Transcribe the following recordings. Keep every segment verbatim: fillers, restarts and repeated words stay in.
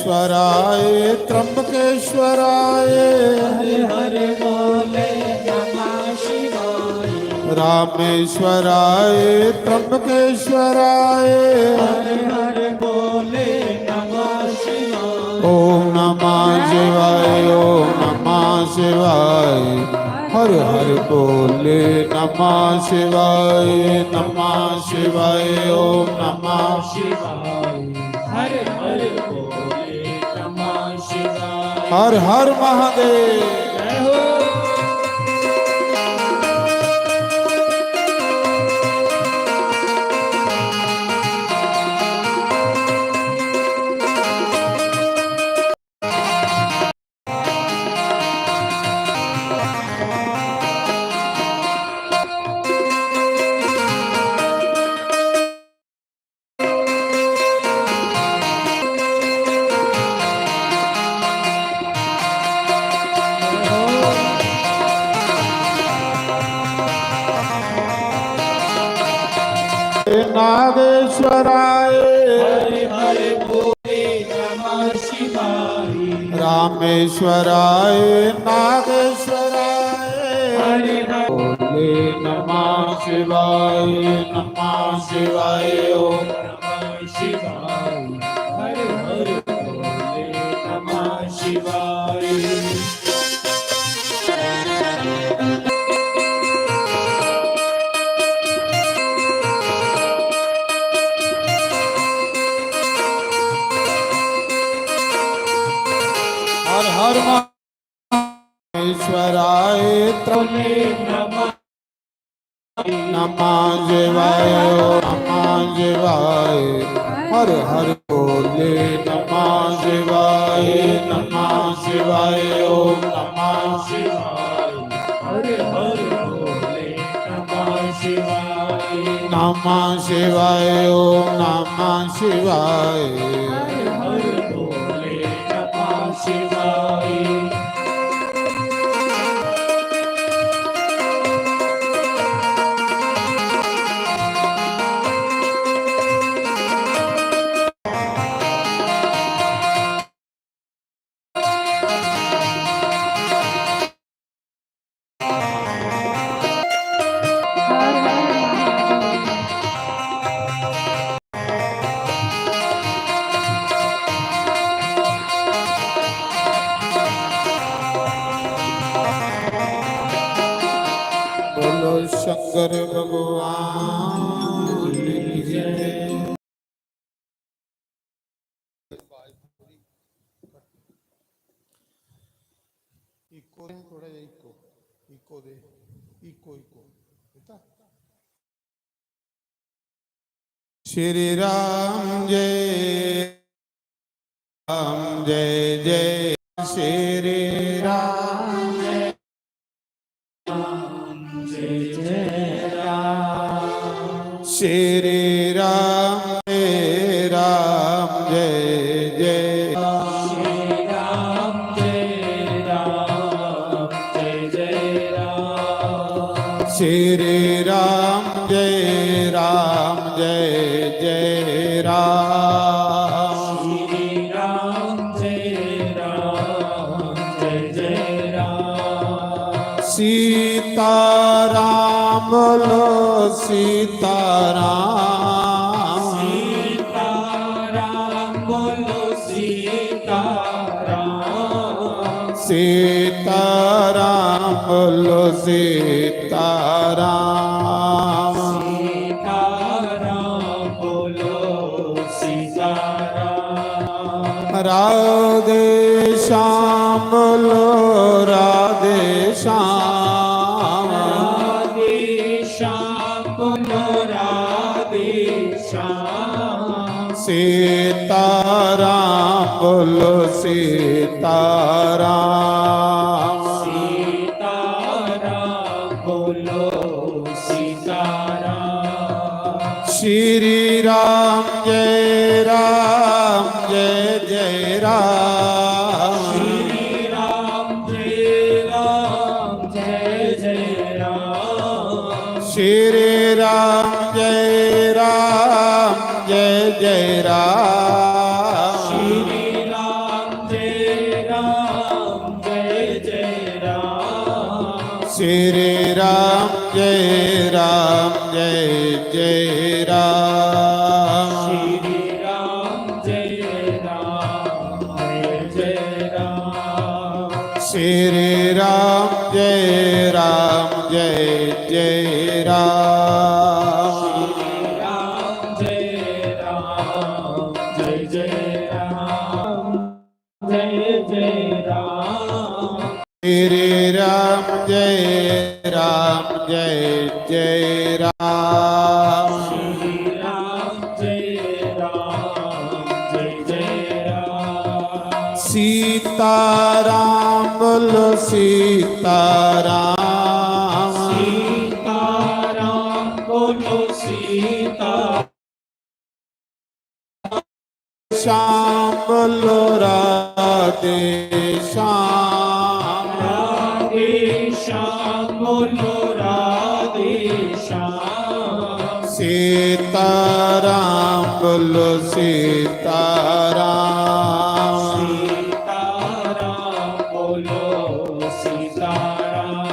शिवाय, त्र्यंबकेश्वराय। हर हर बोले नमः शिवाय। रामेश्वराय, त्र्यंबकेश्वराय। हर हर बोले नमः शिवाय। ओम नमः शिवाय, ओम नमः शिवाय। हर हर बोले नमः शिवाय, नमः शिवाय, ओम नमः शिवाय। हर हर बोले नमः शिवाय। हर हर महादेव। जय हो। नागेश्वराय। हरि हरि बोले नमः शिवाय। रामेश्वराय नागेश्वराय। हरि हरि बोले नमः शिवाय, नमः शिवाय, ओम नमः शिवाय। हर हर बोले नमः शिवाय। हर हर महादेवाय, त्रोले नमः। नमः शिवाय, ओम नमः शिवाय। हर हर बोले नमः शिवाय, नमः शिवाय, ओम नमः शिवाय। हर हर बोले नमः शिवाय। नमः शिवाय, ओम नमः शिवाय। हर हर बोले नमः शिवाय। बोलो शंकर भगवान की जय। इको दे, थोड़ा जिहा इको, इको दे, इको, इको, ठीक है? श्री राम जय राम, जय जय श्री राम, जय राम, जय जय राम। श्री राम, जय राम, जय जय। श्री राम, जय राम, जय जय राम। श्री राम, जय राम, जय जय राम। श्री राम, जय राम, जय जय राम। सीताराम बोलो सीताराम। सीताराम बोलो सीताराम। सीताराम बोलो सीताराम। सीताराम बोलो सीताराम। राधे श्याम बोलो राधे श्याम। राधे श्याम बोलो राधे श्याम। सीताराम बोलो सीताराम। सीताराम बोलो सीताराम। श्री राम, जय राम, जय जय राम। श्री राम, जय राम, जय जय राम। श्री राम, जय राम, जय जय राम। श्री राम, राम जय जय राम। श्री राम जय राम जय जय राम। श्री राम जय राम जय जय राम। श्री राम जय राम जय जय राम। श्री राम जय राम जय जय राम। जय जय राम। श्री राम जय राम जय जय राम। श्री राम जय राम जय जय राम। सीताराम बोलो सीताराम। सीताराम बोलो सीता श्याम बोलो राधे श्याम। राधे श्याम बोलो राधे श्याम। सीताराम बोलो सीताराम। सीताराम बोलो सीताराम।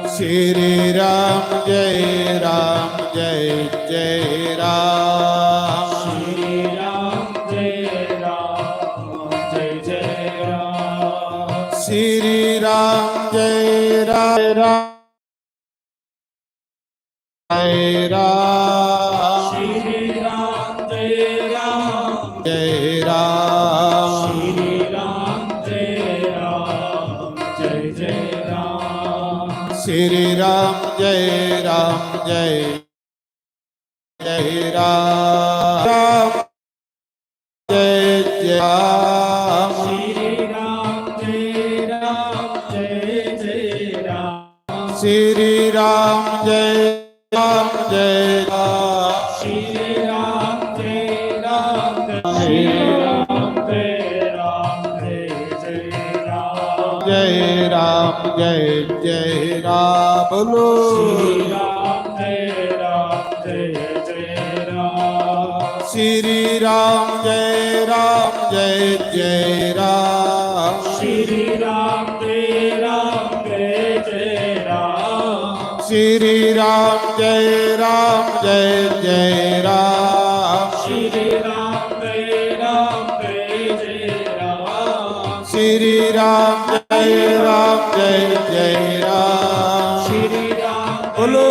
श्री राम जय राम जय जय राम। श्री राम जय राम जय जय राम। श्री राम जय राम राम। श्री राम जय राम जय राम। श्री राम जय राम जय जय राम। श्री राम जय राम जय जय राम। जय जय राम। श्री राम जय राम जय जय राम। श्री राम जय राम जय राम। श्री राम जय राम जय जय राम। जय राम जय राम जय जय राम। बोलो। श्री राम जय राम जय जय राम। श्री राम जय राम जय जय राम। श्री राम जय राम जय जय राम। श्री राम जय राम जय जय राम। श्री राम जय राम जय जय राम। श्री राम जय राम जय जय राम। श्री राम बोलो।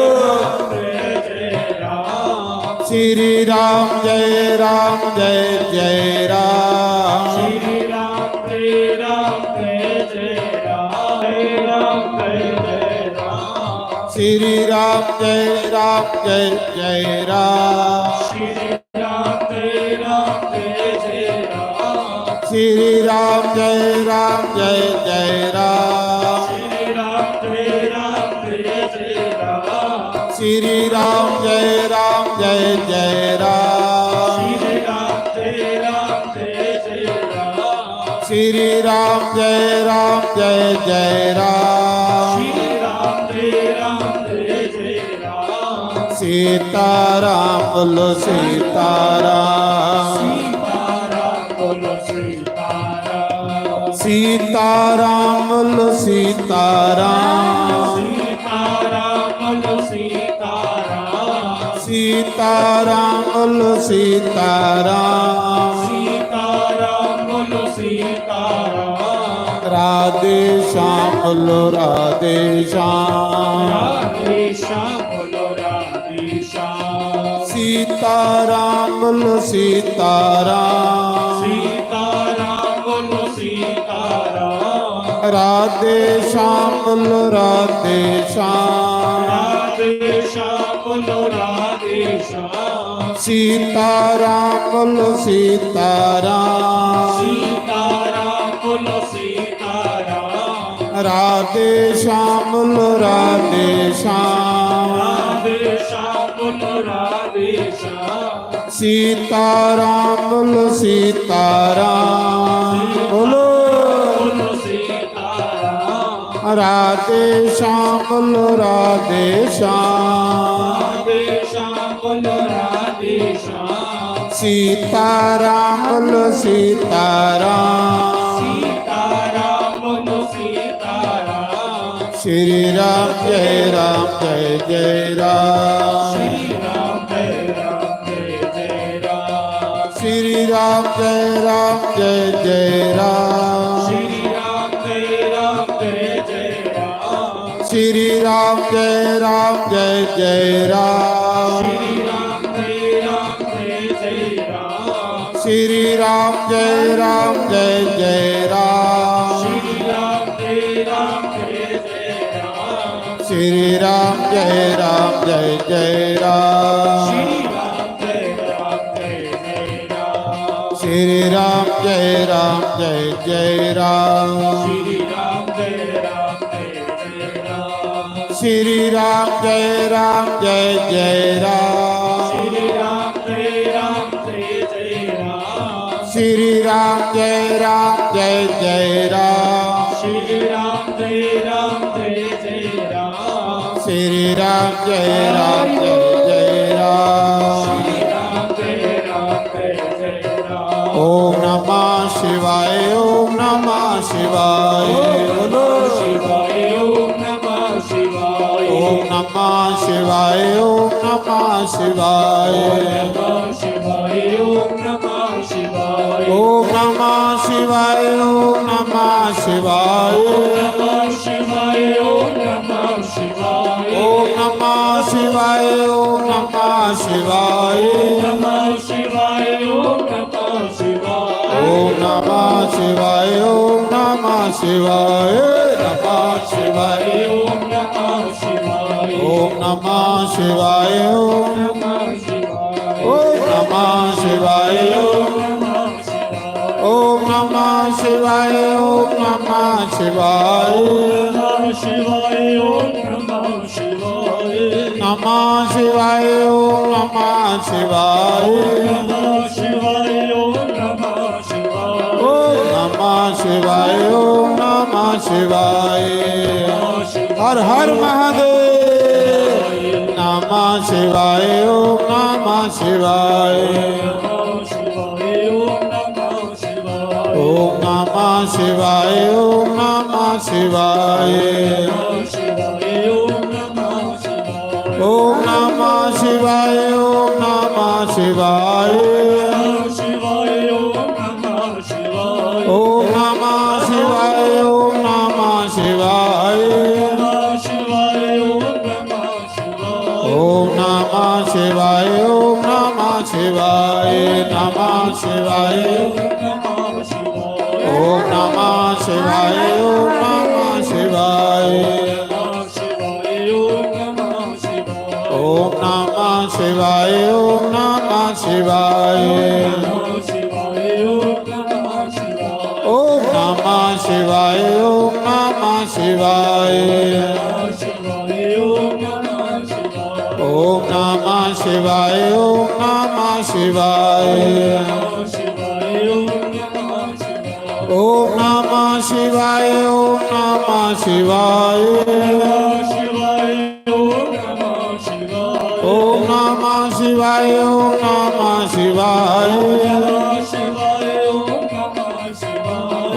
जय जय राम। श्री राम जय राम जय जय राम। श्री राम जय राम जय जय राम। श्री राम जय राम जय जय राम। श्री राम जय राम जय जय राम। श्री राम जय राम जय जय राम। श्री राम जय राम जय जय राम। श्री राम जय राम जय जय राम। श्री राम जय राम जय जय राम। श्री राम जय राम जय जय राम। श्री राम जय राम जय जय राम। श्री राम जय राम जय जय राम। सीताराम बोलो सीताराम। सीताराम बोलो सीताराम। सीताराम बोलो सीताराम। सीताराम बोलो सीताराम। सीताराम बोलो सीताराम। सीताराम बोलो सीताराम। राधे श्याम बोलो राधे श्याम। राधे श्याम बोलो राधे श्याम। सीताराम बोलो सीताराम। सीताराम बोलो सीताराम। राधे श्याम बोलो राधे श्याम। राधे श्याम बोलो राधे श्याम। सीताराम बोलो सीताराम। सीताराम बोलो सीताराम। राधे श्याम बोलो राधे श्याम। राधे श्याम बोलो राधे श्याम। सीताराम बोलो सीताराम। बोलो। बोलो सीताराम। राधे श्याम बोलो राधे श्याम। राधे श्याम बोलो राधे श्याम। सीताराम बोलो सीताराम। सीता श्री राम जय राम जय जय राम। श्री राम जय राम जय जय राम। श्री राम जय राम जय जय राम। श्री राम जय राम जय जय राम। श्री राम जय राम जय जय राम। श्री राम जय राम जय जय राम। श्री राम जय राम जय जय राम। श्री राम जय राम जय जय राम। श्री राम जय राम जय जय राम। श्री राम जय राम जय जय राम। श्री राम जय राम जय जय राम। श्री राम जय राम जय जय राम। श्री राम जय राम जय जय राम। श्री राम जय राम जय जय राम। श्री राम जय राम जय जय राम। श्री राम जय राम जय जय राम। श्री राम जय राम जय जय राम। श्री राम जय राम जय जय राम। ओम नमः शिवाय, ओम नमः शिवाय। ओम नमः शिवाय, ओम नमः शिवाय। ओम नमः शिवाय, ओम नमः शिवाय। ओम नमः शिवाय, ओम नमः शिवाय। ओम नमः शिवाय, ओम नमः शिवाय। ओम नमः शिवाय, ओम नमः शिवाय। ओम नमः शिवाय, ओम नमः शिवाय। ओम नमः शिवाय, ओम नमः शिवाय। ओम नमः शिवाय, ओम नमः शिवाय। नमः शिवाय, ओम नमः शिवाय। ओम नमः शिवाय, ओम नमः शिवाय। ओम नमः शिवाय, ओम नमः शिवाय। ओम नमः शिवाय, ओम नमः शिवाय। ओम नमः शिवाय, ओम नमः शिवाय। नमः शिवाय, ओम नमः शिवाय। ओम नमः शिवाय, ओम नमः शिवाय। ओम नमः शिवाय, ओम नमः शिवाय। हर हर महादेव। नमः शिवाय, ओम नमः शिवाय। ओम नमः शिवाय, ओम नमः शिवाय। ओम नमः शिवाय, ओम नमः शिवाय। ओम नमः शिवाय, ओम नमः शिवाय। ओम नमः शिवाय, ओम नमः शिवाय। ओम नमः शिवाय, ओम नमः शिवाय। ओम नमः शिवाय, ओम नमः शिवाय। ओम नमः शिवाय, ओम नमः शिवाय। ओम नमः शिवाय, ओम नमः शिवाय। नमः शिवाय, ओम नमः शिवाय। ओम नमः शिवाय, ओम नमः शिवाय। ओम नमः शिवाय, ओम नमः शिवाय। ओम नमः शिवाय, ओम नमः शिवाय। ओम नमः शिवाय, ओम नमः शिवाय। ओम नमः शिवाय, ओम नमः शिवाय। ओम नमः शिवाय, ओम नमः शिवाय। ओम नमः शिवाय, ओम नमः शिवाय। ओम नमः शिवाय, ओम नमः शिवाय। ओम नमः शिवाय, ओम नमः शिवाय। ओम नमः शिवाय, ओम नमः शिवाय। ओम नमः शिवाय, ओम नमः शिवाय। ओम नमः शिवाय, ओम नमः शिवाय।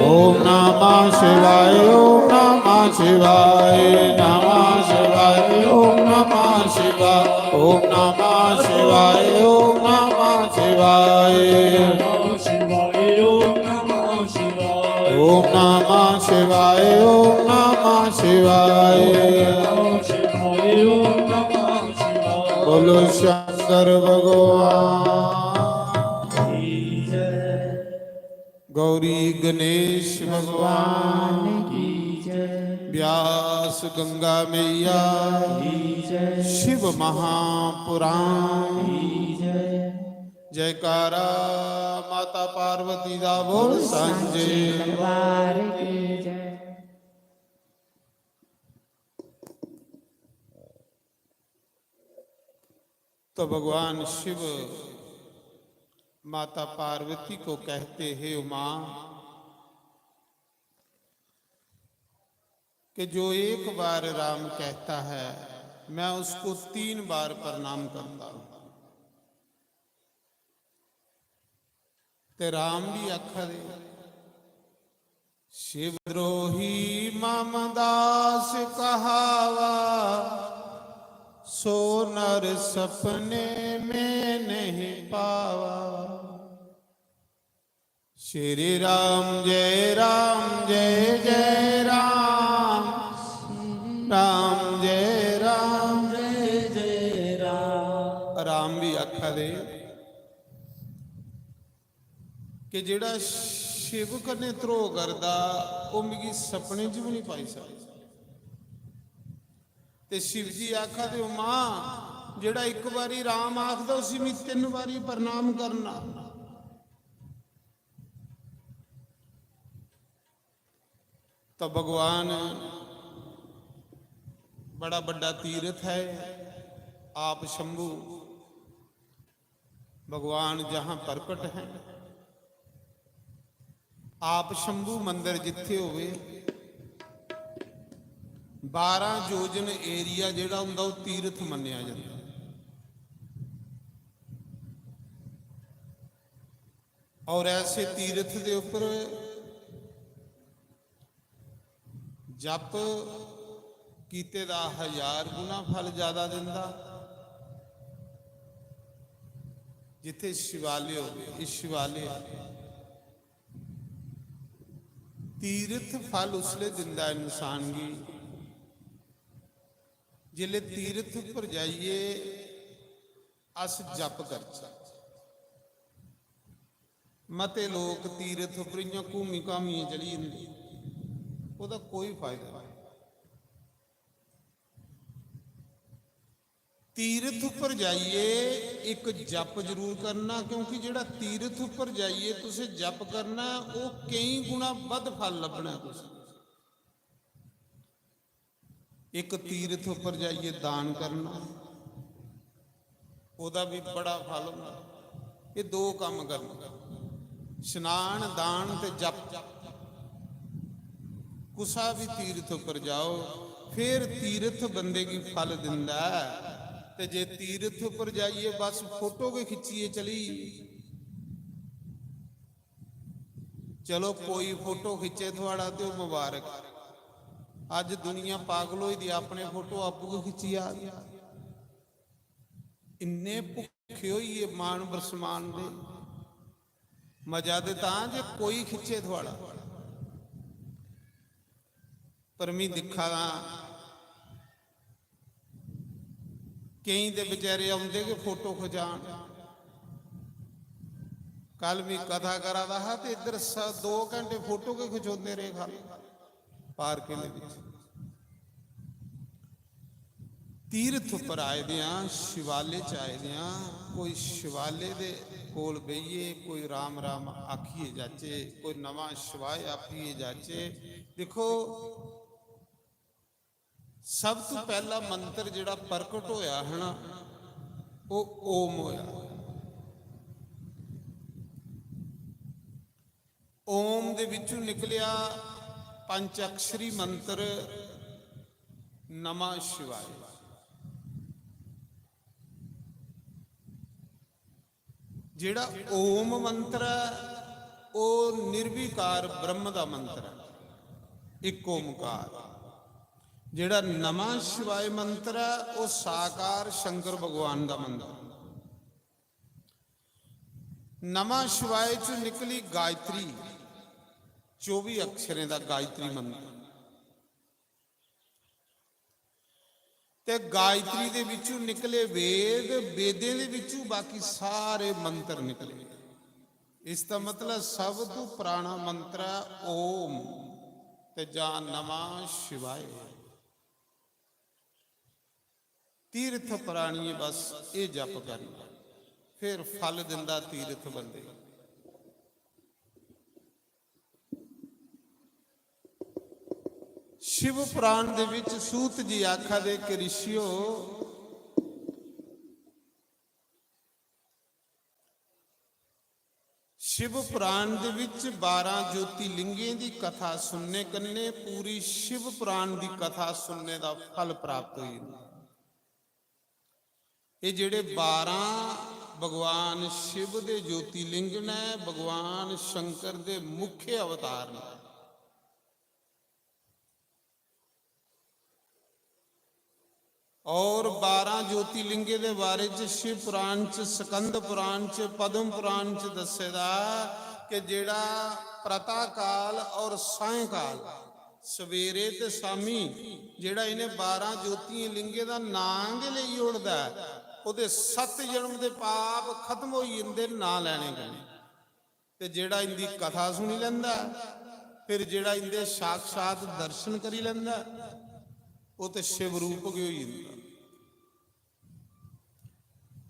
ओम नमः शिवाय, ओम नमः शिवाय। नमः शिवाय, ओम नमः शिवाय। ओम नमः शिवाय, ओम नमः शिवाय। ओम नमः शिवाय, ओम नमः शिवाय। ओम नमः शिवाय, ओम नमः शिवाय। ओम नमः शिवाय, ओम नमः शिवाय। बोलो शंकर भगवान की जय। गौरी गणेश भगवान की जय। व्यास गंगा मैया की जय। शिव महापुराण की जय। जयकारा माता पार्वती दा बोल सांझे। दरबार की जय। तो भगवान शिव माता पार्वती को कहते, हे उमा, कि जो एक बार राम कहता है, मैं उसको तीन बार प्रणाम करता हूं। ते राम भी आखा दे, शिव द्रोही रामदास कहावा, सो नर सपने में नहीं पावा। श्री राम जय राम जय जय राम, राम जय राम जय जय राम। राम भी आखा दे कि जेड़ा शिव कन्नै धरोह करदा, ओह मिगी सपने च भी नहीं पाई सकदा। ते शिव जी आखा दे, "ओ मां, जेड़ा इक बारी राम आखदा, उसी मैं तिन्न बारी प्रणाम करना।" तो भगवान बड़ा बड़ा तीर्थ है, आप शंभु भगवान जहां प्रकट हैं। आप शंभु मंदिर जिथे होवे, बारह योजन area जेड़ा हुंदा, ओह तीर्थ मन्नेया जंदा। और ऐसे तीर्थ दे उपर जप कीते दा हजार गुना फल ज्यादा दिंदा। जिथे शिवालय होवे, इस शिवालय तीर्थ फल उसले दिंदा इंसान गी, जिसले तीर्थ पर जाइए अस जप करचै। मते लोक तीर्थ उप्पर इ'यां घूमी घामियै चली जंदे, ओह्दा कोई फायदा नेईं। तीर्थ उप्पर जाइयै इक जप जरूर करना, क्योंकि जेह्ड़ा तीर्थ उप्पर जाइयै तुसें जप करना, ओह् केईं गुणा बद्ध फल लब्भना ऐ तुसें। इक तीर्थ उप्पर जाइयै दान करना, ओह्दा बी बड़ा फल होंदा। एह् दो कम्म करना, स्नान, दान ते जप। कुसा बी तीर्थ उप्पर जाओ, फिर तीर्थ बंदे गी फल दिंदा ऐ। ते जे तीर्थ उप्पर जाइयै बस फोटो गै खिच्चियै चली, चलो, कोई फोटो खिच्चे थुआड़ा ते ओह् मुबारक। अज्ज दुनिया पागल होई दी, अपने फोटो आपूं गै खिच्ची जा दी। इन्ने भुक्खे होई गे मान बरसमान दे। मजा ते तां जे कोई खिच्चे थुआड़ा। पर मी दिक्खा दा, केईं ते बेचारे औंदे गै फोटो खचान। कल मी कथा करा दा हा ते इद्धर स-, दो घैंटे फोटो गै खचोंदे रेह् खाल्ली पार्कें दे बिच। तीर्थ उप्पर आए दे आं, शिवालय च आए दे आं, कोई शिवालय दे कोल बेहियै कोई राम राम आखियै जाचै, कोई नमां शिवाय आखियै जाचै। दिक्खो, सब तू पैह्ला मंत्र जेह्ड़ा प्रकट होया है ना, ओह् ओम होया। ओम दे विचों निकलेआ पंच अक्षरी मंत्र नमः शिवाय। जेह्ड़ा ओम मंत्र ऐ, ओह् निर्विकार ब्रह्म दा मंत्र ऐ, इक ओमकार। जेह्ड़ा नमः शिवाय मंत्र ऐ, ओह् साकार शंकर भगवान दा मंत्र ऐ। नमः शिवाय च निकली गायत्री, चौबी अक्षरें दा गायत्री मंत्र। ते गायत्री दे विचू निकले वेद, वेदें दे विचू बाकी सारे मंत्र निकले। इसदा मतलब सब तू पुराना मंत्र ऐ ओम ते जां नमः शिवाय। तीर्थ प्राणिये बस एह् जप करना, फिर फल दिंदा तीर्थ बंदे। शिव पुराण दे विच सूत जी आखा दे कि ऋषियो, शिव पुराण दे विच बारां ज्योतिर्लिंगें दी कथा सुनने कन्नै पूरी शिव पुराण दी कथा सुनने दा फल प्राप्त होई जंदा। एह् जेह्ड़े बारां भगवान शिव दे ज्योतिर्लिंग न, भगवान शंकर दे मुख्य अवतार न। और बारां ज्योतिर्लिंगें दे बारे च शिव पुराण च, स्कंद पुराण च, पद्म पुराण च दस्से दा कि जेह्ड़ा प्रातः काल और सायंकाल, सवेरे ते शामी, जेह्ड़ा इ'नें बारां ज्योतिर्लिंगें दा नांऽ गै लेई ओड़दा ऐ, ओह्दे सत्त जन्म दे पाप खत्म होई जंदे नांऽ लैने कन्नै। ते जेह्ड़ा इंदी कथा सुनी लैंदा ऐ, फिर जेह्ड़ा इंदे साक्षात दर्शन करी लैंदा ऐ, ओह् ते शिव रूप गै होई जंदा।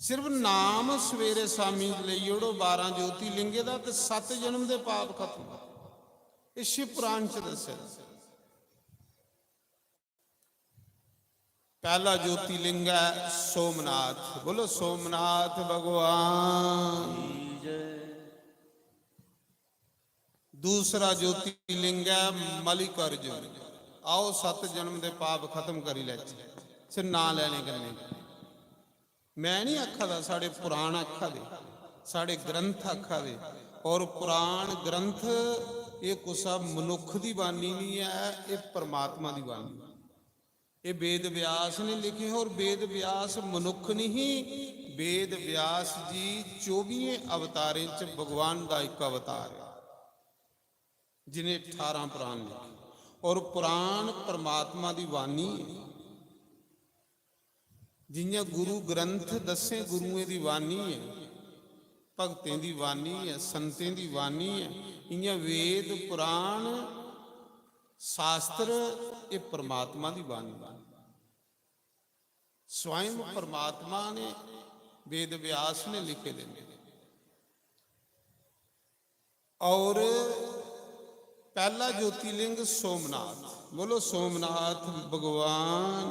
सिर्फ नाम सवेरे शामी लेई ओड़ो बारां ज्योतिर्लिंगे दा, ते सत्त जन्म दे पाप खत्म। एह् शिव पुराण च दस्सेआ। पहला ज्योतिर्लिंग है सोमनाथ। बोलो, सोमनाथ भगवान। दूसरा ज्योतिर्लिंग है मल्लिकार्जुन। आओ, सत्त जन्म दे पाप खत्म करी लैचे इस नां लेने कन्नै। मैं नहीं आखा दा, साढ़े पुराण आखा दे, साढ़े ग्रंथ आखा दे। और पुराण ग्रंथ, ये कुसा मनुख दी बानी नहीं है, ये परमात्मा दी बानी। ये वेद व्यास ने लिखे, और वेद व्यास मनुख नहीं, वेद व्यास जी चौबियें अवतारें च भगवान का एक अवतार है, जिन्हें अठारह पुराण लिखे। और पुराण परमात्मा दी वाणी है। जियां गुरु ग्रंथ दसें गुरुएं दी वाणी है, भगतें दी वाणी है, संतें दी वाणी है, इयां वेद पुराण शास्त्र, ये परमात्मा दी वाणी है। स्वयं परमात्मा ने, वेद व्यास ने लिखे दे ने। और पहला ज्योतिर्लिंग सोमनाथ। बोलो, सोमनाथ भगवान।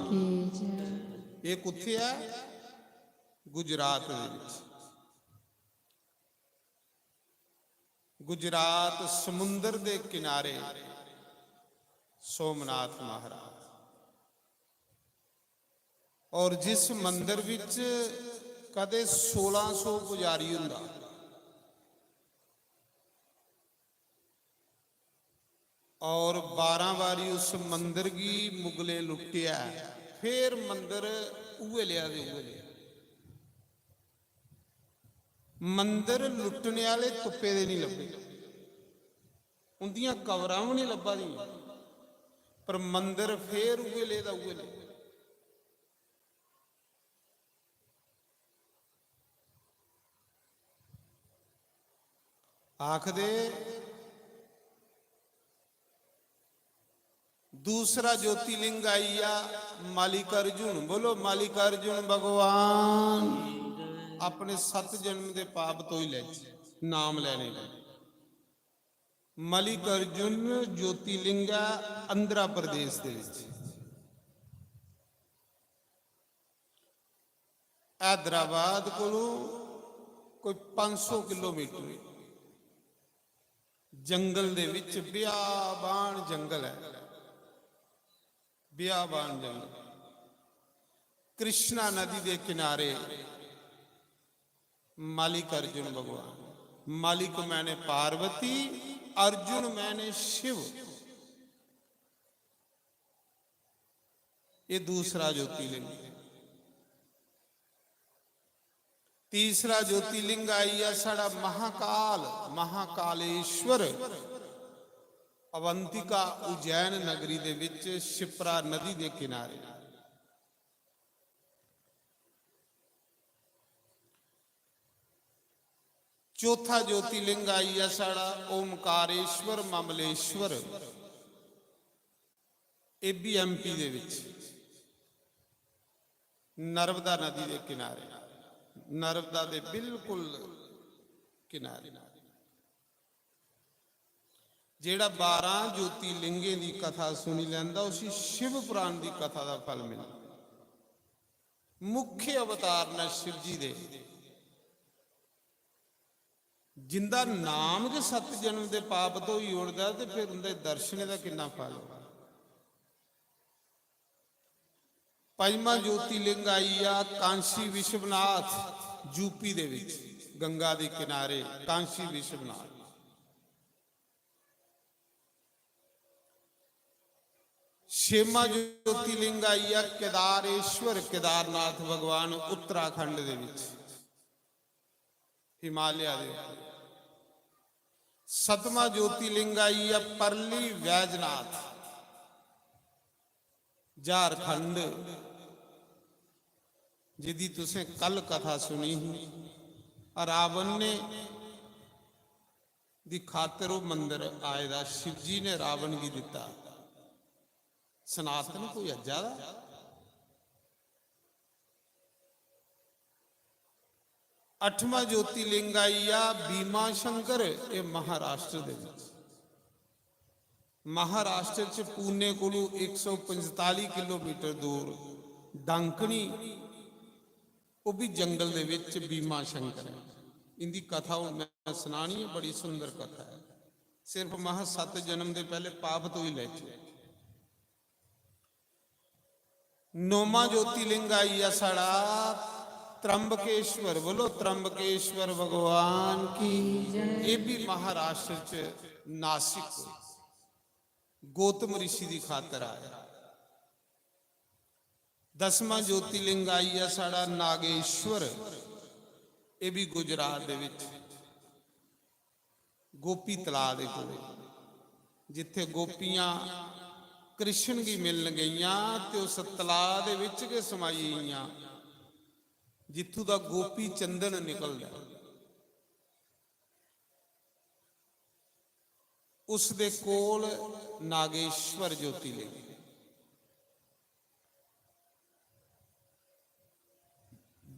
ये कुत्थे है? गुजरात दे विच। गुजरात समुंदर दे किनारे सोमनाथ महाराज। और जिस मंदर विच कदे सोलां सौ पुजारी हुंदा और बारां बारी उस मंदर गी मुगले लुट्टिया, फिर मंदर उए लेआ दे उए लेआ। मंदर लुट्टने आह्ले तुप्पे दे नहीं लब्भे, उंदियां कबरां भी नहीं लब्भा दियां, पर मंदर फिर उए लेआ दा उए लेआ। आखदे दूसरा ज्योतिर्लिंग आई गया मल्लिकार्जुन। बोलो, मल्लिकार्जुन भगवान। अपने सत जन्म दे पाप धोई ले, नाम लेने का। मल्लिकार्जुन ज्योतिर्लिंग है आंध्र प्रदेश दे विच। हैदराबाद कोलों कोई पाँच सौ किलोमीटर जंगल दे विच बियाबान जंगल है, बियाबान जंगल। कृष्णा नदी दे किनारे मल्लिकार्जुन भगवान। मल्लिक मैंने पार्वती, अर्जुन मैंने शिव। ये दूसरा ज्योतिर्लिंग। तीसरा ज्योतिर्लिंग आई गया साढ़ा महाकाल, महाकालेश्वर, अवंतिका उज्जैन नगरी दे विच शिप्रा नदी दे किनारे। चौथा ज्योतिर्लिंग आई गया साढ़ा ओमकारेश्वर ममलेश्वर। एबी एमपी दे विच नर्मदा नदी दे किनारे, नर्मदा दे बिल्कुल किनारे। जेड़ा बारह ज्योतिर्लिंगें दी कथा सुनी लैंदा, उसी शिव पुराण दी कथा दा फल मिलदा। मुख्य अवतार न शिव जी दे। जिंदा नाम गै सत्त जन्म दे पाप धोई ओड़दा, ते फिर उंदे दर्शनें दा किन्ना फल होगा? पंजमा ज्योतिर्लिंग आई गया कांशी विश्वनाथ, यूपी दे विच, गंगा दे किनारे कांशी विश्वनाथ। छेमा ज्योतिलिंग आई गेआ केदारेश्वर, केदारनाथ भगवान उत्तराखंड दे विच, हिमालय दे। सतमा ज्योतिलिंग आई गेआ परली वैजनाथ, झारखंड, जिदी तुसें कल कथा सुनी ही। रावण ने दी खातर ओह मंदर आए दा, शिव जी ने रावण गी दिता। सनातन कोई अज्जा दा। अठवां ज्योतिलिंग आई गेआ भीमा शंकर, एह महाराष्ट्र दे विच। महाराष्ट्र च पुणे कोलू एक सौ पंजताली किलोमीटर दूर डांकणी, ओह भी जंगल दे विच भीमा शंकर है। इंदी कथा हुण मैं सुनानी है, बड़ी सुंदर कथा है। सिर्फ महा सत्त जन्म दे पहले पाप धोई लैचे। नौमा ज्योतिलिंग आई गेआ साढ़ा त्र्यंबकेश्वर। बोलो त्र्यंबकेश्वर भगवान की। ये भी महाराष्ट्र च नासिक, गौतम ऋषि दी खातर आया। दसवां ज्योतिलिंग आई गेआ साढ़ा नागेश्वर, ये भी गुजरात दे विच। गोपी तलाऽ दे कोल, जित्थे गोपियां कृष्ण गी मिलन गईयां ते उस तलाऽ दे विच गै समाई गेईयां, जित्थू दा गोपी चंदन निकलदा ऐ। उस दे कोल नागेश्वर ज्योतिलिंग।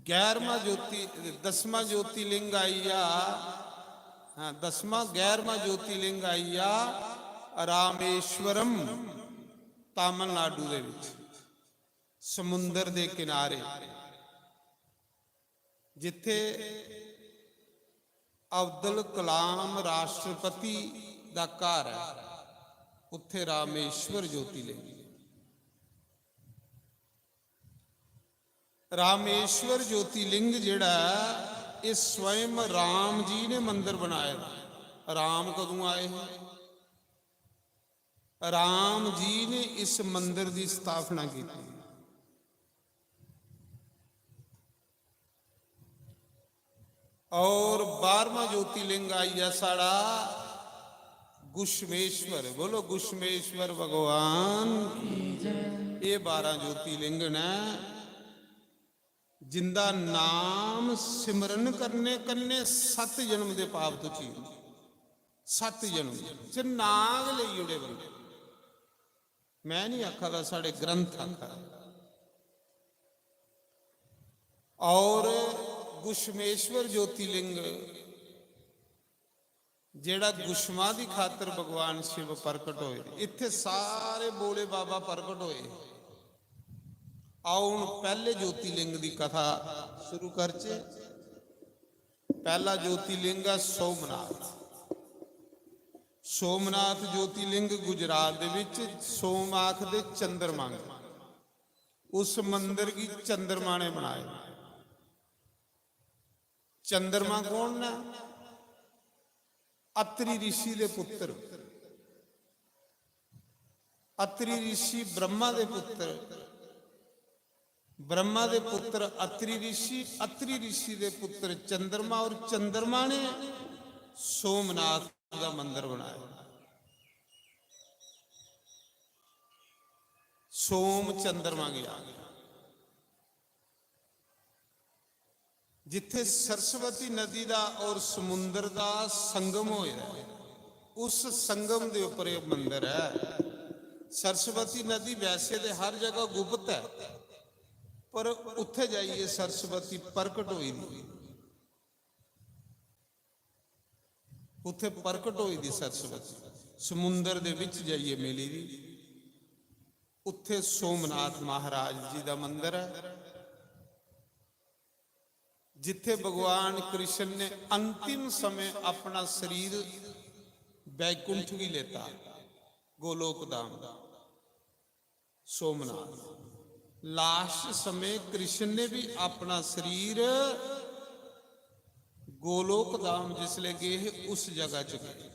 ग्यारहवां ज्योति, दसवां ज्योतिलिंग आई गेआ, हाँ, दसवां, ग्यारहवां ज्योतिलिंग आई गेआ रामेश्वरम, तमिलनाडु दे विच, समुंदर दे किनारे, जिथे अब्दुल कलाम राष्ट्रपति दा घर है, उत्थे रामेश्वर ज्योतिलिंग। रामेश्वर ज्योतिलिंग जेड़ा ऐ, ये स्वयं राम जी ने मंदिर बनाए दा। राम कदों आए हे? राम जी ने इस मंदिर की स्थापना की। और बारहवां ज्योतिलिंग आई गया साड़ा गुशमेश्वर। बोलो गुशमेश्वर भगवान की जय। ये बारह ज्योतिलिंग ने जिंदा नाम सिमरन करने कन्ने सत जन्म दे पाप तो चीर, सत जन्म सिर्फ नां गै लेई ओड़े बंदे। मैं नहीं आखा दा, साढ़े ग्रंथ आखा दा। और गुशमेश्वर ज्योतिलिंग जेड़ा गुशमा दी खातर भगवान शिव प्रकट होए, इत्थे सारे भोले बाबा प्रकट होए। आओ हुण पहले ज्योतिलिंग दी कथा शुरू करचे। पहला ज्योतिलिंग है सोमनाथ। सोमनाथ ज्योतिलिंग गुजरात दे विच सोम आखदे चंद्रमा गी। उस मंदिर गी चंद्रमा ने बनाए। चंद्रमा कौन ने? अत्रि ऋषि दे पुत्र। अत्रि ऋषि ब्रह्मा दे पुत्र, ब्रह्मा दे पुत्र अत्रि ऋषि, अत्रि ऋषि दे पुत्र चंद्रमा, और चंद्रमा ने सोमनाथ का मंदिर बनाया। सोम चंद्रमा गया। जिथे सरस्वती नदी दा और समुंदर दा संगम होया है, उस संगम दे ऊपर यह मंदिर है। सरस्वती नदी वैसे ते हर जगह गुप्त है, पर उत्थे जाइए सरस्वती प्रकट हुई दी। उत्थे प्रकट हुई दी सरस्वती, समुंदर दे विच जाइए मिली दी। उत्थे सोमनाथ महाराज जी दा मंदिर है, जिथे भगवान कृष्ण ने अंतिम समय अपना शरीर बैकुंठ भी लेता, गोलोक धाम। सोमनाथ। लास्ट समय कृष्ण ने भी अपना शरीर गोलोक धाम जिसले गए हे, उस जगह च गए।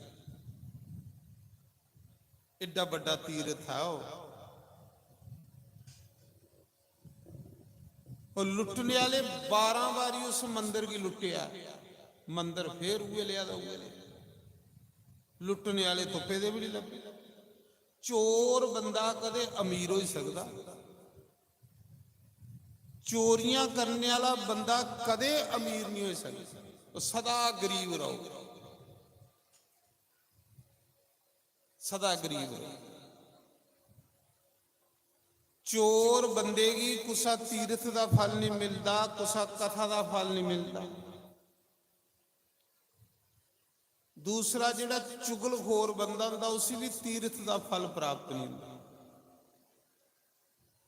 एड्डा बड्डा तीर्थ है ओह। और लुट्टने आह्ले बारां बारी उस मंदर गी लुट्टेआ, मंदर फिर उ'ऐ लेआ दा उ'ऐ लेआ। लुट्टने आह्ले तुप्पे दे बी निं लब्भे। चोर बंदा कदें अमीर होई सकदा? चोरियां करने आह्ला बंदा कदें अमीर निं होई सकदा। ओह् सदा गरीब रौह्ग, सदा गरीब रौह्ग। चोर बंदे गी कुसा तीरथ दा फल निं मिलदा, कुसा कथा दा फल निं मिलदा। दूसरा जेह्ड़ा चुगलखोर बंदा होंदा, उसी बी तीरथ दा फल प्राप्त निं होंदा।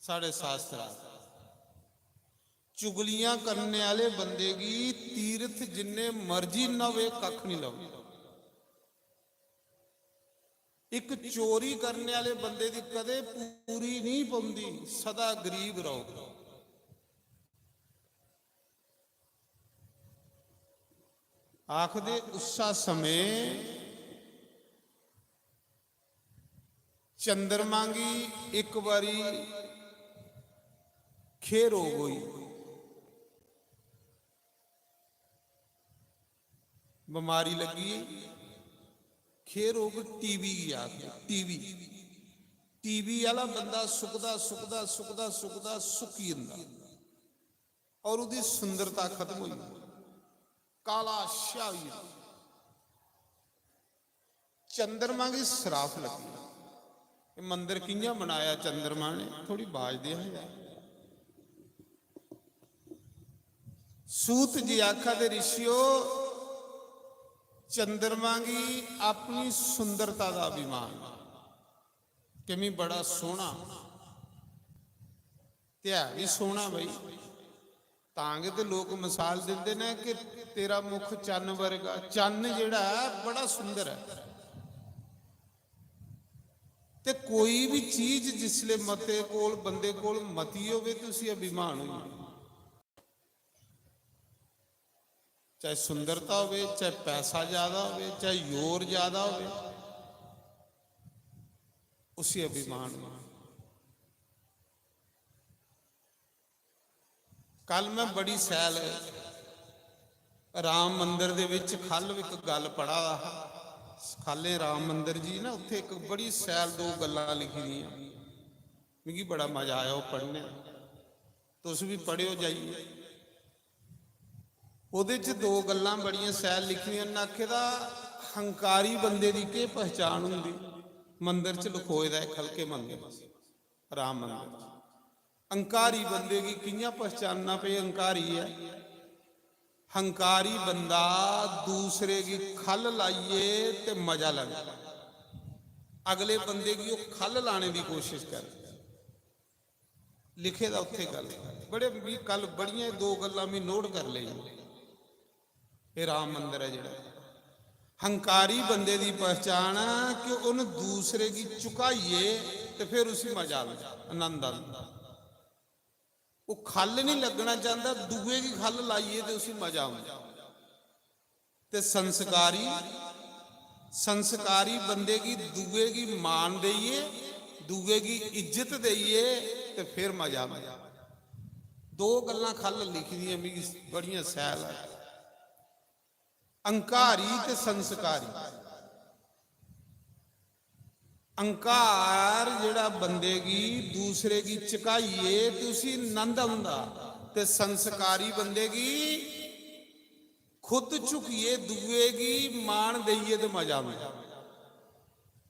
साढ़े शास्त्र आखदे, चुगलियां करने आह्ले बंदे गी तीरथ जिन्ने मर्जी न्हवे, कक्ख निं लभदा। इक चोरी करने आह्ले बंदे दी कदें पूरी निं पौंदी, सदा गरीब रौह्ग। आखदे उस्सा समें चंद्रमा गी इक बारी खेह रोग होई, बमारी लग्गी। खेह रोग टीबी गी आखदे, टीबी। टीबी आह्ला बंदा सुकदा, सुकदा, सुकदा, सुकदा सुक्की जंदा। और ओह्दी सुंदरता खत्म होई जंदी, काला स्याह होई जंदा। चंद्रमा गी सराफ लग्गी। एह् मंदर कि'यां बनाया चंद्रमा ने? थोड़ी बाज देआ यार। सूत जी आखा दे, "ऋषियो, चंद्रमा गी अपनी सुंदरता दा अभिमान कि मी बड़ा सोह्ना, ते है बी सोह्ना भाई।" तां गै ते लोक मसाल दिंदे न कि तेरा मुख चन्न वर्गा। चन्न जेह्ड़ा ऐ, बड़ा सुंदर ऐ। ते कोई बी चीज जिसले मते कोल, बंदे कोल मती होवे, ते उसी अभिमान होई जंदा। चाहे सुंदरता होवे, चाहे पैसा ज्यादा होवे, चाहे जोर ज्यादा होवे, उसी अभिमान होवे। कल मैं बड़ी सैल राम मंदर दे विच खल इक गल पढ़ा दा हा। खल्लें राम मंदर जी ना, उत्थे इक बड़ी सैल दो गल्लां लिखी दियां, मिगी बड़ा मजा आया ओह् पढ़ने। तुस भी पढ़ेओ जाइए। ओह्दे च दो गल्लां बड़ियां सैल लिखी दियां। उन्नै आखे दा, हंकारी बंदे दी केह् पहचान होंदी? मंदर च लखोए दा ऐ, खलके मंदर च, राम मंदर च। हंकारी बंदे गी कि'यां पहचानना भई हंकारी ऐ? हंकारी बंदा दूसरे गी खल लाइयै ते मजा लैंदा। अगले बंदे गी ओह् खल लाने दी कोशिश करदा। लिखे दा उत्थे गल्ल। बड़े, मी कल बड़ियां दो गल्लां मी नोट कर लेइयां। एह् राम मंदर ऐ जेह्ड़ा, हंकारी बंदे दी पहचान ऐ कि उन्न दूसरे गी झुकाइयै ते फिर उसी मजा आंदा, आनंद आंदा। ओह् खल निं लग्गना चांह्दा, दूए गी खल लाइयै ते उसी मजा आंदा। ते संस्कारी, संस्कारी बंदे गी दूए गी मान देइयै, दूए गी इज्जत देइयै ते फिर मजा आंदा। दो गल्लां खल लिखी दियां मिगी बड़ियां सैल ऐ। अंकारी ते संस्कारी। अंकार जेह्ड़ा बंदे गी दूसरे गी झकाइयै ते उसी नंद औंदा, ते संस्कारी बंदे गी खुद झुकियै दूए गी मान देइयै ते मजा औंदा।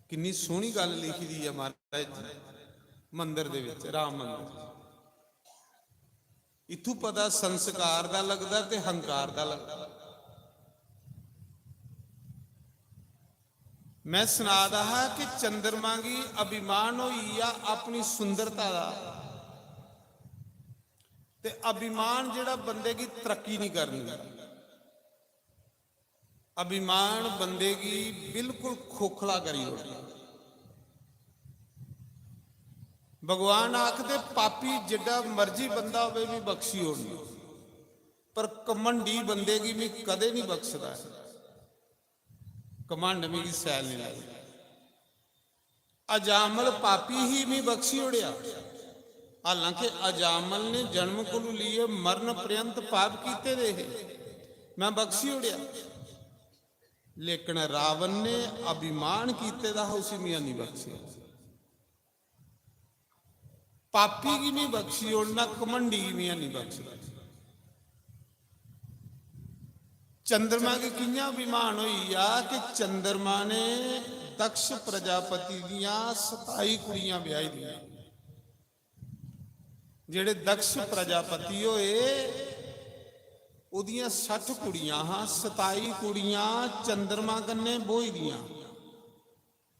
किन्नी सोह्नी गल्ल लिखी दी ऐ महाराज जी मंदर दे विच, राम मंदर। इत्थू पता संस्कार दा लगदा ते हंकार दा लगदा। मैं सना दा हा कि चंद्रमा गी अभिमान होई गेआ अपनी सुंदरता दा, ते अभिमान जेह्ड़ा बंदे गी तरक्की नहीं करन दिंदा। अभिमान बंदे गी बिल्कुल खोखला करी ओड़दा। भगवान आखदे, पापी जिड्डा मर्जी बंदा होवे, मी बख्शी ओड़ना, पर घमंडी बंदे गी मी कदे नहीं बख्शदा ऐ। घमंड मिगी सैल नहीं लगदा। अजामल पापी ही, मी बख्शी ओड़ेआ, हालांकि अजामल ने जन्म कोलू लेइयै मरण पर्यंत पाप कीते दे हे, मैं बख्शी ओड़ेआ। लेकिन रावण ने अभिमान कीते दा हा, उसी मियां नहीं बख्शेआ। पापी गी नहीं बख्शी ओड़ना, घमंडी गी मियां नहीं बख्शदा। चंद्रमा गी कियां अभिमान होई गेआ कि चंद्रमा ने दक्ष प्रजापति दियां सताई कुड़ियां ब्याही दियां। जेड़े दक्ष प्रजापति होए, ओदियां सट्ठ कुड़ियां हां, सताई कुड़ियां चंद्रमा कन्नै ब्होई दियां,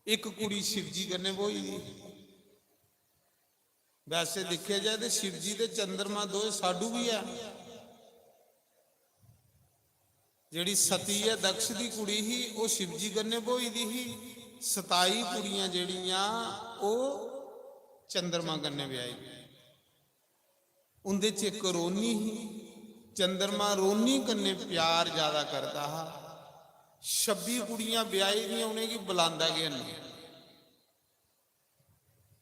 इक कुड़ी शिवजी कन्नै ब्होई दी। वैसे दिक्खेआ जाए ते शिवजी ते चंद्रमा दोए साडू बी ऐ। जेड़ी सती ऐ, दक्ष दी कुड़ी ही, ओह शिवजी कन्नै ब्होई दी ही। सताई कुड़ियां जेड़ियां, ओह चंद्रमा कन्नै ब्याही। उंदे च इक रोनी ही। चंद्रमा रोनी कन्नै प्यार ज्यादा करदा हा। छब्बी कुड़ियां ब्याही दियां, उ'नेंगी बुलांदा गै नेईं।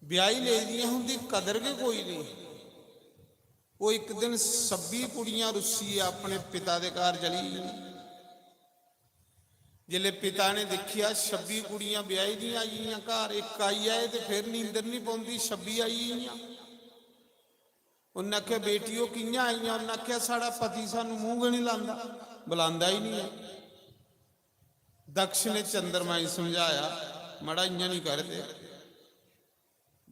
ब्याही लेई दियां, उंदी कदर गै कोई नेईं। ओह इक दिन छब्बी कुड़ियां रुस्सियै अपने पिता दे घर चली गेइयां। जिसलै पिता ने दिक्खेआ, छब्बी कुड़ियां ब्याही दियां आई गेइयां घर, इक आई जाए ते फिर नींदर नहीं पौंदी, छब्बी आई गेइयां। उन्नै आखेआ, "बेटियो, कि'यां आइयां?" उन्नै आखेआ, "साढ़ा पति सानू मूंह गै नहीं लांदा, बुलांदा ही नहीं ऐ।" दक्ष ने चंद्रमा गी समझाया, "मड़ा, इ'यां नहीं करदे,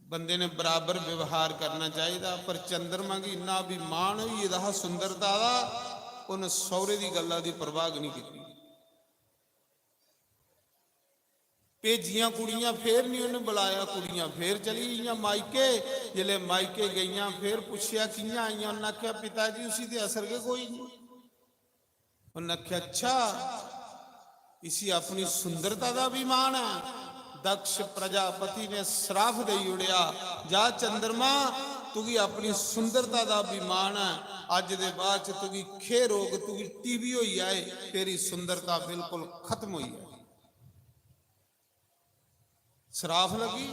बंदे ने बराबर व्यवहार करना चाहिदा।" पर चंद्रमा गी इन्ना अभिमान होई गेदा हा सुंदरता दा, उन्न सौरे दी गल्ला दी परवाह गै नहीं कीती। भेजियां कुड़ियां, फेर नहीं उन्हें बुलाया, कुड़ियां फेर चली गेइयां मायके। जिसलै मायके गेइयां, फेर पुच्छेआ, "कि'यां आइयां?" उन्नै आखेआ, "पिता जी, उसी ते असर गै कोई नहीं।" उन्नै आखेआ, "अच्छा, इसी अपनी सुंदरता दा अभिमान है।" दक्ष प्रजापति ने श्राप देई ओड़ेआ, "जा चंद्रमा, तुगी अपनी सुंदरता दा अभिमान है, अज्ज दे बाद च तुगी खे रोग, तुगी टीबी होई जाए, तेरी सुंदरता बिल्कुल खत्म होई जाए।" श्राप लगी,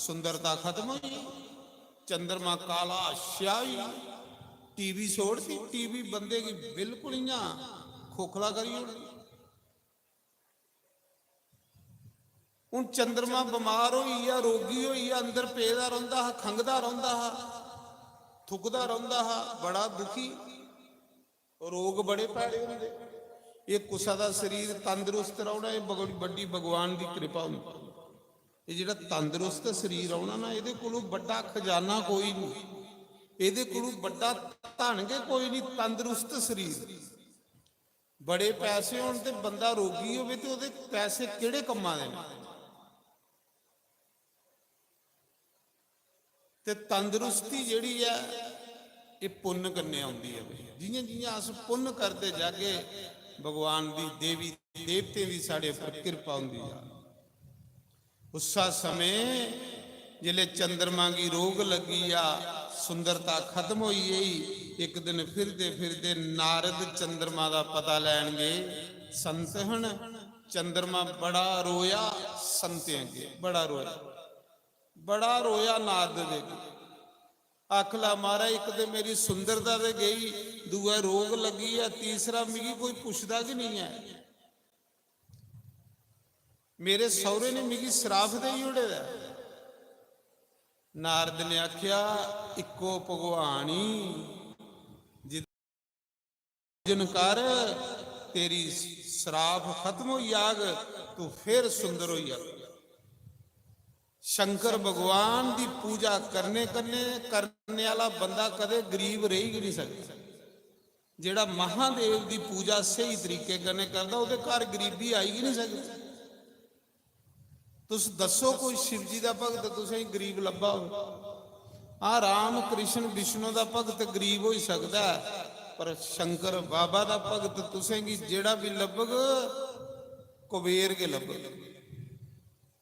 सुंदरता खत्म हुई, चंद्रमा काला स्याह होई, टीबी छोड़ती, टीबी बंदे गी बिल्कुल इ'यां खोखला करी ओड़दी। हून चंद्रमा बमार होई गेआ, रोगी होई गेआ, अंदर पेदा रौंह्दा हा, खंघदा रौंह्दा हा, थुकदा रौंह्दा हा, बड़ा दुखी। रोग बड़े भैड़े होंदे। एह् कुसै दा शरीर तंदरुस्त रौह्ना, एह् बड़ी बड्डी भगवान दी कृपा होंदी। एह् जेह्ड़ा तंदरुस्त शरीर रौह्ना ना, एह्दे कोलू बड्डा खजाना कोई नहीं, एह्दे कोलू बड्डा धन गै कोई नहीं। तंदरुस्त शरीर, बड़े पैसे होन ते बंदा रोगी होवे ते ओह्दे पैसे केह्ड़े कम्मा दे न? ते तंदरुस्ती जेह्ड़ी ऐ, एह् पुन्न कन्नै औंदी ऐ। भाई, जि'यां जि'यां अस पुन्न करदे जागे, भगवान दी, देवी देवतें दी साढ़े उप्पर किरपा होंदी जा। उस्सा समें जिसलै चंद्रमा गी रोग लग्गी गेआ, सुंदरता खत्म होई गेई, इक दिन फिरदे फिरदे नारद चंद्रमा दा पता लैन गे। संत हन, चंद्रमा बड़ा रोया, संतें अग्गें बड़ा रोया। बड़ा रोया नारद दे। आखला, "महाराज, इक ते मेरी सुंदरता ते गई, दूआ रोग लग्गी गेआ, तीसरा मिगी कोई पुछदा गै नहीं ऐ। मेरे सौरे ने मिगी श्राप देई ओड़े दा ऐ।" नारद ने आख्या, "इक्को भगवान ही, जिद भजन कर, तेरी श्राप खत्म होई जाग, तू फिर सुंदर होई जाग।" शंकर भगवान दी पूजा करने कन्ने, करने आह्ला बंदा कदे गरीब रेही गै नहीं सकदा। जेह्ड़ा महादेव दी पूजा स्हेई तरीके कन्नै करदा, ओह्दे घर गरीबी आई गै नहीं सकदी। तुस दस्सो कोई शिव जी दा भगत तुसेंगी गरीब लब्भा हो? हाँ, राम कृष्ण विष्णु दा भगत गरीब होई सकदा ऐ, पर शंकर बाबा दा भगत तुसेंगी जेह्ड़ा भी लब्भग, कुबेर गै लब्भग।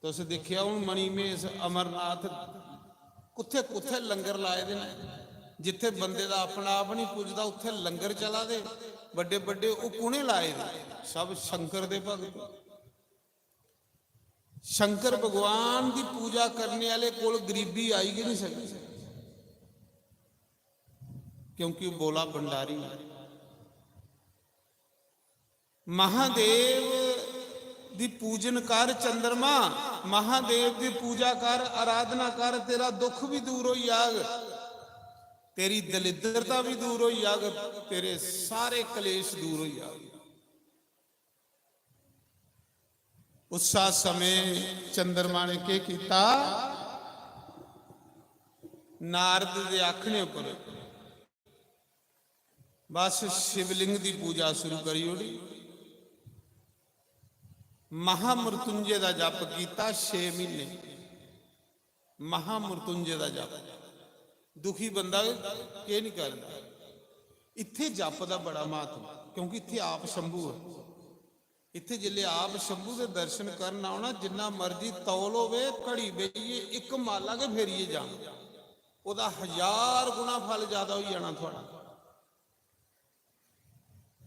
तुस दिक्खेआ हून मणिमहेश अमरनाथ कुत्थै कुत्थै लंगर लाए दे न, जित्थै बंदे दा अपना आप नहीं पुजदा उत्थै लंगर चला दे, बड्डे बड्डे ओह् कु'नें लाए दे? सब शंकर दे भगत। शंकर भगवान दी पूजा करने आह्ले कोल गरीबी आई गै नहीं सकदी। क्योंकि ओह् बोला भंडारी ऐ। महादेव दी पूजन कर चंद्रमा, महादेव दी पूजा कर, आराधना कर, तेरा दुख भी दूर होई जाग, तेरी दलिद्रता भी दूर होई जाग, तेरे सारे कलेश दूर होई जाग। उस समय चंद्रमा ने केह् कीता? नारद दे आखने उप्पर बस शिवलिंग दी पूजा शुरू करी ओड़ी। महामृत्युंजय दा जप कीता छे म्हीने। महामृत्युंजय दा जप। दुखी बंदा केह् नहीं करदा। इत्थे जप दा बड़ा महत्व, क्योंकि इत्थे आप शंभू है। इत्थे जिसले आप शंभू दे दर्शन करन आओ ना, जिन्ना मर्जी तौल होवे, घड़ी बेहियै इक माला गै फेरियै जाओ, ओह्दा हजार गुणा फल ज्यादा होई जाना थुआढ़ा।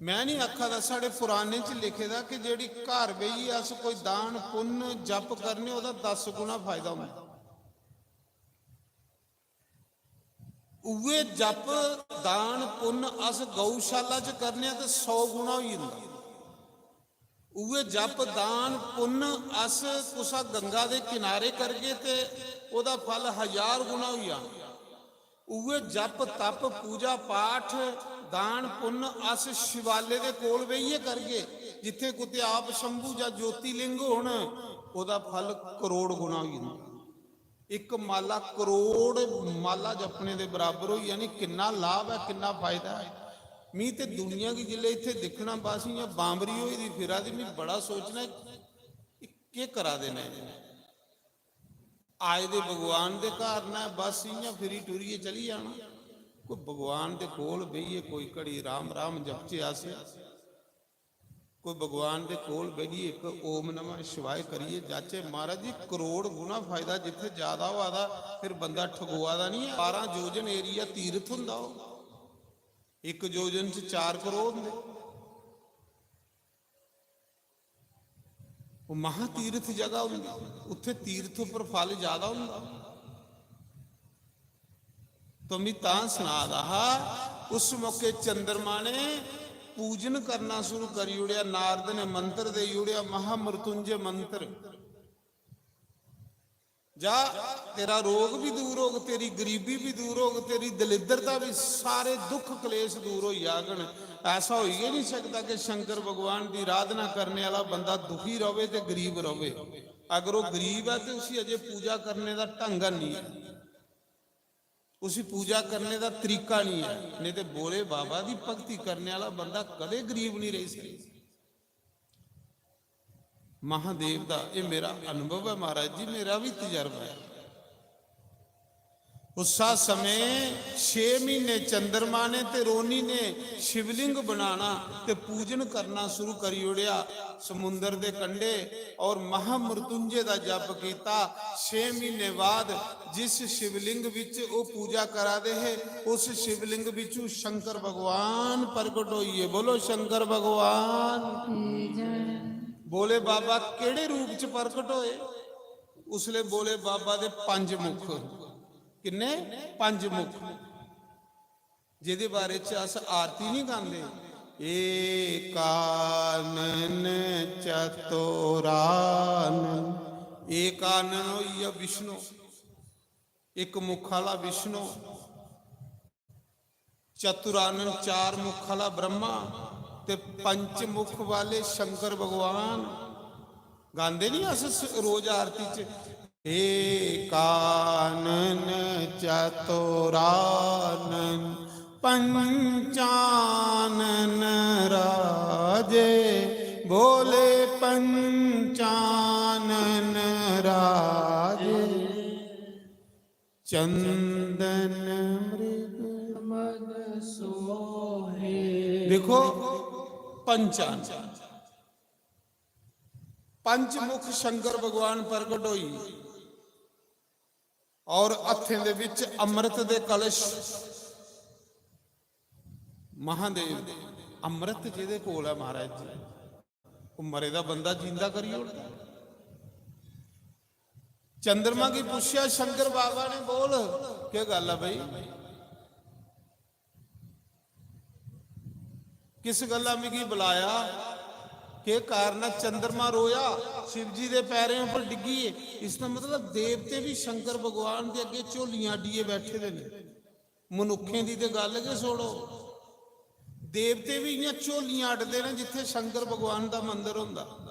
मैं नहीं आखा दा, साढ़े पुराने च लिखे दा कि जेह्ड़ी घर बेहियै अस कोई दान पुन्न जप करने, ओह्दा दस गुणा फायदा होंदा। उ'ऐ जप, दान पुन्न अस गौशाला च करने आं ते सौ गुणा होई जंदा। उ'ऐ जप, दान पुन्न अस कुसा गंगा दे किनारे करगे ते ओह्दा फल हजार गुणा होई जाना। उ'ऐ जप, तप, पूजा पाठ, दान पुन्न अस शिवाले दे कोल बेहियै करगे, जित्थै कुतै आप शंभू जां ज्योतिलिंग होन, ओह्दा फल करोड़ गुणा होई जंदा। इक माला करोड़ माला जपने दे बराबर होई जानी। किन्ना लाभ ऐ, किन्ना फायदा ऐ। मी ते दुनिया गी जिसलै इत्थै दिक्खना, बस इ'यां बांबरी होई दी फिरा दी। मी बड़ा सोचना, एह् केह् करा दे न? आए दे भगवान दे घर न, बस इ'यां फिरी टुरियै चली जाना। कोई भगवान दे कोल बेहियै कोई घड़ी राम राम जपचे अस, कोई भगवान दे कोल बेहियै इक ओम नमः शिवाय करियै जाचे, महाराज जी, करोड़ गुणा फायदा। जित्थे ज्यादा होआ दा, फिर बंदा ठगोआ दा नहीं है। बारां योजन एरिया तीर्थ हुंदा ओह्, इक योजन च चार करोड़ होंदे। ओह् महातीर्थ जगह होंदी, उत्थे तीर्थ उप्पर फल ज्यादा होंदा। तो मी तां सना दा हा, उस मौके चंद्रमा ने पूजन करना शुरू करी ओड़ेआ, नारद ने मंत्र देई ओड़ेआ, महामृत्युंजय मंत्र। जा, तेरा रोग भी दूर होग, तेरी गरीबी भी दूर होग, तेरी दलिद्रता भी, सारे दुख कलेश दूर होई जागन। ऐसा होई गै नहीं सकदा कि शंकर भगवान दी आराधना करने वाला बंदा दुखी रवे ते गरीब रवे। अगर वो गरीब है तो उसी अजे पूजा करने का ढंग नहीं है, उसी पूजा करने का तरीका नहीं है। नहीं तो भोले बाबा की भक्ति करने वाला बंदा कदे गरीब नहीं रह सकता। महादेव दा, ये मेरा अनुभव है महाराज जी, मेरा भी तजर्बा है। उस समय छे महीने चंद्रमा ने ते रोनी ने शिवलिंग बनाना ते पूजन करना शुरू करी ओड़ेआ समुंदर दे कंढे, और महामृत्युंजय दा जप कीता। छे महीने बाद जिस शिवलिंग विच ओह पूजा करा दे हे, उस शिवलिंग विचू शंकर भगवान प्रकट होइए। बोलो शंकर भगवान की जय। भोले बाबा केड़े रूप च प्रकट होए? उसले भोले बाबा दे पंज मुख। किन्ने? पंज मुख। जेदे बारे च अस आरती नहीं गांदे, एकानन चतुरानन। एकानन होई गेआ विष्णु, इक मुख आह्ला विष्णु, चतुरानन चार मुख आह्ला ब्रह्मा ते पंच मुख वाले शंकर भगवान। गांदे नहीं अस स-, रोज आरती च, एकानन चतुरानन पंचानन राजे, भोले पंचानन राजे। चंदन मृग मद सोहे। देखो, पंचानन, पंचमुख शंकर भगवान प्रकट होई और हत्थें दे विच अमृत दे कलश। महादेव दे अमृत जेदे कोल है महाराज जी, वो मरे दा बंदा जींदा करी ओड़दा। चंद्रमा की पूछया शंकर बाबा ने, बोल, क्या गल है भाई? किस गल्ला मिगी बुलाया? केह् कारण ऐ? चंद्रमा रोया, शिव जी दे पैरें उप्पर डिग्गी गे। इसदा मतलब देवते बी शंकर भगवान दे अग्गें झोलियां अड्डियै बैठे दे न। मनुक्खें दी ते गल्ल गै छोड़ो, देवते बी इ'यां झोलियां अड्डदे न जित्थै शंकर भगवान दा मंदर होंदा।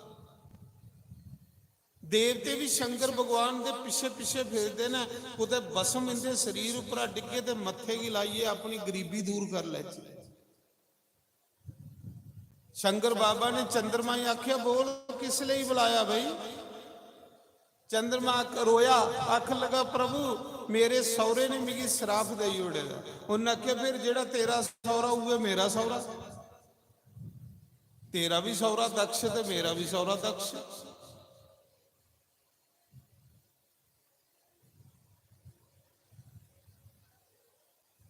देवते बी शंकर भगवान दे पिच्छे पिच्छे फिरदे न। कुतै भस्म इंदे शरीर उप्परा डिग्गे ते मत्थे गी लाइयै अपनी गरीबी दूर कर लैचे। शंकर बाबा ने चंद्रमा गी आखेआ, "बोल, किस लेई बुलाया भाई?" चंद्रमा आख-, रोया, आखन लगा, "प्रभु, मेरे सौरे ने मिगी श्राप देई ओड़े दा।" उन्नै आखेआ, "फिर जेह्ड़ा तेरा सौरा, उ'ऐ मेरा सौरा। तेरा बी सौरा दक्ष ते मेरा बी सौरा दक्ष।"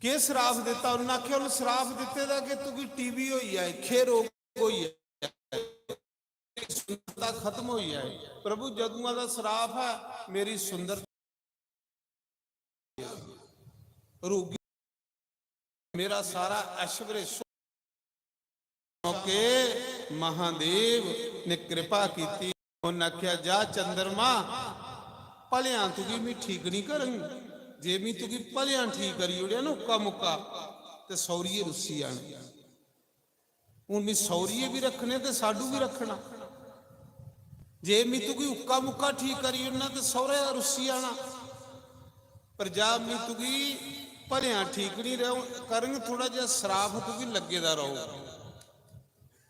केह् श्राप दित्ता? उन्नै आखेआ, "उन्न श्राप दित्ते दा कि तुगी टीबी होई जाए, खे रोग होई जाए, सुंदरता खत्म होई जाए।" प्रभु, जदुआं दा श्राप है, मेरी सुंदर रोगी, मेरा सारा ऐश्वर्य मौके महादेव ने कृपा कीती। उन्नै आखेआ, "जा चंद्रमा, भलेआं तुगी मी ठीक निं करङ। जे मी तुगी भलेआं ठीक करी ओड़ेआ ना उक्का मुक्का, ते सौरिये रुस्सी जाना। हून मी सौरिये बी रक्खने ते साडू बी रक्खना। जे मी तुगी उक्का मुक्का ठीक करी ओड़ना ते सौरे रुस्सी जाना। पर जा, मी तुगी भलेआं ठीक निं रह-, करङ, थोड़ा जेहा श्राप तुगी लग्गे दा रौह्ग।"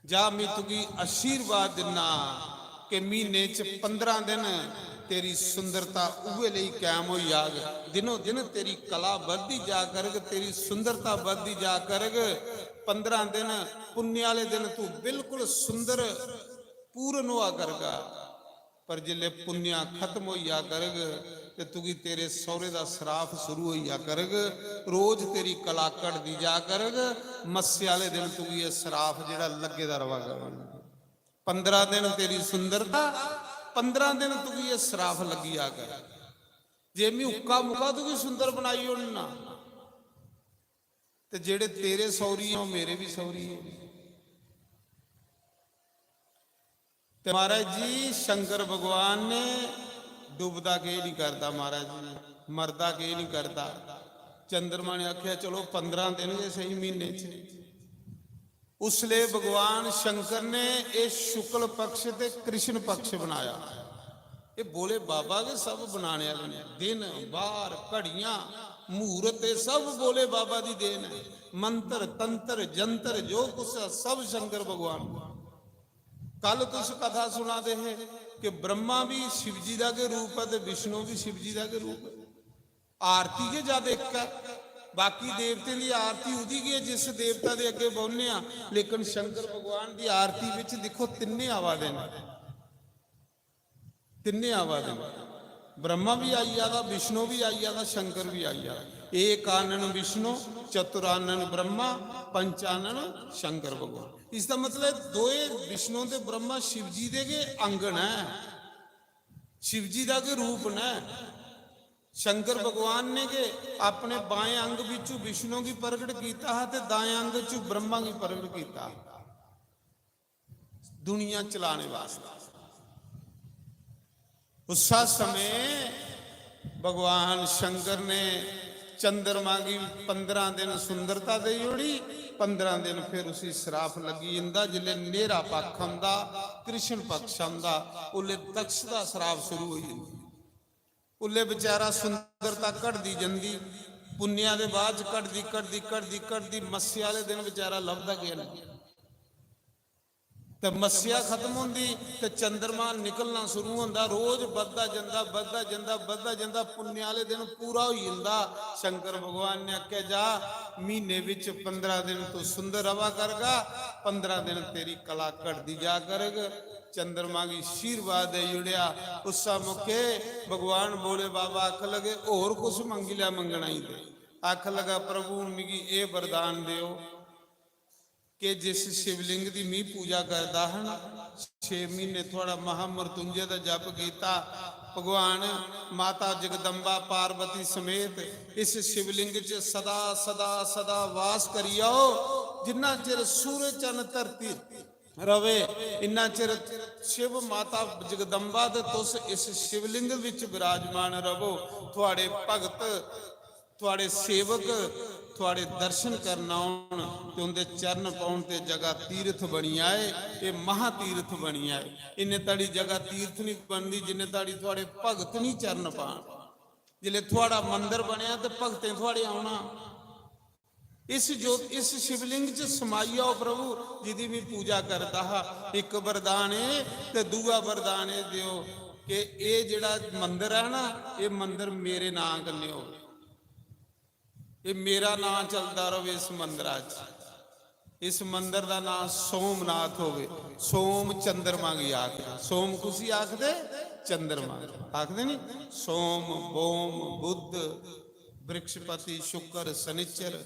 जा, मी तुगी आशीर्वाद दिन्ना कि म्हीने च पंदरां दिन तेरी सुंदरता उ'ऐ लेई कायम होई जाग। दिनो दिन तेरी कला बधदी जा करग, तेरी सुंदरता बधदी जा करग। पंदरां दिन पुण्य आह्ले दिन तू बिल्कुल सुंदर, पूर्ण होआ करगा। पर जिसलै पुण्या खत्म होई जा करग ते तुगी तेरे सौरे दा श्राप शुरू होई जा करग। रोज तेरी कला घटदी जा करग। मस्से आह्ले दिन तुगी एह् श्राप जेह्ड़ा लग्गे दा रवा करग। पंदरां दिन तेरी सुंदरता, पंदरां दिन तुगी एह् श्राप लग्गी जा करग। जे मी उक्का मुक्का तुगी सुंदर बनाई ओड़ना, ते जेह्ड़े तेरे सौरी ऐ, ओह् मेरे बी सौरी ऐ। ते महाराज जी, शंकर भगवान ने डुबदा केह् नहीं करदा, महाराज जी, मरदा केह् नहीं करदा। चंद्रमा ने आखेआ, "चलो, पंदरां दिन गै सही म्हीने च।" उसले भगवान शंकर ने एह् शुक्ल पक्ष ते कृष्ण पक्ष बनाया। एह् भोले बाबा गै सब बनाने आह्ले न। दिन, बार, घड़ियां, मुहूर्त, एह् सब भोले बाबा दी देन ऐ। मंत्र, तंत्र, जंत्र, जो कुछ ऐ, सब शंकर भगवान। कल तुस कथा सुना दे हे कि ब्रह्मा भी शिव जी दा गै रूप ऐ ते विष्णु भी शिव जी दा गै रूप ऐ। आरती गै जद इक ऐ, बाकी देवतें दी आरती उदी गै ऐ जिस देवता दे अग्गें बौह्ने आं, लेकिन शंकर भगवान दी आरती बिच दिक्खो, तिन्ने आवा दे न, तिन्ने आवा दे न। ब्रह्मा भी आई जा दा, विष्णु भी आई जा दा, शंकर भी आई जा दा। एक आनन विष्णु, चतुरानन ब्रह्मा, पंचानन शंकर भगवान। इसदा मतलब दोए विष्णु ते ब्रह्मा शिव जी दे गै अंग न, शिव जी दा गै रूप न। शंकर भगवान ने गै अपने बाएं अंग बिचू विष्णु गी प्रगट कीता हा ते दाएं अंग चू ब्रह्मा गी प्रगट कीता हा, दुनिया चलाने वास्ते। उस समय भगवान शंकर ने चंद्रमा गी पंदरां दिन सुंदरता देई ओड़ी, पंदरां दिन फिर उसी श्राप लग्गी जंदा। जिसलै न्हेरा पक्ख औंदा, कृष्ण पक्ष औंदा, उसलै दक्ष दा श्राप शुरू होई जंदा। उल्ले बेचारा सुंदरता घटदी जंदी, पुन्नेआ दे बाद च घटदी, घटदी, घटदी, घटदी मस्सेआ आह्ले दिन बेचारा लभदा गै नेईं। ते मस्सेआ खत्म होंदी ते चंद्रमा निकलना शुरू होंदा, रोज बधदा जंदा, बधदा जंदा, बधदा जंदा, पुन्नेआ आह्ले दिन पूरा होई जंदा। शंकर भगवान ने आखेआ, "जा, म्हीने बिच पंदरां दिन तू सुंदर रवा करगा, पंदरां दिन तेरी कला घटदी जा करग।" चंद्रमा गी आशीर्वाद देई ओड़ेआ। उस्सै मौके भगवान भोले बाबा आखन लगे, "होर कुछ मंगी लै, मंगना ही दे।" आखन लगा, "प्रभु, हून मिगी एह् वरदान देओ कि जिस शिवलिंग दी मी पूजा करदा हा ना, छे म्हीने थुआढ़ा महामृत्युंजय दा जप कीता, भगवान माता जगदम्बा पार्वती समेत इस शिवलिंग च सदा, सदा, सदा वास करी आओ।" जिन्ना चिर सूरज चन्न धरती रवे, इन्ना चिर शिव माता जगदम्बा ते तुस इस शिवलिंग विच विराजमान रवो। थुआड़े भगत, थुआड़े सेवक, थुआड़े दर्शन करन औन ते उंदे चरण पौन ते जगह तीर्थ बनी आए, एह महातीर्थ बनी आए। इन्ने तड़ी जगह तीर्थ नहीं बनदी जिन्ने तड़ी थुआड़े भगत नहीं चरण पान। जिसले थुआड़ा मंदिर बनया ते भगतें थुआड़े आना। इस जो इस शिवलिंग च समाई आओ प्रभु। जिदी भी पूजा करदा हा, एक वरदान ए ते दूआ वरदान ए दियो कि एह जेड़ा मंदिर है ना, एह मंदिर मेरे नां कन्नै हो, एह मेरा नां चलदा रवे इस मंदिरा च। इस मंदिर दा नां सोमनाथ होवे। सोम चंद्रमा गी आखदे। सोम कुसी आखदे? चंद्रमा गी आखदे नी। सोम, बोम, बुध, बृहस्पति, शुक्र, शनिचर,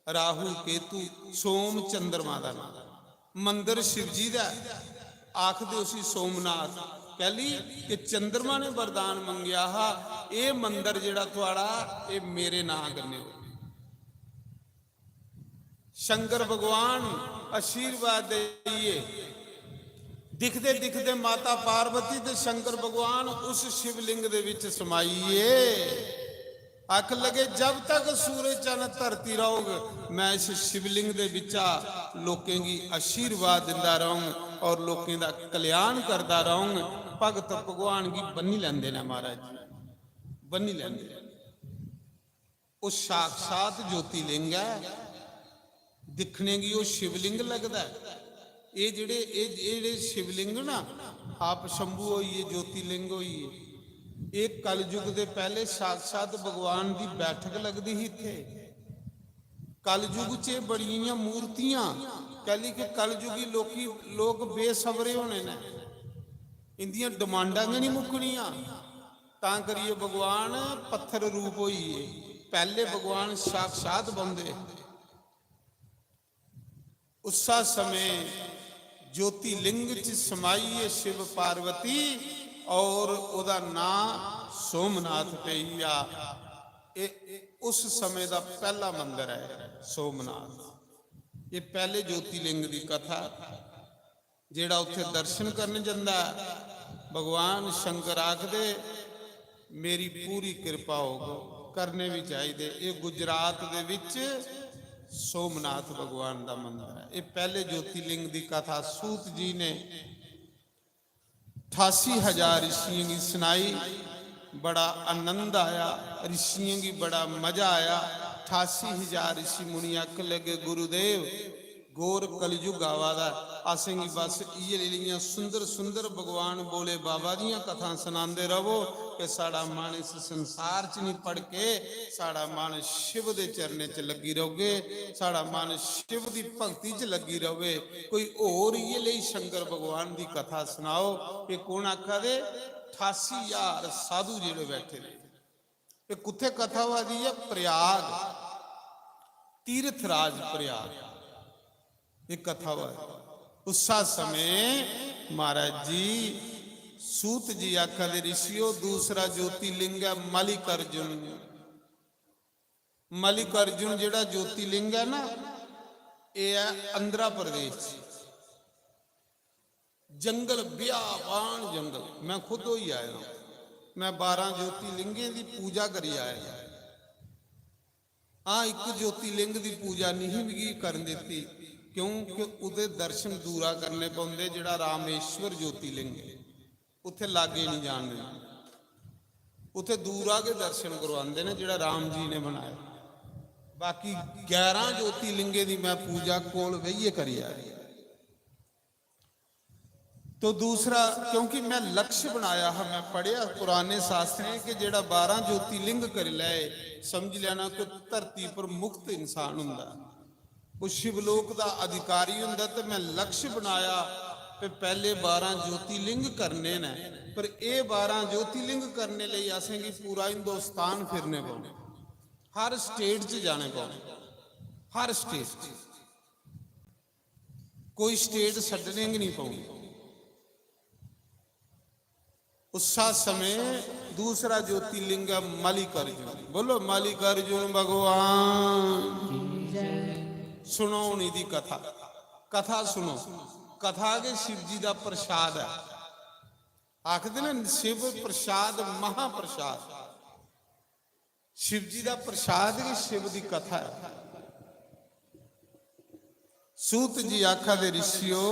राहु, केतु, सोम चंद्रमा दा नां। मंदिर शिवजी दा ऐ, आखदे उसी सोमनाथ। कैली कि चंद्रमा ने वरदान मंगेआ हा, एह मंदिर जेड़ा थुआड़ा, एह मेरे नां कन्नै हो। शंकर भगवान आशीर्वाद देइए दिखदे दिखदे माता पार्वती ते शंकर भगवान उस शिवलिंग दे विच समाइए आख लगे, जब तक सूरज चन्न धरती रहोग, मैं इस शिवलिंग दे बिचा लोकें गी आशीर्वाद दिंदा रहूं और लोकें दा कल्याण करदा रहूं। भगत भगवान गी बन्नी लैंदे ने महाराज जी, बन्नी लैंदे। ओह साक्षात ज्योतिलिंग ऐ, दिक्खने गी ओह शिवलिंग लगदा ऐ। एह जेह्ड़े, एह, एह जेह्ड़े शिवलिंग ना, आप शंभु होई गे, ज्योतिलिंग होई गे, एह कलयुग दे पैह्ले साक्षात भगवान दी बैठक लगदी ही इत्थै। कलयुग च एह बड़ियां मूर्तियां, कैली कि कलयुगी लोकी, लोक बेसबरे होने न, इंदियां डिमांडां गै नहीं मुक्कनियां। तां करियै भगवान पत्थर रूप होई गे। पैह्ले भगवान साक्षात बौंह्दे। उस्सा समें ज्योतिलिंग च समाई ऐ शिव पार्वती और ओह्दा नां सोमनाथ पेई गेआ। एह् उस समें दा पैह्ला मंदर ऐ सोमनाथ। एह् पैह्ले ज्योतिलिंग दी कथा। जेह्ड़ा उत्थै दर्शन करन जंदा ऐ, भगवान शंकर आखदे, "मेरी पूरी किरपा होग।" करने बी चाहिदे। एह् गुजरात दे विच सोमनाथ भगवान दा मंदर ऐ। एह् पैह्ले ज्योतिलिंग दी कथा सूत जी ने ठासी हजार ऋषियें गी सनाई। बड़ा आनंद आया, ऋषियें गी बड़ा मजा आया। ठासी हजार ऋषि मुनि आखन लगे, "गुरुदेव, घोर कलयुग आवा दा, असेंगी बस इ'यै लेइयां सुंदर सुंदर भगवान भोले बाबा दियां कथां सनांदे रवो कि साढ़ा मन इस संसार च निं भड़के, साढ़ा मन शिव दे चरणें च लग्गी रौह्गे, साढ़ा मन शिव दी भक्ति च लग्गी र'वै। कोई होर इ'यै लेई शंकर भगवान दी कथा सनाओ।" एह् कौन आखा दे? ठासी हजार साधु जेह्ड़े बैठे दे। एह् कुत्थै कथा होआ दी ऐ? प्रयाग, तीर्थराज प्रयाग, एह् कथा होआ दी। उस्सा समें महाराज जी, सूत जी आखा दे, "ऋषियो, दूसरा ज्योतिलिंग ऐ मल्लिकार्जुन।" मल्लिकार्जुन जेह्ड़ा ज्योतिलिंग ऐ ना, एह् ऐ आंध्रा प्रदेश च। जंगल, बियाबान जंगल। मैं खुद होई आया, मैं बारां ज्योतिलिंगें दी पूजा करी आया। हां, इक ज्योतिलिंग दी पूजा नहीं मिगी करन दित्ती, क्योंकि ओह्दे दर्शन दूरा करने पौंदे, जेह्ड़ा रामेश्वर ज्योतिलिंग ऐ, उत्थै लाग्गे नहीं जान दिंदे। उत्थै दूरा गै दर्शन करवांदे ने, जेह्ड़ा राम जी ने बनाया। बाकी ग्यारह ज्योतिलिंगें दी मैं पूजा कोल बेहियै करी आया। तो दूसरा, क्योंकि मैं लक्ष्य बनाया हा, मैं पढ़ेआ पुराने शास्त्रें कि जेह्ड़ा बारां ज्योतिलिंग करी लै, समझ लैना कि धरती पर मुक्त इंसान हुंदा। ओह् शिवलोक दा अधिकारी हुंदा। ते मैं लक्ष्य बनाया कि पैह्ले बारां ज्योतिलिंग करने न, पर एह् बारां ज्योतिलिंग करने लेई असेंगी पूरा हिंदुस्तान फिरने पौने, हर स्टेट च जाने पौने, हर स्टेट च। कोई स्टेट छड्डने गै नहीं पौनी। उस्सा समें दूसरा ज्योतिलिंग ऐ मल्लिकार्जुन। बोलो, मल्लिकार्जुन भगवान। सुनो हुन इदी कथा। कथा सुनो। कथा गै शिव जी दा प्रसाद ऐ। आखदे न शिव प्रसाद महाप्रसाद। शिव जी दा प्रसाद गै शिव दी कथा ऐ। सूत जी आखा दे, ऋषियो,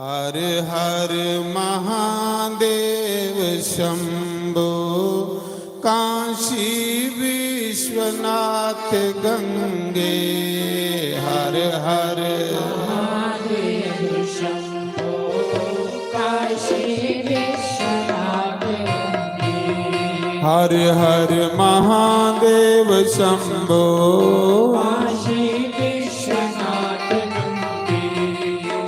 हर हर महादेव शंभो, काशी विश्वनाथ गंगे। हर हर महादेव शंभो, काशी विश्वनाथ गंगे। हर हर महादेव शंभो, काशी विश्वनाथ गंगे।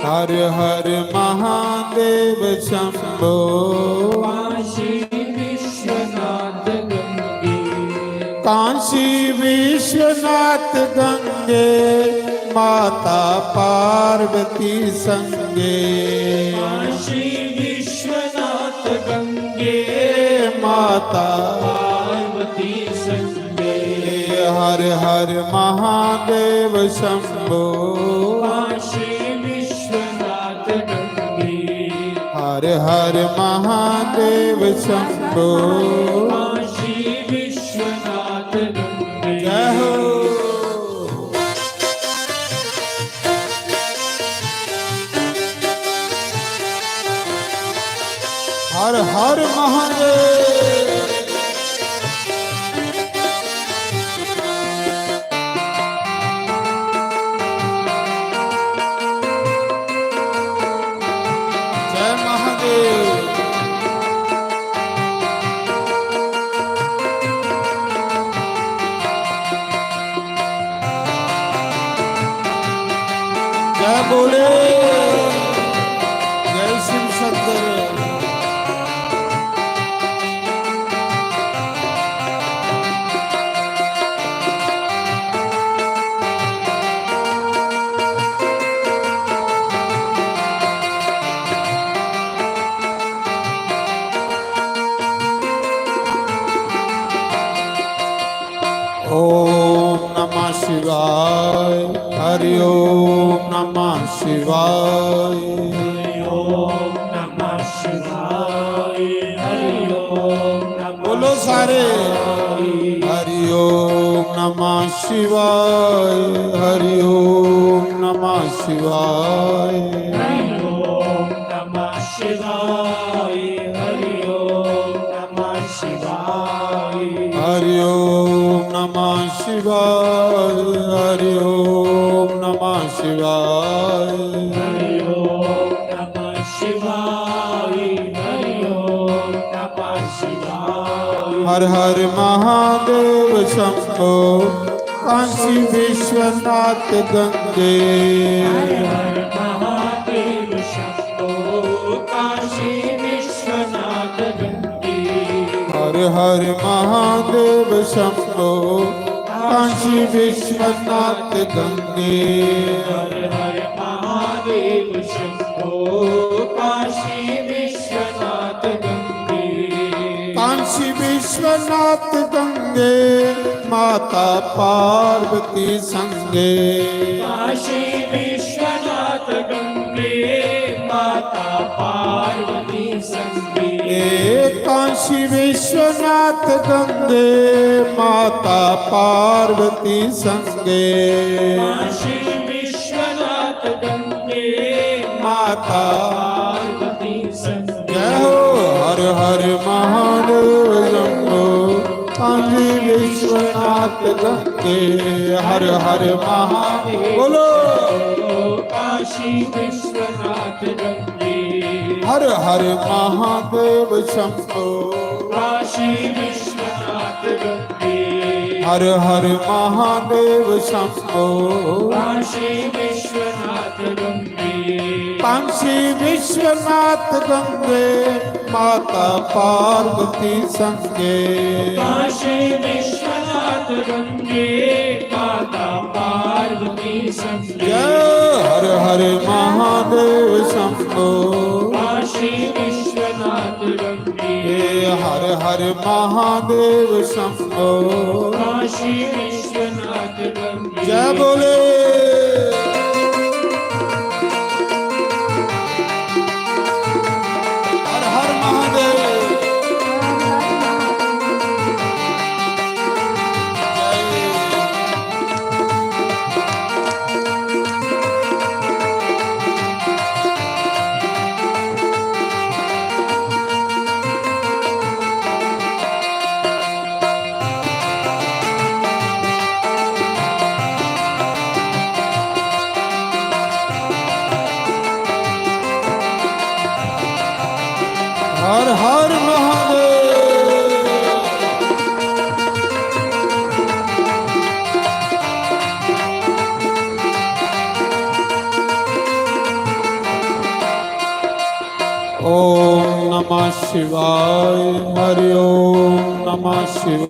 हर हर महादेव शंभो, काशी विश्वनाथ गंगे। काशी विश्वनाथ गंगे, माता पार्वती संगे। काशी विश्वनाथ गंगे, माता पार्वती संगे। हर हर महादेव शंभो, काशी विश्वनाथ गंगे। हर हर महादेव शंभो, काशी विश्वनाथ गंगे। जय हो। हर हर महादेव। जय महादेव। जय बोले, जय शिव शंकर। ओम नमः शिवाय, हरि ओम नमः शिवाय। हरि ओम नमः शिवाय, हरि ओम नमः बोलो सारे। शिवाय। हरि ओम नमः शिवाय, हरि ओम नमः शिवाय। हरि ओम नमः शिवाय, हरि ओम नमः शिवाय। हरि ओम नमः शिवाय, हरि ओम नमः शिवाय। हरि ओम नमः शिवाय, हरि ओम नमः शिवाय। हर हर महादेव शंभो, काशी विश्वनाथ गंगे। हर हर महादेव शंभो, काशी विश्वनाथ गंगे। हर हर महादेव शंभो, काशी विश्वनाथ गंगे। हर हर महादेव शंभो, काशी विश्वनाथ गंगे। काशी विश्वनाथ गंगे, माता पार्वती संगे। काशी विश्वनाथ गंगे, माता पार्वती संगे। ए काशी विश्वनाथ गंगे, माता पार्वती संगे। काशी विश्वनाथ गंगे, माता पार्वती संगे। जय हो। हर हर महादेव शंभो, काशी विश्वनाथ गंगे। हर हर महादेव। बोलो। काशी विश्वनाथ गंगे। हर हर महादेव शंभो। काशी विश्वनाथ गंगे। हर हर महादेव शंभो। काशी विश्वनाथ गंगे। काशी विश्वनाथ गंगे, माता पार्वती संगे। काशी विश्वनाथ गंगे, माता पार्वती संगे। जय हर हर महादेव शंभो। काशी विश्वनाथ गंगे। हे हर हर महादेव शंभो। काशी विश्वनाथ गंगे। जय बोले। ओम नमः शिवाय। हरि ओम नमः शिवाय।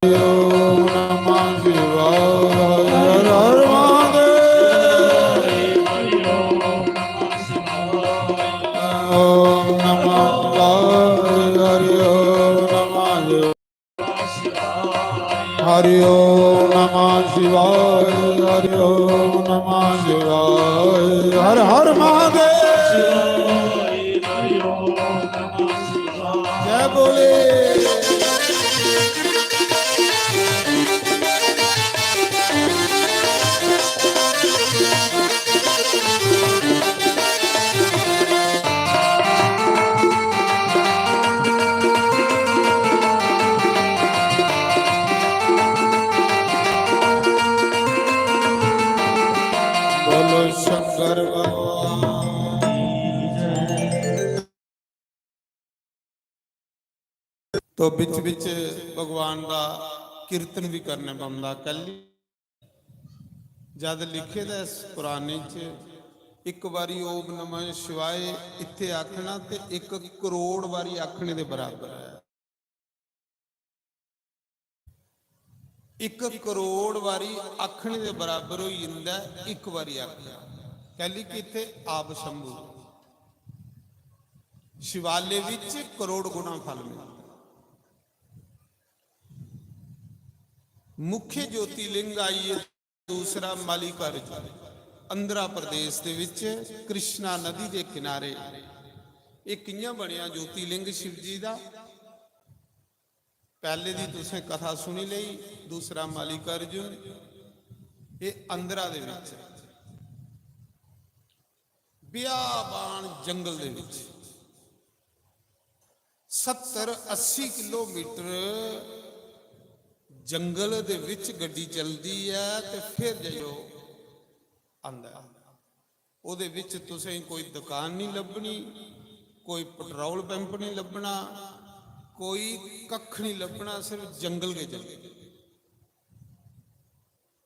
ओम नमः शिवाय। हर हर महादेव। ओम नमः शिवाय। हरि ओम नमः शिवाय। हरि ओम नमः शिवाय। हरि ओम नमः शिवाय। हर हर महादेव। जय बोले। बोलो शंकर भगवान। तो बिच बिच भगवान दा कीर्तन भी करने पौंदा। कल्ली जद लिखे दा इस कुरान च, इक बारी ओम नमः शिवाय इत्थे आखना ते इक करोड़ बारी आखने दे बराबर है। इक करोड़ बारी आखने दे बराबर होई जंदा ऐ इक बारी आखना। कैली कि इत्थे आप शंभु शिवालय विच करोड़ गुणा फल मिलदा। मुख्य ज्योतिर्लिंग आई है दूसरा मल्लिकार्जुन, आंध्र प्रदेश दे विच कृष्णा नदी दे किनारे। ये कियां बनया ज्योतिर्लिंग शिव जी दा? पहले दी तुसें कथा सुनी लेई। दूसरा मल्लिकार्जुन, ये आंध्रा दे विच बियाबान जंगल दे विच सत्तर अस्सी किलोमीटर जंगल दे विच गड्डी चलदी ऐ ते फिर जाइयै आंदा ऐ। ओह्दे विच तुसें कोई दुकान नहीं लब्भनी, कोई पेट्रोल पंप नहीं लब्भना, कोई कक्ख नहीं लब्भना, सिर्फ जंगल गै जंगल।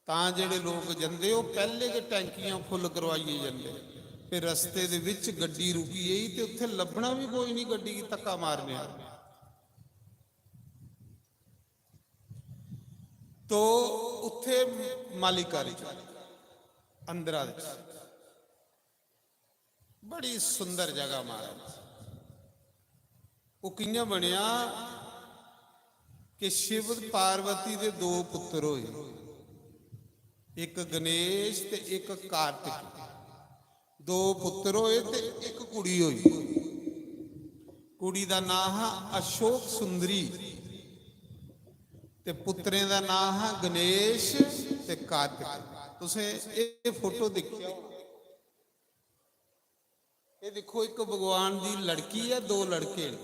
तां जेह्ड़े लोक जंदे, ओह् पैह्ले गै टैंकियां फुल करवाइयै जंदे। फिर रस्ते दे विच गड्डी रुकी गेई ते उत्थै लब्भना बी कोई नहीं गड्डी गी धक्का मारने आह्ला। तो उत्थे मल्लिकार्जुन आंध्रा दे, बड़ी सुंदर जगह महाराज। वो कियां बनया कि शिव पार्वती दे दो पुत्र होए, एक गणेश ते एक कार्तिक। दो पुत्र होए ते एक कुड़ी होई। कुड़ी दा नां हा अशोक सुंदरी ते पुत्रें दा नां हा गणेश ते कार्तिक। तुसें एह् फोटो दिक्खेआ होना। ये दिक्खो, इक भगवान दी लड़की ऐ, दो लड़के न।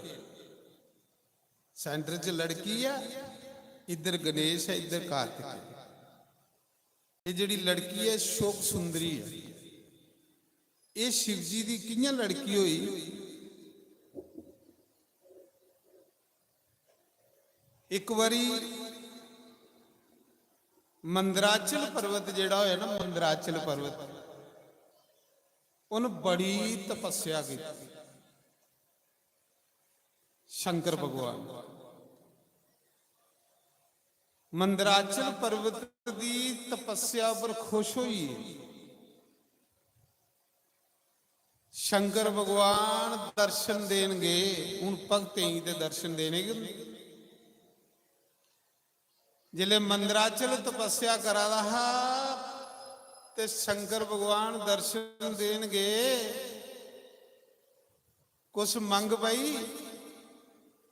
सेंटर च लड़की ऐ, इद्धर गणेश ऐ, इद्धर कार्तिक ऐ। ये जेह्ड़ी लड़की ऐ, शोक सुंदरी ऐ। ये शिव जी दी कि'यां लड़की होई? इक बारी मंदराचल पर्वत जेह्ड़ा होया ना, मंदराचल पर्वत, उन बड़ी तपस्या की। शंकर भगवान मंदराचल पर्वत दी तपस्या पर खुश होइए शंकर भगवान दर्शन देन गे। हुन भक्तें गी ते दर्शन देने गै होंदे। जिसलै मंदराचल तपस्या करा दा हा ते शंकर भगवान दर्शन देन गे, कुछ मंग पई।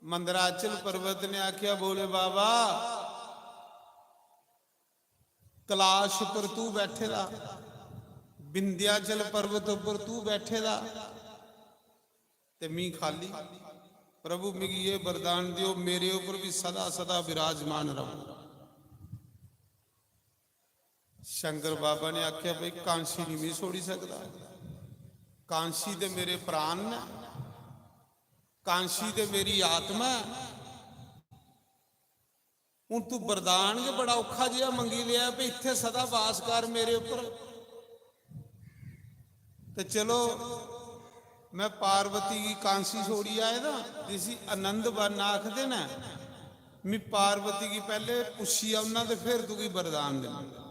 मंदराचल पर्वत ने आख्या, "भोले बाबा, कैलाश पर तू बैठे दा, विंध्याचल पर्वत पर तू बैठे दा, ते मी खाली। प्रभु, मिगी ये वरदान दियो, मेरे ऊपर भी सदा सदा विराजमान रहो।" शंकर बाबा ने आख्या, "भाई, कांशी नहीं मैं छोड़ी सकदा, कांशी ते मेरे प्राण ने, कांशी ते मेरी आत्मा है। हुन तू वरदान गै बड़ा औखा जेहा मंगी लेआ, भाई, इत्थै सदा वास कर मेरे उप्पर।" ते चलो, मैं पार्वती गी कांसी छोड़ी आए दा, जिसी आनंद वन आखदे न। मी पार्वती गी पैह्ले पुच्छी औना ते फिर तुगी वरदान देना।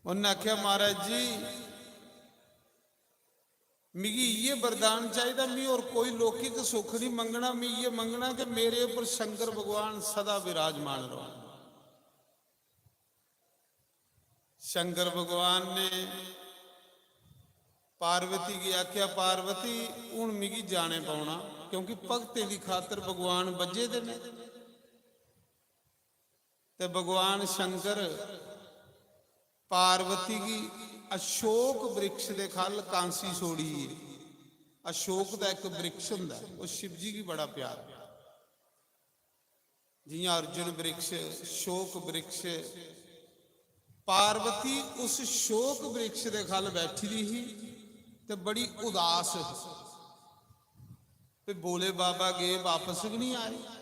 उन्नै आखेआ, "महाराज जी, मिगी इ'यै वरदान चाहिदा, मी होर कोई लौकिक सुख नहीं मंगना, मी इ'यै मंगना कि मेरे उप्पर शंकर भगवान सदा विराजमान रौह्न।" शंकर भगवान ने पार्वती गी आखेआ, "पार्वती, हुन मिगी जाने पौना, क्योंकि भक्तें दी खातर भगवान बज्झे दे न।" ते भगवान शंकर पार्वती गी अशोक वृक्ष दे ख'ल्ल कांसी छोड़ी। अशोक दा इक वृक्ष हुंदा ऐ, ओह् शिव जी गी बड़ा प्यारा। जियां अर्जुन वृक्ष, शोक वृक्ष, पार्वती उस शोक वृक्ष दे ख'ल्ल बैठी दी ही ते बड़ी उदास ही। ते भोले बाबा गे, वापस गै नहीं आए।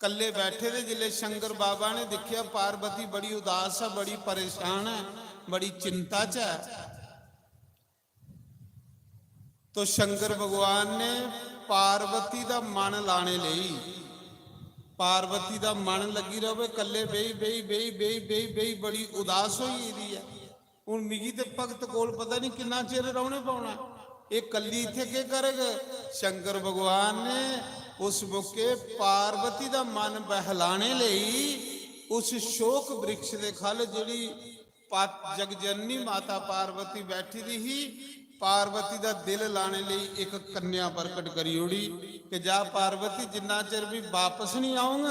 कल्ले बैठे दे जिसले शंकर बाबा ने दिक्खेआ, पार्वती बड़ी उदास है, बड़ी परेशान है, बड़ी चिंता च है, तो शंकर भगवान ने पार्वती दा मन लाने लेई, पार्वती दा मन लगी रवे, कल्ले बेही, बेही, बेही, बेही, बेही, बेही बड़ी उदास होई गेदी ऐ। हुन मिगी ते भगत कोल पता नहीं किन्ना चिर रौह्ने पौना। एह् कल्ली इत्थै केह् करग? शंकर भगवान ने उस मौके पार्वती दा मन बहलाने लेई उस शोक वृक्ष दे ख'ल्ल जेह्ड़ी पा-, जगजननी माता पार्वती बैठी दी ही, पार्वती दा दिल लाने लेई इक कन्या प्रकट करी ओड़ी कि जा पार्वती, जिन्ना चिर भी वापस नहीं आऊंग,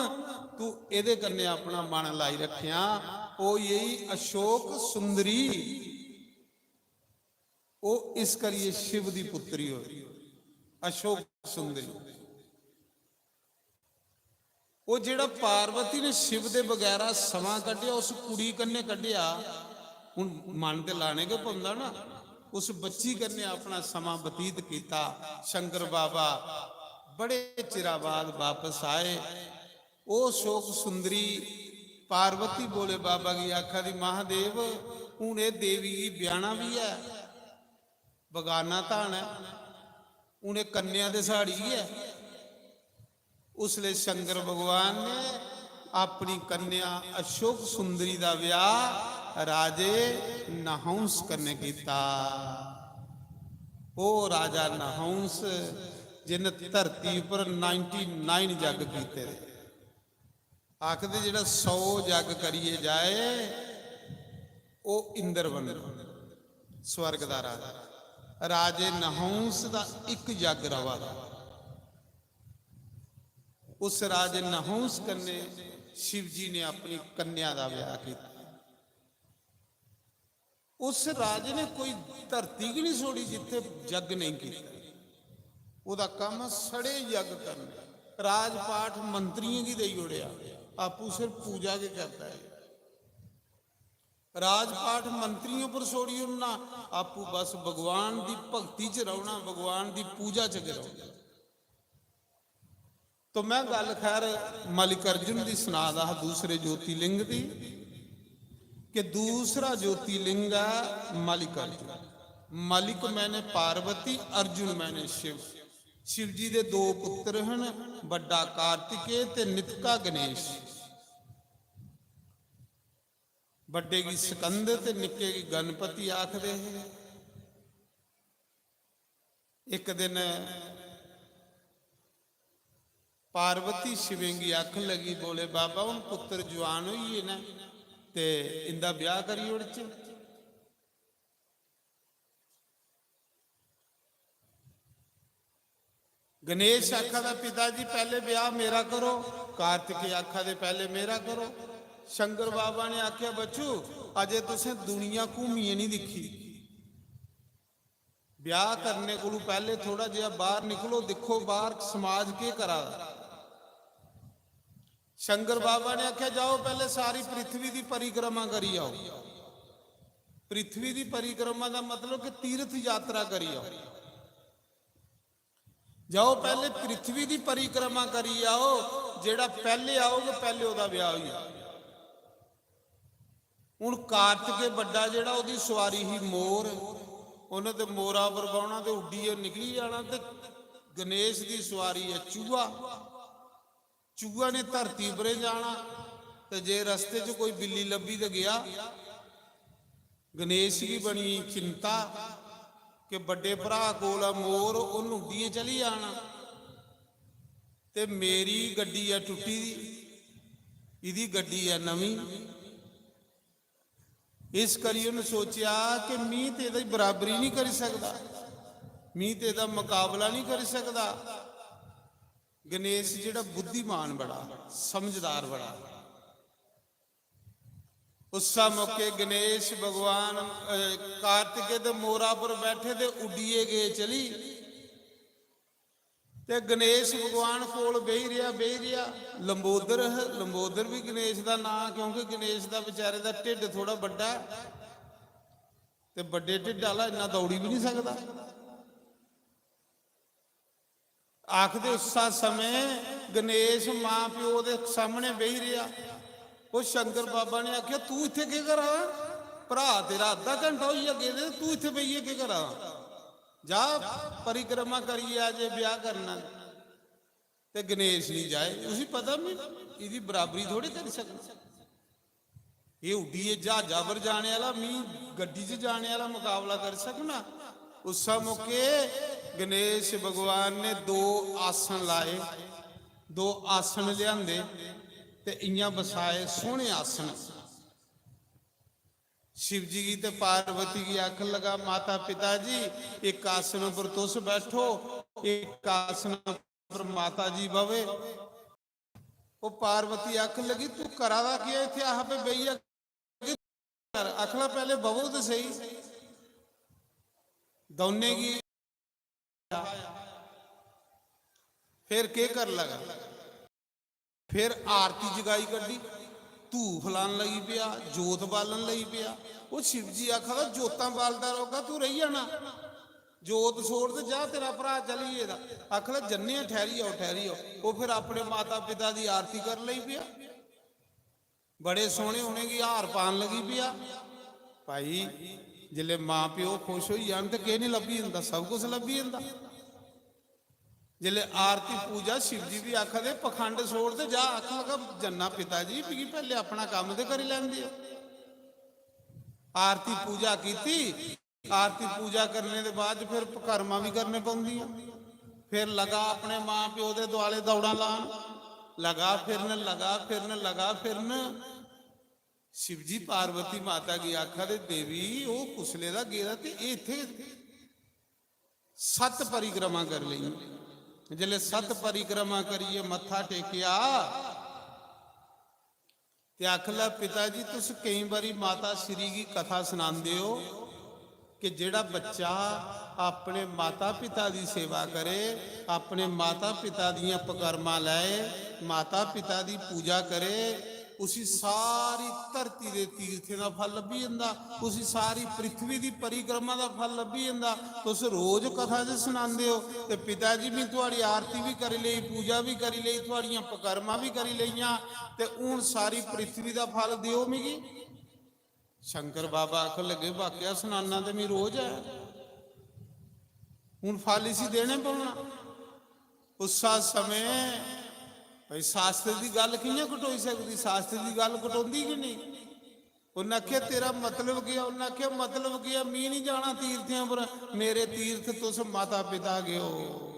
तू एह्दे कन्नै अपना मन लाई रखेआं। ओह् यही अशोक सुंदरी, ओह् इस करियै शिव दी पुत्री होई, अशोक सुंदरी। ओह् जेह्ड़ा पार्वती ने शिव दे बगैरा समां कड्ढेआ, उस कुड़ी कन्नै कड्ढेआ। हुन मन ते लाने गै पौंदा ना। उस बच्ची कन्नै अपना समां बतीत कीता। शंकर बाबा बड़े चिरा बाद वापस आए। ओह् शोक सुंदरी पार्वती भोले बाबा गी आखा दी, "महादेव, हुन एह् देवी गी ब्याह्ना बी ऐ, बगाना धन ऐ, हुन एह् कन्या ते साढ़ी गै ऐ।" उसले शंकर भगवान ने अपनी कन्या अशोक सुंदरी दा ब्याह राजे नहुंस कन्नै कीता। ओह् राजा नहुंस जिन धरती पर नाइंटी नाइन जग कीते दे। आखदे जेह्ड़ा सौ जग करियै जाए, ओह् इंद्र बनदा, स्वर्ग दा राजा। राजे नहुंस दा इक जग रवा दा। उस राजे नहुंस कन्नै शिव जी ने अपनी कन्या दा ब्याह कीता। उस राजे ने कोई धरती गै नहीं छोड़ी जित्थे जग नहीं कीता। ओह्दा कम्म सड़े जग करने। राजपाठ मंत्रियें गी देई ओड़ेआ, आपूं सिर्फ पूजा गै करदा ऐ। राजपाठ मंत्रियों पर छोड़ी ओड़ना, आपूं बस भगवान दी भक्ति च रौह्ना, भगवान दी पूजा च गै रौह्ना। तो मैं गल्ल खैर मलिक अर्जुन दी सना दा हा, दूसरे ज्योतिलिंग दी, कि दूसरा ज्योतिलिंग ऐ मलिक अर्जुन। मलिक मैंने पार्वती, अर्जुन मैंने शिव। शिव जी दे दो पुत्र हन, बड्डा कार्तिकेय ते नितका गणेश। बड्डे गी स्कंद ते निक्के गी गणपति आखदे हे। इक दिन पार्वती शिवें गी आखन लगी, "भोले बाबा, हुन पुत्तर जुआन होई गे न ते इंदा ब्याह करी ओड़चै।" गणेश आखा दा, "पिता जी, पैह्ले ब्याह मेरा करो।" कार्तिकेय आखा दे, "पैह्ले मेरा करो।" शंकर बाबा ने आखेआ, "बच्चू, अजें तुसें दुनिया घूमियै निं दिक्खी। ब्याह करने कोलू पैह्ले थोड़ा जेहा बाहर निकलो, दिक्खो बाहर समाज केह् करा दा।" शंकर बाबा ने आखेआ, "जाओ, पैह्ले सारी पृथ्वी दी परिक्रमा करी आओ।" पृथ्वी दी परिक्रमा दा मतलब कि तीर्थ यात्रा करी आओ। जाओ, पैह्ले पृथ्वी दी परिक्रमा करी आओ, जेह्ड़ा पैह्ले आओग, पैह्ले ओह्दा ब्याह होई जाग। हुन कार्तिकेय बड्डा जेह्ड़ा, ओह्दी सुआरी ही मोर। उन्नै ते मोरा पर बौह्ना ते उड्डियै निकली जाना। ते गणेश दी सुआरी ऐ चूहा। चूहा ने धरती पर जाना, ते जे रस्ते च कोई बिल्ली लब्भी ते गेआ। गणेश गी बनी चिंता कि बड्डे भ्राऽ कोल ऐ मोर, उन्न उड्डियै चली जाना, ते मेरी गड्डी ऐ टुट्टी दी, इदी गड्डी ऐ नमीं। इस करी उन्न सोचेआ कि मी ते एह्दी बराबरी निं करी सकदा, मी ते एह्दा मकाबला निं करी सकदा। गणेश जेह्ड़ा बुद्धिमान बड़ा, समझदार बड़ा। उस्सै मौके गणेश भगवान, अ, कार्तिकेय दे मोरा पर बैठे ते उड्डियै गे चली। ते गणेश भगवान कोल बेही रेहा, बेही रेहा। लंबोदर ह-, लंबोदर बी गणेश दा नांऽ, क्योंकि गणेश दा बेचारे दा ढिड्ड थोह्ड़ा बड्डा ऐ, ते बड्डे ढिड्ड आह्ला इन्ना दौड़ी बी निं सकदा। आखदे उस्सै समें गणेश मां प्यो दे सामने बेही रेहा। ओह् शंकर बाबा ने आखेआ, "तूं इत्थै केह् करा दा? भ्राऽ तेरा अद्धा घैंटा होई गेआ गेदे, तूं इत्थै बेहियै केह् करा दा? जा, परिक्रमा करियै आ जे ब्याह करना।" ते गणेश निं जाए, उसी पता मी एह्दी बराबरी थोड़ी करी सकना। एह् उड्डियै ज्हाजा पर जाने आह्ला, मी गड्डी च जाने आह्ला मकाबला करी सकना। उस्सै मौके गणेश भगवान ने दो आसन लाए, दो आसन लेआंदे ते इ'यां बसाए, सोह्ने आसन। शिव जी गी ते पार्वती गी आखन लगा, "माता पिता जी, इक आसन पर तुस बैठो, इक आसन पर माता जी बवे।" ओह् पार्वती आखन लगी, "तू करा दा केह् इत्थै?" आखा, "बे बेहियै कर।" आखना, "पैह्ले बवो ते स्हेई।" दौनें गी फिर केह् कर लगा? फिर आरती जगाई कड्ढी, धूफ लान लगी पेआ, जोत बालन लगी पेआ। ओह् शिव जी आखा दा, "जोतां बालदा रौह्गा, तूं रेही जाना। जोत छोड़ ते जा, तेरा भ्राऽ चली गेदा।" आखन लगा, "जन्ने आं, ठैह्री जाओ, ठैह्री जाओ।" ओह् फिर अपने माता पिता दी आरती करन लगी पेआ। बड़े सोह्ने उ'नेंगी हार पान लगी पेआ। भाई, जिसलै मां प्यो खुश होई जान ते केह् निं लब्भी जंदा? सब कुछ लब्भी जंदा। जिसलै आरती पूजा, शिव जी बी आखा दे, "पखंड छोड़ ते जा।" आखन लगा, "जन्ना पिता जी, मिगी पैह्ले अपना कम्म ते करी लैन देओ।" आरती पूजा कीती, आरती पूजा करने दे बाद फिर पकर्मां बी करने पौंदियां। फिर लगा अपने मां प्यो दे दुआले दौड़ां लान, लगा फिरन, लगा फिरन, लगा फिरन। शिवजी पार्वती माता गी आखा दे, "देवी, ओह् कुसले दा गेदा ते एह् इत्थै सत्त परिक्रमा करी लेइयां।" जिसलै सत्त परिक्रमा करियै मत्था टेकेआ, ते आखन लगा, "पिता जी, तुस केईं बारी माता श्री गी कथा सनांदे ओ कि जेह्ड़ा बच्चा अपने माता पिता दी सेवा करे, अपने माता पिता दियां पकर्मां लैए, माता पिता दी पूजा करे, उसी सारी धरती दे तीर्थें दा फल लब्भी जंदा, उसी सारी पृथ्वी दी परिक्रमा दा फल लब्भी जंदा।" तुस रोज कथा च सनांदे ओ, ते पिता जी, में थुआड़ी आरती बी करी लेई, पूजा बी करी लेई, थुआड़ियां पकर्मां बी करी लेइयां, ते हून सारी पृथ्वी दा फल देओ मिगी। शंकर बाबा आखन लगे, "वाकया सनाना ते मी रोज ऐ, हून फल इसी देने पौना।" उस्सा समें भाई शास्त्र दी गल्ल कि'यां कटोई सकदी? शास्त्र दी गल्ल कटोंदी कि नेईं? उन्नै आखेआ, "तेरा मतलब केह् ऐ?" उन्नै आखेआ, "मतलब केह् ऐ? मी निं जाना तीर्थें पर, मेरे तीर्थ तुस माता पिता गै ओ।"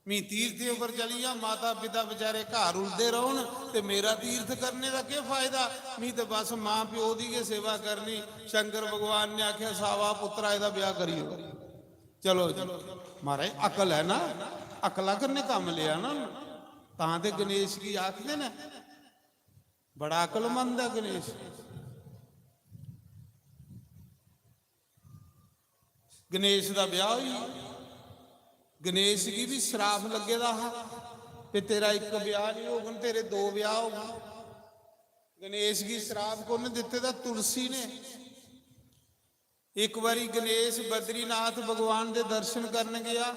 मी तीर्थें उप्पर चली जा, माता पिता बेचारे घर रुलदे रौह्न ते मेरा तीर्थ करने दा केह् फायदा? मी ते बस मां प्यो दी गै सेवा करनी। शंकर भगवान ने आखेआ, "सावा पुत्तरा, एह्दा ब्याह करी ओड़।" चलो जी, महाराज, अकल ऐ ना, अकला कन्नै कम्म लेआ ना, तां ते गणेश गी आखदे न, बड़ा अकलमंद ऐ गणेश। गणेश दा ब्याह होई गेआ। गणेश गी बी श्राप लग्गे दा हा कि तेरा इक ब्याह नहीं होगन, तेरे दो ब्याह होगन। गणेश गी श्राप कु'न दित्ते दा? तुलसी ने। इक बारी गणेश बद्रीनाथ भगवान दे दर्शन करन गया।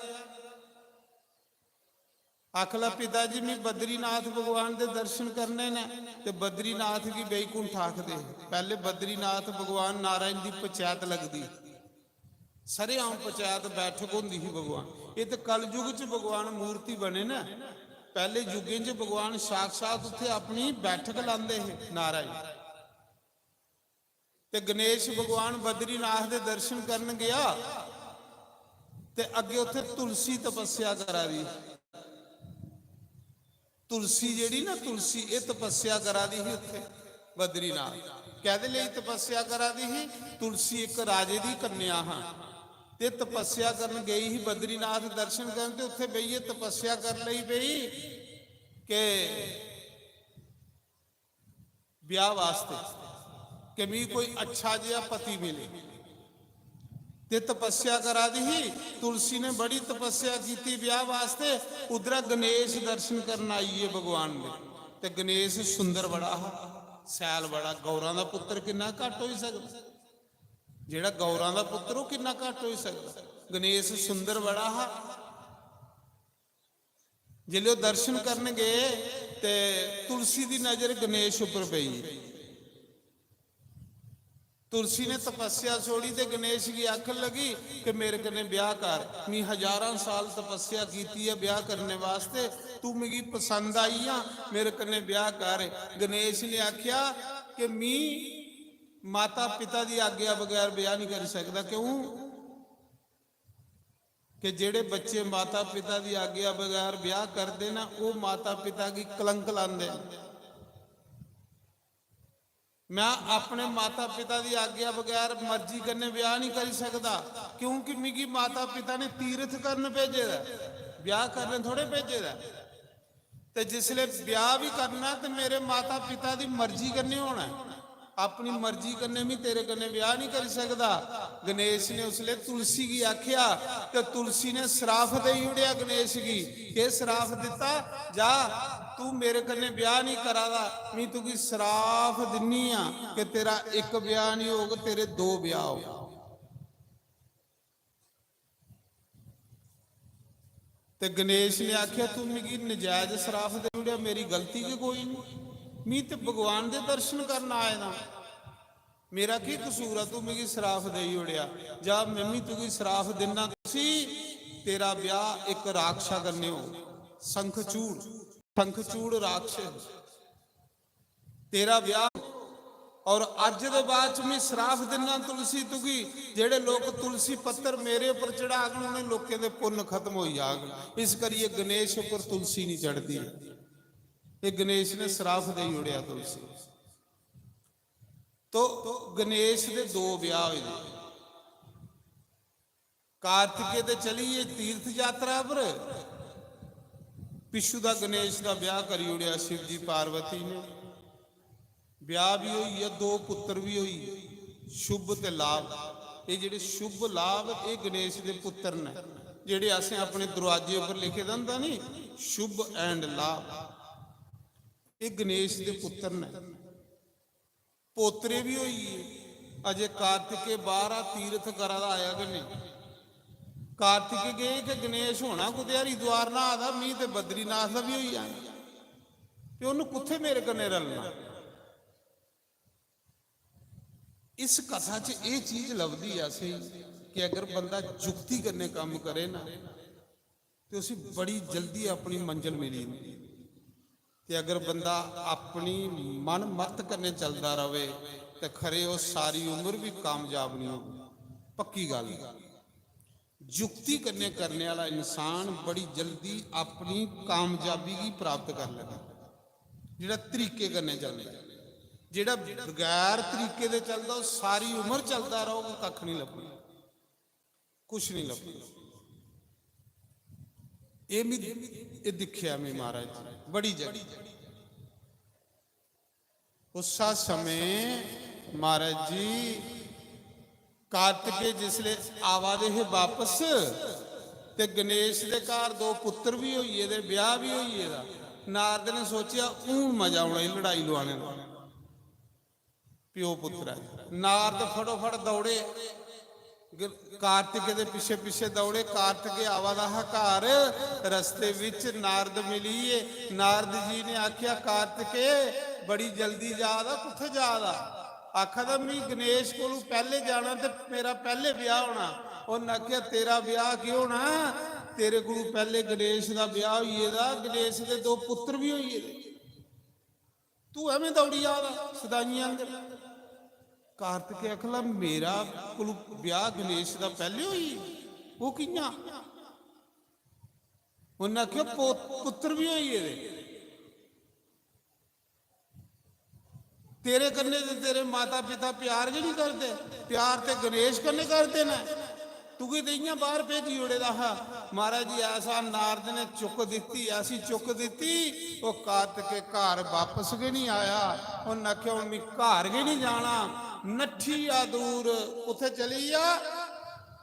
आखला, "पिता जी, मी बद्रीनाथ भगवान दे दर्शन करने न।" ते बद्रीनाथ गी बैकुंठ आखदे हे। पैह्ले बद्रीनाथ भगवान नारायण दी पंचैत लगदी, सरेआम पंचैत बैठक होंदी ही भगवान। एह् ते कलयुग च भगवान मूर्ति बने न। पैह्ले युगें च भगवान साक्षात उत्थे अपनी बैठक लांदे हे नारायण। ते गणेश भगवान बद्रीनाथ दे दर्शन करन गया, ते अग्गे उत्थे तुलसी तपस्या करा दी। तुलसी जेह्ड़ी ना, तुलसी, एह् तपस्या करा दी ही उत्थे बद्रीनाथ। कैह्दे लेई तपस्या करा दी ही? तुलसी इक राजे दी कन्या हा, ते तपस्या करन गई ही बद्रीनाथ दर्शन करन, ते उत्थे बेहियै तपस्या कर लेई पेई के ब्याह वास्ते, कि मिगी कोई अच्छा जेहा पति मिले। ते तपस्या करा दी ही, तुलसी ने बड़ी तपस्या कीती ब्याह वास्ते। उद्धरा गणेश दर्शन करन आई गे भगवान दे। ते गणेश सुंदर बड़ा हा, सैल बड़ा, गौरां दा पुत्र किन्ना घट्ट होई सकदा? जेह्ड़ा गौरां दा पुत्र, ओह् किन्ना घट्ट होई सकदा? गणेश सुंदर बड़ा हा। जिसलै ओह् दर्शन करन गे, ते तुलसी दी नजर गणेश उप्पर पेई। तुलसी ने तपस्या छोड़ी ते गणेश गी आखन लगी कि मेरे कन्नै ब्याह कर, मी हजारां साल तपस्या कीती ऐ ब्याह करने वास्ते, तू मिगी पसंद आई आ, मेरे कन्नै ब्याह कर। गणेश ने आख्या कि मी माता पिता दी आज्ञा बगैर ब्याह नहीं करी सकदा। क्यों? कि जेड़े बच्चे माता पिता दी आज्ञा बगैर ब्याह करदे ना, ओह माता पिता गी कलंक लांदे न। मैं अपने माता पिता दी आज्ञा बगैर मर्जी कन्नै ब्याह नहीं करी सकदा, क्योंकि मिगी माता पिता ने तीर्थ करन भेजे दा ऐ, ब्याह करने थोड़े भेजे दा ऐ। ते जिसले ब्याह भी करना ते मेरे माता पिता दी मर्जी कन्नै होना ऐ, अपनी मर्जी कन्नै मैं तेरे कन्नै ब्याह नहीं करी सकदा। गणेश ने उसले तुलसी गी आख्या ते तुलसी ने श्राप देई ओड़ेआ गणेश गी। केह श्राप दिता? जा, तू मेरे कन्नै ब्याह नहीं करा दा, मैं तुगी श्राप दिन्नी आं कि तेरा इक ब्याह नहीं होग, तेरे दो ब्याह होग। ते गणेश ने आख्या, तू मिगी नजायज श्राप देई ओड़ेआ, मेरी गलती गै कोई नहीं, मी ते भगवान दे दर्शन करन आए दा, मेरा केह कसूर ऐ, तू मिगी श्राप देई ओड़ेआ। जा, मैं मी तुगी श्राप दिन्ना, तुलसी, तेरा ब्याह इक राक्षा कन्नै हो, शंखचूड़, शंखचूड़ राक्षस। तेरा ब्याह। और अज्ज दे बाद च मैं श्राप दिन्ना तुलसी तुगी, जेड़े लोक तुलसी पत्तर मेरे उप्पर चढ़ागन, उन्हें लोकें दे पुन्न खत्म होई जागन। इस करिए गणेश उप्पर तुलसी नहीं चढ़दी। ये गणेश ने श्राप देई ओड़ेआ तुलसी। तो गणेश दे दो ब्याह होए दे। कार्तिकेय ते चली गे तीर्थ यात्रा पर, पिच्छू दा गणेश दा ब्याह करी ओड़ेआ शिव जी पार्वती ने। ब्याह भी होई गेआ, दो पुत्र भी होई गे, शुभ ते लाभ। ये जेड़े शुभ लाभ, ये गणेश दे पुत्र ने, जेड़े असें अपने दरवाजे उपर लिखे दा होंदा नी, शुभ and लाभ, ये गणेश दे पुत्र ने। पोतरे भी होई गे। अजे कार्तिकेय बाहरा तीर्थ करा दा आया कि नहीं? कार्तिकेय गे कि गणेश होना कुतै हरिद्वार न्हा दा, मी ते बद्रीनाथ दा भी होई जाए। ते उन्हें कुत्थे मेरे कन्नै रलना? इस कथा च एह चीज लभदी ऐ असेंगी कि अगर बंदा जुक्ति कन्नै कम्म करे ना, ते उसी बड़ी जल्दी अपनी मंजल मिली जंदी। ते अगर बंदा अपनी मन मत कन्नै चलदा रवे, ते खरे ओह सारी उम्र भी कामयाब नहीं होग। पक्की गल्ल। जुक्ति कन्नै करने वाला इंसान बड़ी जल्दी अपनी कामयाबी गी प्राप्त कर लैंदा। जेड़ा तरीके कन्नै चलदा, जेड़ा बगैर तरीके दे चलदा, ओह सारी उम्र चलदा रौहग, कक्ख नहीं लभना। कुछ नहीं लभदा। एह मी, एह दिक्खेआ मैं महाराज जी, बड़ी जगह। उस्सा समें महाराज जी कार्तिकेय जिसले आवा दे हे वापस, ते गणेश दे घर दो पुत्र भी होई गेदे, ब्याह भी होई गेदा। नारद ने सोचेआ, "हून मजा औना ई लड़ाई लुआने दा।" प्यो पुत्तरा दी। नारद फटोफट दौड़े, ग-, कार्तिकेय दे पिच्छे पिच्छे दौड़े। कार्तिकेय आवा दा हा घर, रस्ते विच नारद मिली गे। नारद जी ने आख्या, "कार्तिकेय, बड़ी जल्दी जा दा, कुत्थै जा दा?" आखा दा, "मी गणेश कोलू पैह्ले जाना ते मेरा पैह्ले ब्याह होना।" उन्न आखेआ, "तेरा ब्याह केह् होना, तेरे कोलू पैह्ले गणेश दा ब्याह होई गेदा, गणेश दे दो पुत्र बी होई गेदे, तू एवें दौड़ी आ दा सदाइयें आंगर।" कार्तिकेय आखला, "मेरा कोलू ब्याह गणेश दा पैह्ले होई गेआ, ओह् कि'यां?" उन्न आखेआ, "पो-, पुत्र बी होई गेदे।" तेरे कन्नै ते तेरे माता पिता प्यार गै नहीं करदे, प्यार ते गणेश कन्नै करदे न। तुगी ते इ'यां बाहर भेजी ओड़े दा हा। महाराज जी, ऐसा नारद ने चुक दित्ती, ऐसी चुक दित्ती, ओह् कार्तिकेय घर वापस गै नहीं आया। उन्न आखेआ, "हून मी घर गै नहीं जाना।" नट्ठी आ दूर, कुत्थै चली आ?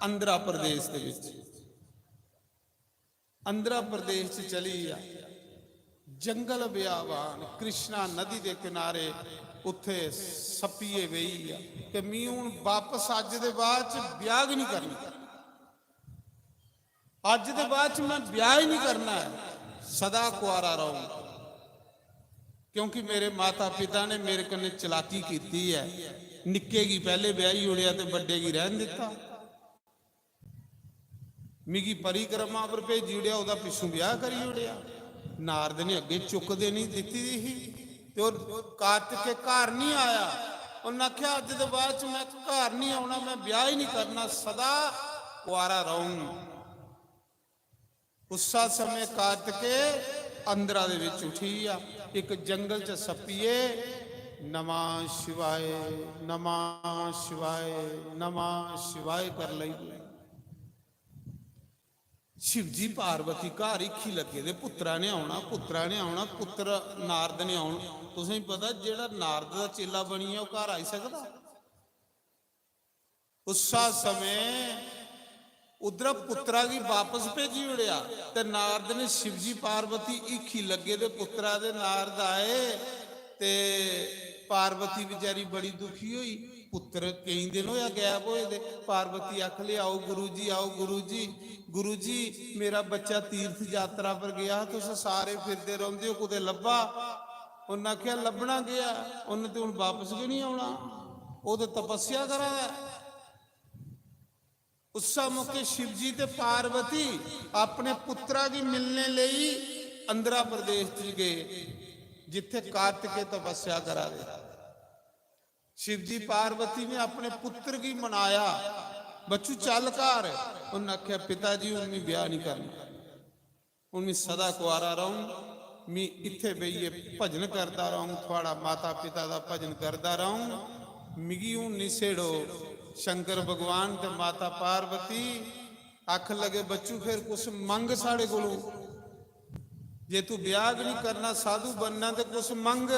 आंध्रा प्रदेश दे विच। आंध्रा प्रदेश च चली गेआ। जंगल बियाबान, कृष्णा नदी दे किनारे, उत्थे सप्पिये बेही गेआ कि मी हुन वापस अज्ज दे बाद च ब्याह गै नहीं करना, अज्ज दे बाद च मैं ब्याह ही नहीं करना है, सदा कुआरा रहूं, क्योंकि मेरे माता पिता ने मेरे कन्नै चलाकी कीती है, निक्के गी पैह्ले ब्याही ओड़ेआ ते बड्डे गी रैह्न दित्ता। मिगी परिक्रमा पर भेजी ओड़ेआ, ओह्दा पिच्छों ब्याह करी ओड़ेआ। नारद ने अग्गें चुक्क देनी दित्ती दी ही ते ओह् कार्तिकेय घर नहीं आया। उन्नै आखेआ, "अज्ज दे बाद च मैं घर नहीं औना, मैं ब्याह ही नहीं करना, सदा कुआरा रहूं।" उस्सा समें कार्तिकेय आंध्रा दे विच उठी गेआ, इक जंगल च सप्पिये नमः शिवाय, नमः शिवाय, नमः शिवाय कर लई। शिवजी पार्वती घर हीखी लग्गे दे, पुत्तरा ने औना, पुत्तरा ने औना, पुत्तर नारद ने औना। तुसेंगी पता, जेह्ड़ा नारद दा चेला बनियै ओह् घर आई सकदा? उस्सा समें उद्धरा पुत्तरा गी वापस भेजी ओड़ेआ ते नारद ने शिवजी पार्वती हीखी लग्गे दे पुत्तरा दे। नारद आए ते पार्वती बेचारी बड़ी दुखी होई। पुत्तर केईं दिन होया गैब होए दे। पार्वती आखन लगी, "आओ गुरु जी, आओ गुरु जी, गुरु जी, मेरा बच्चा तीर्थ यात्रा पर गया, तुस सारे फिरदे रौंह्दे ओ, कुतै लब्भा?" उन्न आखेआ, "लब्भना केह् ऐ, उन्न ते हुन बापस गै निं औना, ओह् ते तपस्या करा दा ऐ।" उस्सा मौके शिवजी ते पार्वती अपने पुत्तरा गी मिलने लेई आंध्रा प्रदेश च गे, जित्थै कार्तिकेय तपस्या करा दे। शिवजी पार्वती ने अपने पुत्र गी मनाया, "बच्चू, चल घर।" उन्न आखेआ, "पिता जी, हुन मी ब्याह नहीं करना, हुन मी सदा कुआरा रहूं, मी इत्थे बेहियै भजन करदा रहूं, थुआड़ा माता पिता दा भजन करदा रहूं, मिगी हुन नहीं छेड़ो।" शंकर भगवान ते माता पार्वती आखन लगे, "बच्चू, फिर कुछ मंग साढ़े कोलों, जे तू ब्याह गै नहीं करना, साधु बनना, ते कुछ मंग।"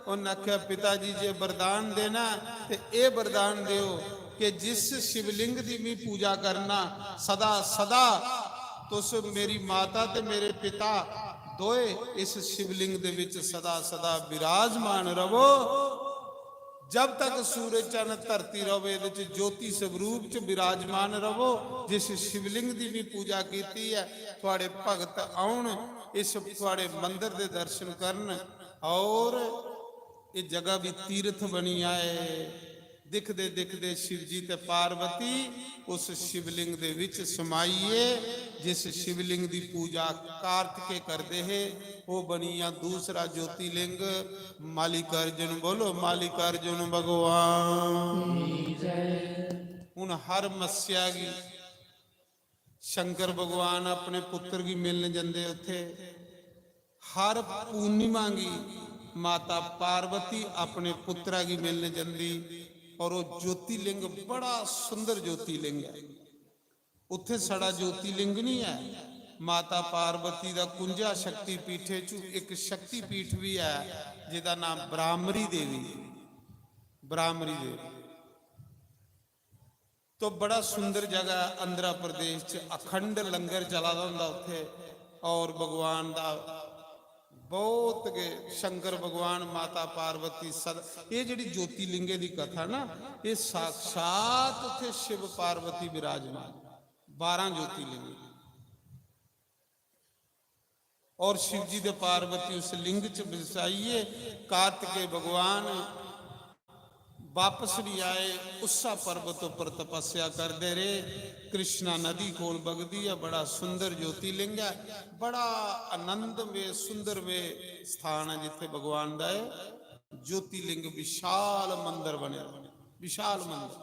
उन्न आखेआ, "पिता जी, जे वरदान देना ते एह वरदान देओ कि जिस शिवलिंग दी मी पूजा करना, सदा सदा तुस, मेरी माता ते मेरे पिता दोए, इस शिवलिंग दे विच सदा सदा विराजमान रवो। जब तक सूरज चन्न धरती रवे, एहदे च ज्योति स्वरूप च विराजमान रवो। जिस शिवलिंग दी मी पूजा कीती ऐ, थुआड़े भगत औन, इस थुआड़े मंदर दे दर्शन करन, और एह जगह भी तीर्थ बनी आए।" दिखदे दिखदे शिवजी ते पार्वती उस शिवलिंग दे विच समाइये, जिस शिवलिंग दी पूजा कार्तिकेय करदे हे, ओह बनी गेआ दूसरा ज्योतिलिंग मल्लिकार्जुन। बोलो मल्लिकार्जुन भगवान। हुन हर मस्सेआ गी शंकर भगवान अपने पुत्र गी मिलन जंदे उत्थे। हर पूर्णिमा गी माता पार्वती अपने पुत्रा गी मिलन जंदी और ओह ज्योतिलिंग बड़ा सुंदर ज्योतिलिंग है। उत्थे छड़ा ज्योतिलिंग नहीं है, माता पार्वती दा कुंजा शक्तिपीठे च एक शक्तिपीठ भी है, जेदा नाम ब्राह्मरी देवी। ब्राह्मरी देवी तो बड़ा सुंदर जगह है, आंध्र प्रदेश च अखंड लंगर चला दा होंदा उत्थे। और भगवान दा बहुत गै शंकर भगवान, माता पार्वती, सद, ये जेह्ड़ी ज्योतिलिंगे दी कथा ना, ये साक्षात उत्थे शिव पार्वती विराजमान, बारह ज्योतिलिंग। और शिव जी दे पार्वती उस लिंग च बसाइए, कार्तिकेय भगवान वापस नहीं आए, उस्सा पर्वत उपर तपस्या करते रहे। कृष्णा नदी कोल बगदी है, बड़ा सुंदर ज्योतिलिंग है, बड़ा आनंदमय सुंदरमय स्थान है जिथे भगवान का है ज्योतिलिंग। विशाल मंदिर बने, विशाल मंदिर।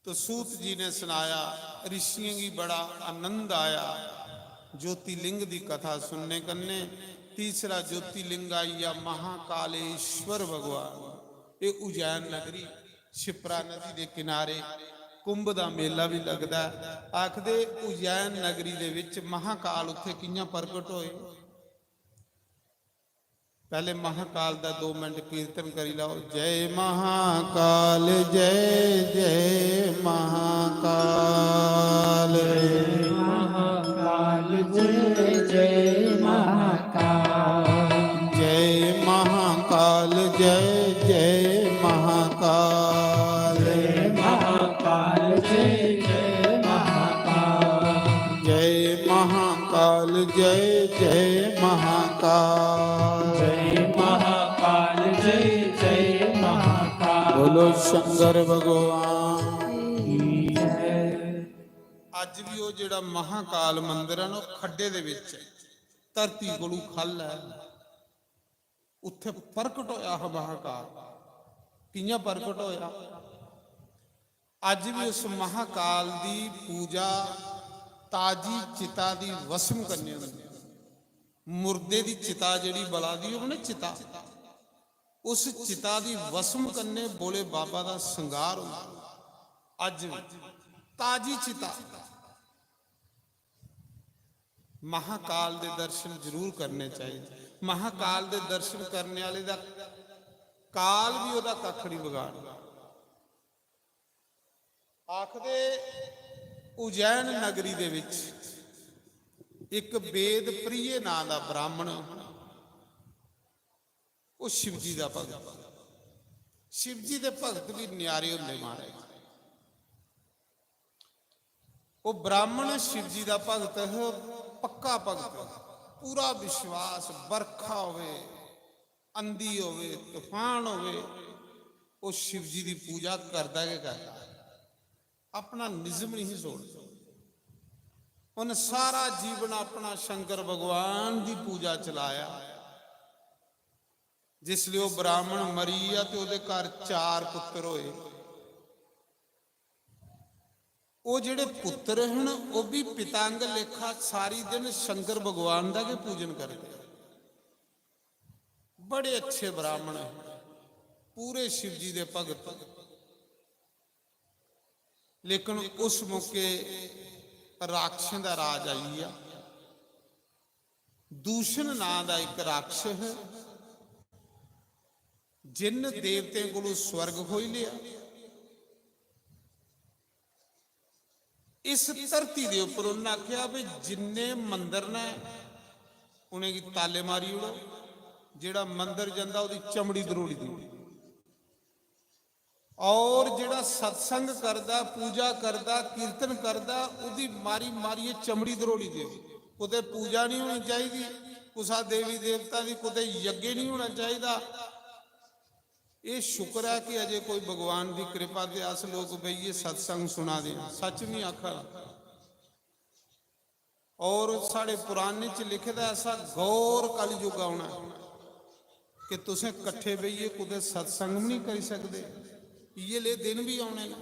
तो सूत जी ने सुनाया, ऋषियों की बड़ा आनंद आया ज्योतिलिंग की कथा सुनने कन्ने। तीसरा ज्योतिलिंग आई गया महाकालेश्वर भगवान। ये उज्जैन नगरी, शिप्रा नदी के किनारे कुंभ का मेला भी लगता है। आखदे उज्जैन नगरी दे विच महाकाल उत्थे कियां प्रगट होए। पहले महाकाल का दो मिनट कीर्तन करी लाओ। जय महाकाल, जय जय महाकाल। महाकाल जय जय महाकाल। जय महाकाल, जय जय महाकाल। जय महाकाल जय जय महाकाल। जय महाकाल, जय जय महाकाल। जय महाकाल जय जय महाकाल। बोलो शंकर भगवान। की जय। अज भी वो जेड़ा महाकाल मंदिर है ना, वो खड्डे दे विच है, धरती कोलू खल है, उत्थे प्रकट होया हा महाकाल। कियां प्रकट होया? अज भी उस महाकाल दी पूजा ताजी चिता दी भस्म कन्ने होंदी है। मुर्दे दी चिता जेड़ी बला दी होवे ना, चिता, उस चिता दी भस्म कन्ने भोले बाबा दा संगार होंदा। अज भी ताजी चिता। महाकाल दे दर्शन जरूर करने चाहिए। महाकाल दे दर्शन करने वाले दा काल भी ओदा कख नहीं बिगाड़दा। आखदे उज्जैन नगरी दे विच एक वेद प्रिय नां दा ब्राह्मण, वो शिव जी दा भगत। शिव जी दे भगत भी न्यारे होंदे महाराज। वो ब्राह्मण शिव जी दा भगत है, पक्का भगत, पूरा विश्वास, बरखा होवे, अंधी होवे, तूफान होवे, वो शिव जी दी पूजा करदा गै करदा, अपना निजम नहीं छोड़दा। उन सारा जीवन अपना शंकर भगवान दी पूजा चलाया। जिसले वो ब्राह्मण मरी गया ते ओदे घर चार पुत्र होए। वो जेड़े पुत्र हन, वो भी पिता आंगर लेखा सारी दिन शंकर भगवान दा गै पूजन करदे। बड़े अच्छे ब्राह्मण है, पूरे शिव जी दे भगत। लेकिन उस मौके राक्षसें दा राज आई गया। दूषण नां दा एक राक्षस है, जिन देवतें कोलों स्वर्ग खोई लिया। इस धरती दे उपर उन्हें आख्या भी जिन्ने मंदिर ने, उनेंगी ताले मारी ओड़ो। जेड़ा मंदिर जंदा, ओदी चमड़ी दरोड़ी देओ। और जेड़ा सत्संग करदा, पूजा करदा, कीर्तन करदा, ओदी मारी मारिये चमड़ी दरोड़ी देओ। कुते पूजा नहीं होनी चाहिदी, कुसा देवी देवता दी कुते यज्ञ नहीं होना चाहिदा। ये शुक्र है कि अजे कोई भगवान दी कृपा ते अस लोग बेहिये सत्संग सुना दे हैं। सच नहीं आखा दा। और साढ़े पुराने च लिखे दा ऐसा घोर कलयुग औना कि तुसें कट्ठे बेहिये कुते सत्संग भी नहीं करी सकदे। इये ले दिन भी औने न।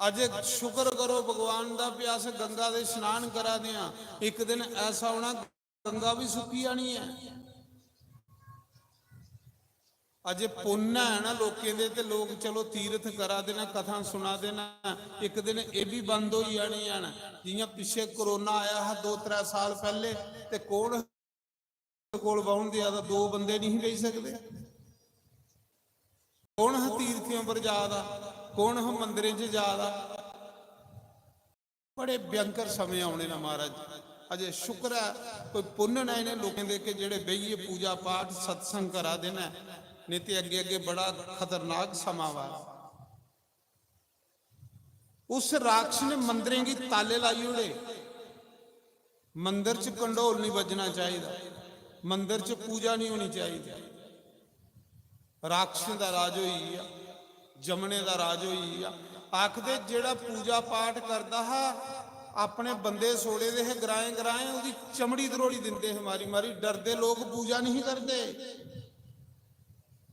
अज शुक्र करो भगवान दा भी अस गंगा दे स्नान करा दे हां। एक दिन ऐसा होना गंगा भी सुक्की जानी है। अजे पुन्न है ना लोकें दे, ते लोग चलो तीर्थ करा दे ना, कथा सुना दे ना, एक दिन ये भी बंद हो जानी है ना। जियां पिछे कोरोना आया हा दो त्रै साल पहले, ते कौन कोल बौहन दिया दा, दो बंदे नहीं बेही सकदे। कौन हा तीर्थियों पर जा दा, कौन हा मंदिरें च जा दा? बड़े भयंकर समें औने न महाराज। अजे शुक्र ऐ कोई पुन्न न इ'नें लोकें दे कि जेह्ड़े बेहियै पूजा पाठ सत्संग करा दे न, नेईं ते अग्गे अग्गे बड़ा खतरनाक समां आवा। उस राक्षस ने मंदरें गी ताले लाई ओड़े। मंदर च कंडोल नहीं बज्जना चाहिदा, मंदर च पूजा नहीं होनी चाहिदी। राक्षसें दा राज होई गेआ, जमने दा राज होई गेआ। आखदे जेह्ड़ा पूजा पाठ करदा हा, अपने बंदे सोड़े दे हे ग्राएं ग्राएं, ओह्दी चमड़ी दरोड़ी दिंदे हे मारी मारी, डरदे लोक पूजा नहीं करदे।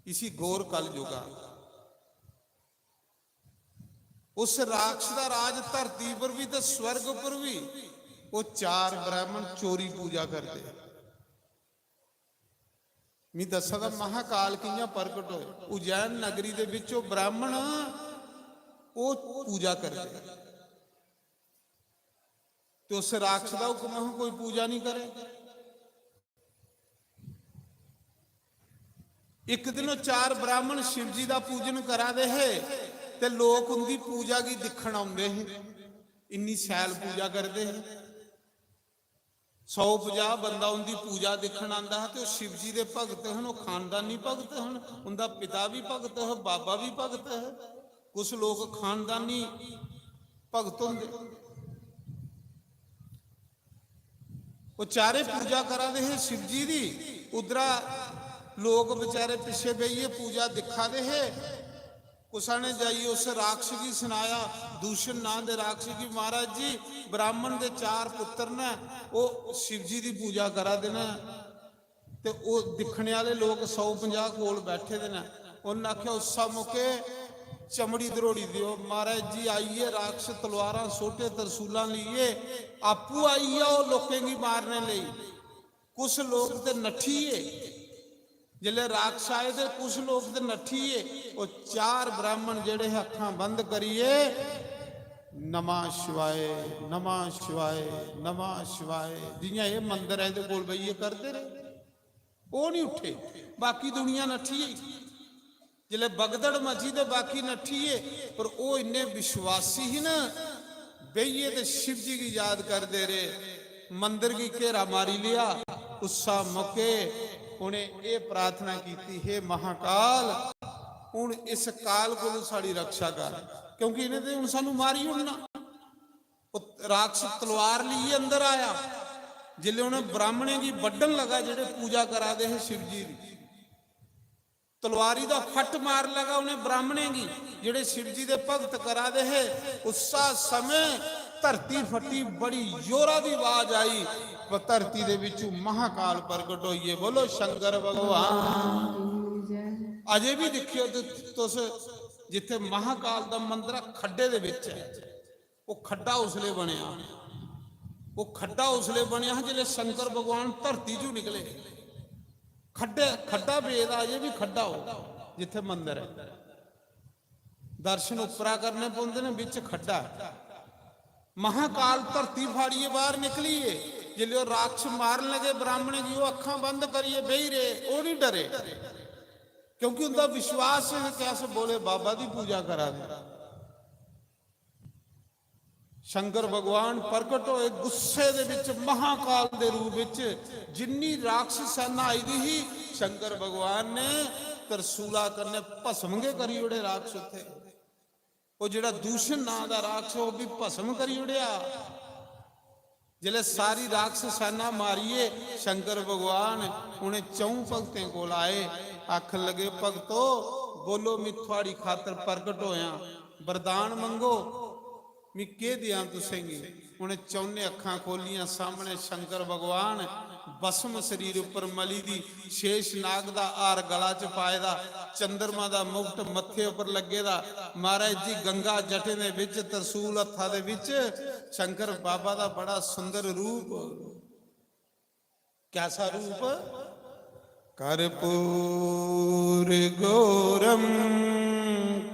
इसी घोर कल युग आखदे। उस राक्षस दा राज धरती पर भी ते स्वर्ग पर भी। ओह् चार ब्राह्मण चोरी पूजा करदे। मी दस्सा दा महाकाल कि'यां प्रगट होए। उज्जैन नगरी दे बिच ओह् ब्राह्मण, ओह् पूजा करदे ते उस राक्षस दा हुक्म हा कोई पूजा नहीं करे। इक दिन ओह् चार ब्राह्मण शिव जी दा पूजन करा दे हे ते लोक उंदी पूजा गी दिक्खन औंदे हे। इन्नी शैल पूजा करदे हे। सौ पंजाह बंदा उंदी पूजा दिक्खन आंदा हा ते ओह् शिव जी दे भगत हन, ओह् खानदानी भगत हन, उंदा पिता भी भगत हा, बाबा भी भगत हा। कुछ लोक खानदानी भगत होंदे। ओह् चारे पूजा करा दे हे शिव जी दी, उद्धरा लोक बेचारे पिच्छे बेहियै पूजा दिक्खा दे हे। कुसा ने जाइयै उस राक्षस गी सनाया, दूषण नां दे राक्षस गी, "महाराज जी, ब्राह्मण दे चार पुत्तर न, ओह् शिव जी दी पूजा करा दे न।" ते ओह् दिक्खने आह्ले लोक सौ पंजाह कोल बैठे दे न। उन्न आखेआ, "उस्सा मौके चमड़ी दरोड़ी देओ।" महाराज जी आई गे राक्षस, तलवारां सोटे, तरसूलां लेइयै आपूं आई गेआ ओह् लोकें गी मारने लेई। कुछ लोक ते नट्ठी गे, जिसलै राक्षस आए ते कुछ लोक ते नट्ठी गे। ओह् चार ब्राह्मण जेह्ड़े हे, अक्खां बंद करियै, "नमः शिवाय, नमः शिवाय, नमः शिवाय", जि'यां एह् मंदर ऐ, एह्दे कोल बेहियै करदे रेह्। ओह् निं उट्ठे, बाकी दुनिया नट्ठी गेई। जिसलै बगदड़ मची ते बाकी नट्ठी गे, पर ओह् इन्ने विश्वासी ही ना, बेहियै ते शिव जी गी याद करदे रेह्। मंदर गी घेरा मारी लेआ। उस्सा मौके उ'नें एह् प्रार्थना कीती, "हे महाकाल, हून इस काल कोलू साढ़ी रक्षा कर, क्योंकि इ'नें ते हून सानू मारी ओड़ना।" ओह् राक्षस तलवार लेइयै अंदर आया। जिसलै उ'नें ब्राह्मणें गी बड्ढन लगा, जेह्ड़े पूजा करा दे हे शिव जी दी, तलवारी दा फट मार लगा उ'नें ब्राह्मणें गी, जेह्ड़े शिव जी दे भगत करा दे हे। उस्सा समें धरती फटी, बड़ी जोरा दी आवाज आई, पर धरती दे बिच्चों महाकाल प्रगट होइए। बोलो शंकर भगवान। अजे भी दिक्खेओ ते तुस, जित्थे महाकाल दा मंदर ऐ, खड्डे दे बिच ऐ। ओह् खड्डा उसले बनेआ, ओह् खड्डा उसले बनेआ हा जिसले शंकर भगवान धरती चों निकले। खड्डे, खड्डा पेदा, अजे भी खड्डा ओह्, जित्थे मंदर ऐ। दर्शन उप्परा करने पौंदे न, बिच खड्डा ऐ। महाकाल धरती फाड़ियै बाहर निकली गे। जिसले ओह् राक्षस मारन लगे ब्राह्मणें गी, ओह् अक्खां बंद करियै बेही रेह्, ओह् निं डरे, क्योंकि उंदा विश्वास है कि अस भोले बाबा दी पूजा करा दे। शंकर भगवान प्रकट होए गुस्से दे विच, महाकाल दे रूप विच। जिन्नी राक्षस सेना आई दी ही, शंकर भगवान ने तरसूला कन्ने भस्म गै करी ओड़े राक्षस उत्थे। ओह जेड़ा दूषण नां दा राक्षस, ओह भी भस्म करी ओड़ेया। जिसलै सारी राक्षस सेना मारियै शंकर भगवान उ'नें च'ऊं भगतें कोल आए, आखन लगे, "भगतो, बोलो, मैं थुआड़ी खातर प्रकट होया, वरदान मंगो, मैं केह देआं तुसेंगी?" उ'नें चौने अक्खां खोलियां, सामने शंकर भगवान भस्म शरीर उप्पर मली दी, शेष नाग दा हार गला च पाए दा, चंद्रमा दा मुकुट मत्थे उप्पर लग्गे दा। महाराज जी, गंगा जटें दे विच, त्रिशूल हत्था दे विच, शंकर बाबा दा बड़ा सुंदर रूप। कैसा रूप? कर्पूर गौरम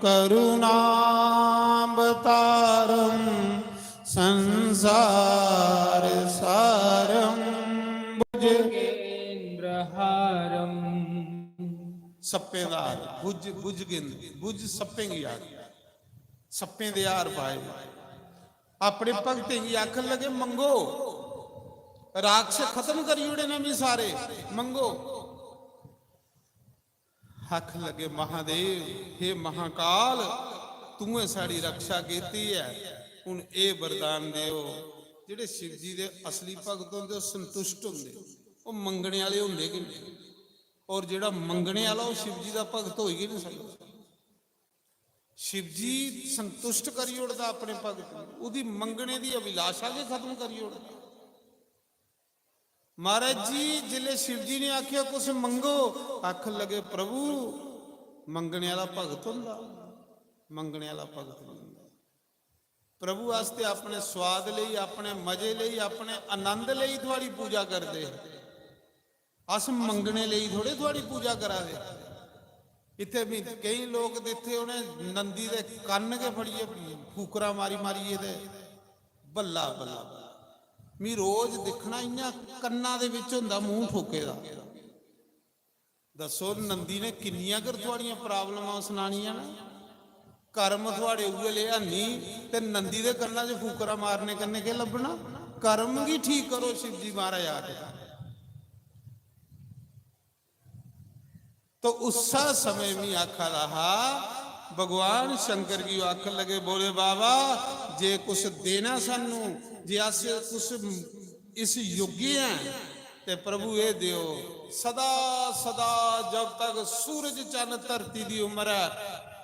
करुणावतारम संसार सारम भुज केंद्रहारम। सप्पें दा हार, भुज, भुजगेंद्र, भुज सप्पें गी आखदे। सप्पें दे हार पाए दे। अपने भगतें गी आखन लगे, "मंगो, राक्षस खत्म करी ओड़े न मी सारे, मंगो।" आखन लगे, "महादेव, हे महाकाल, तूएं साढ़ी रक्षा कीती ऐ, हुन एह् वरदान देओ।" जेह्ड़े शिव जी दे असली भगत होंदे, ओह् संतुष्ट होंदे, ओह् मंगने आह्ले होंदे गै नेईं। और जेह्ड़ा मंगने आह्ला, ओह् शिव जी दा भगत होई गै नेईं सकदा। शिव जी संतुष्ट करी ओड़दा अपने भगत गी, ओह्दी मंगने दी अभिलाषा गै खत्म करी ओड़दा। महाराज जी, जिसलै शिव जी ने आखेआ, "कुछ मंगो," आखन लगे, "प्रभु, मंगने आह्ला भगत होंदा, मंगने आह्ला भगत नेईं होंदा।" प्रभु आस्तै अपने स्वाद लेई, अपने मजे लेई, अपने आनंद लेई थुआढ़ी पूजा करदे हे। अस मंगने लेई थोड़े थुआढ़ी पूजा करा दे। इत्थै मी केईं लोक दित्ते, उ'नें नंदी दे कन्न गै फड़ियै फूकरां मारी मारियै ते बल्ला बल्ला बल्ला। मी रोज दिक्खना इ'यां कन्ना दे बिच होंदा मूंह ठोके दा। दस्सो, नंदी ने किन्नियां कर थुआढ़ियां प्रॉब्लमां सनानियां न। कर्म थुआढ़े उ'ऐ ले हन्नी, ते नंदी दे कन्ना च फूकरा मारने कन्नै केह् लब्भना? कर्म गी ठीक करो, शिव जी महाराज आखदा। तो उस्सा समय मी आखा दा हा, भगवान शंकर गी ओह् आखन लगे, "बोले बाबा, जे कुछ देना सानू, जे अस कुछ इस योग्य हैं, ते प्रभु एह् देओ, सदा सदा जब तक सूरज चन्न धरती दी उम्र है,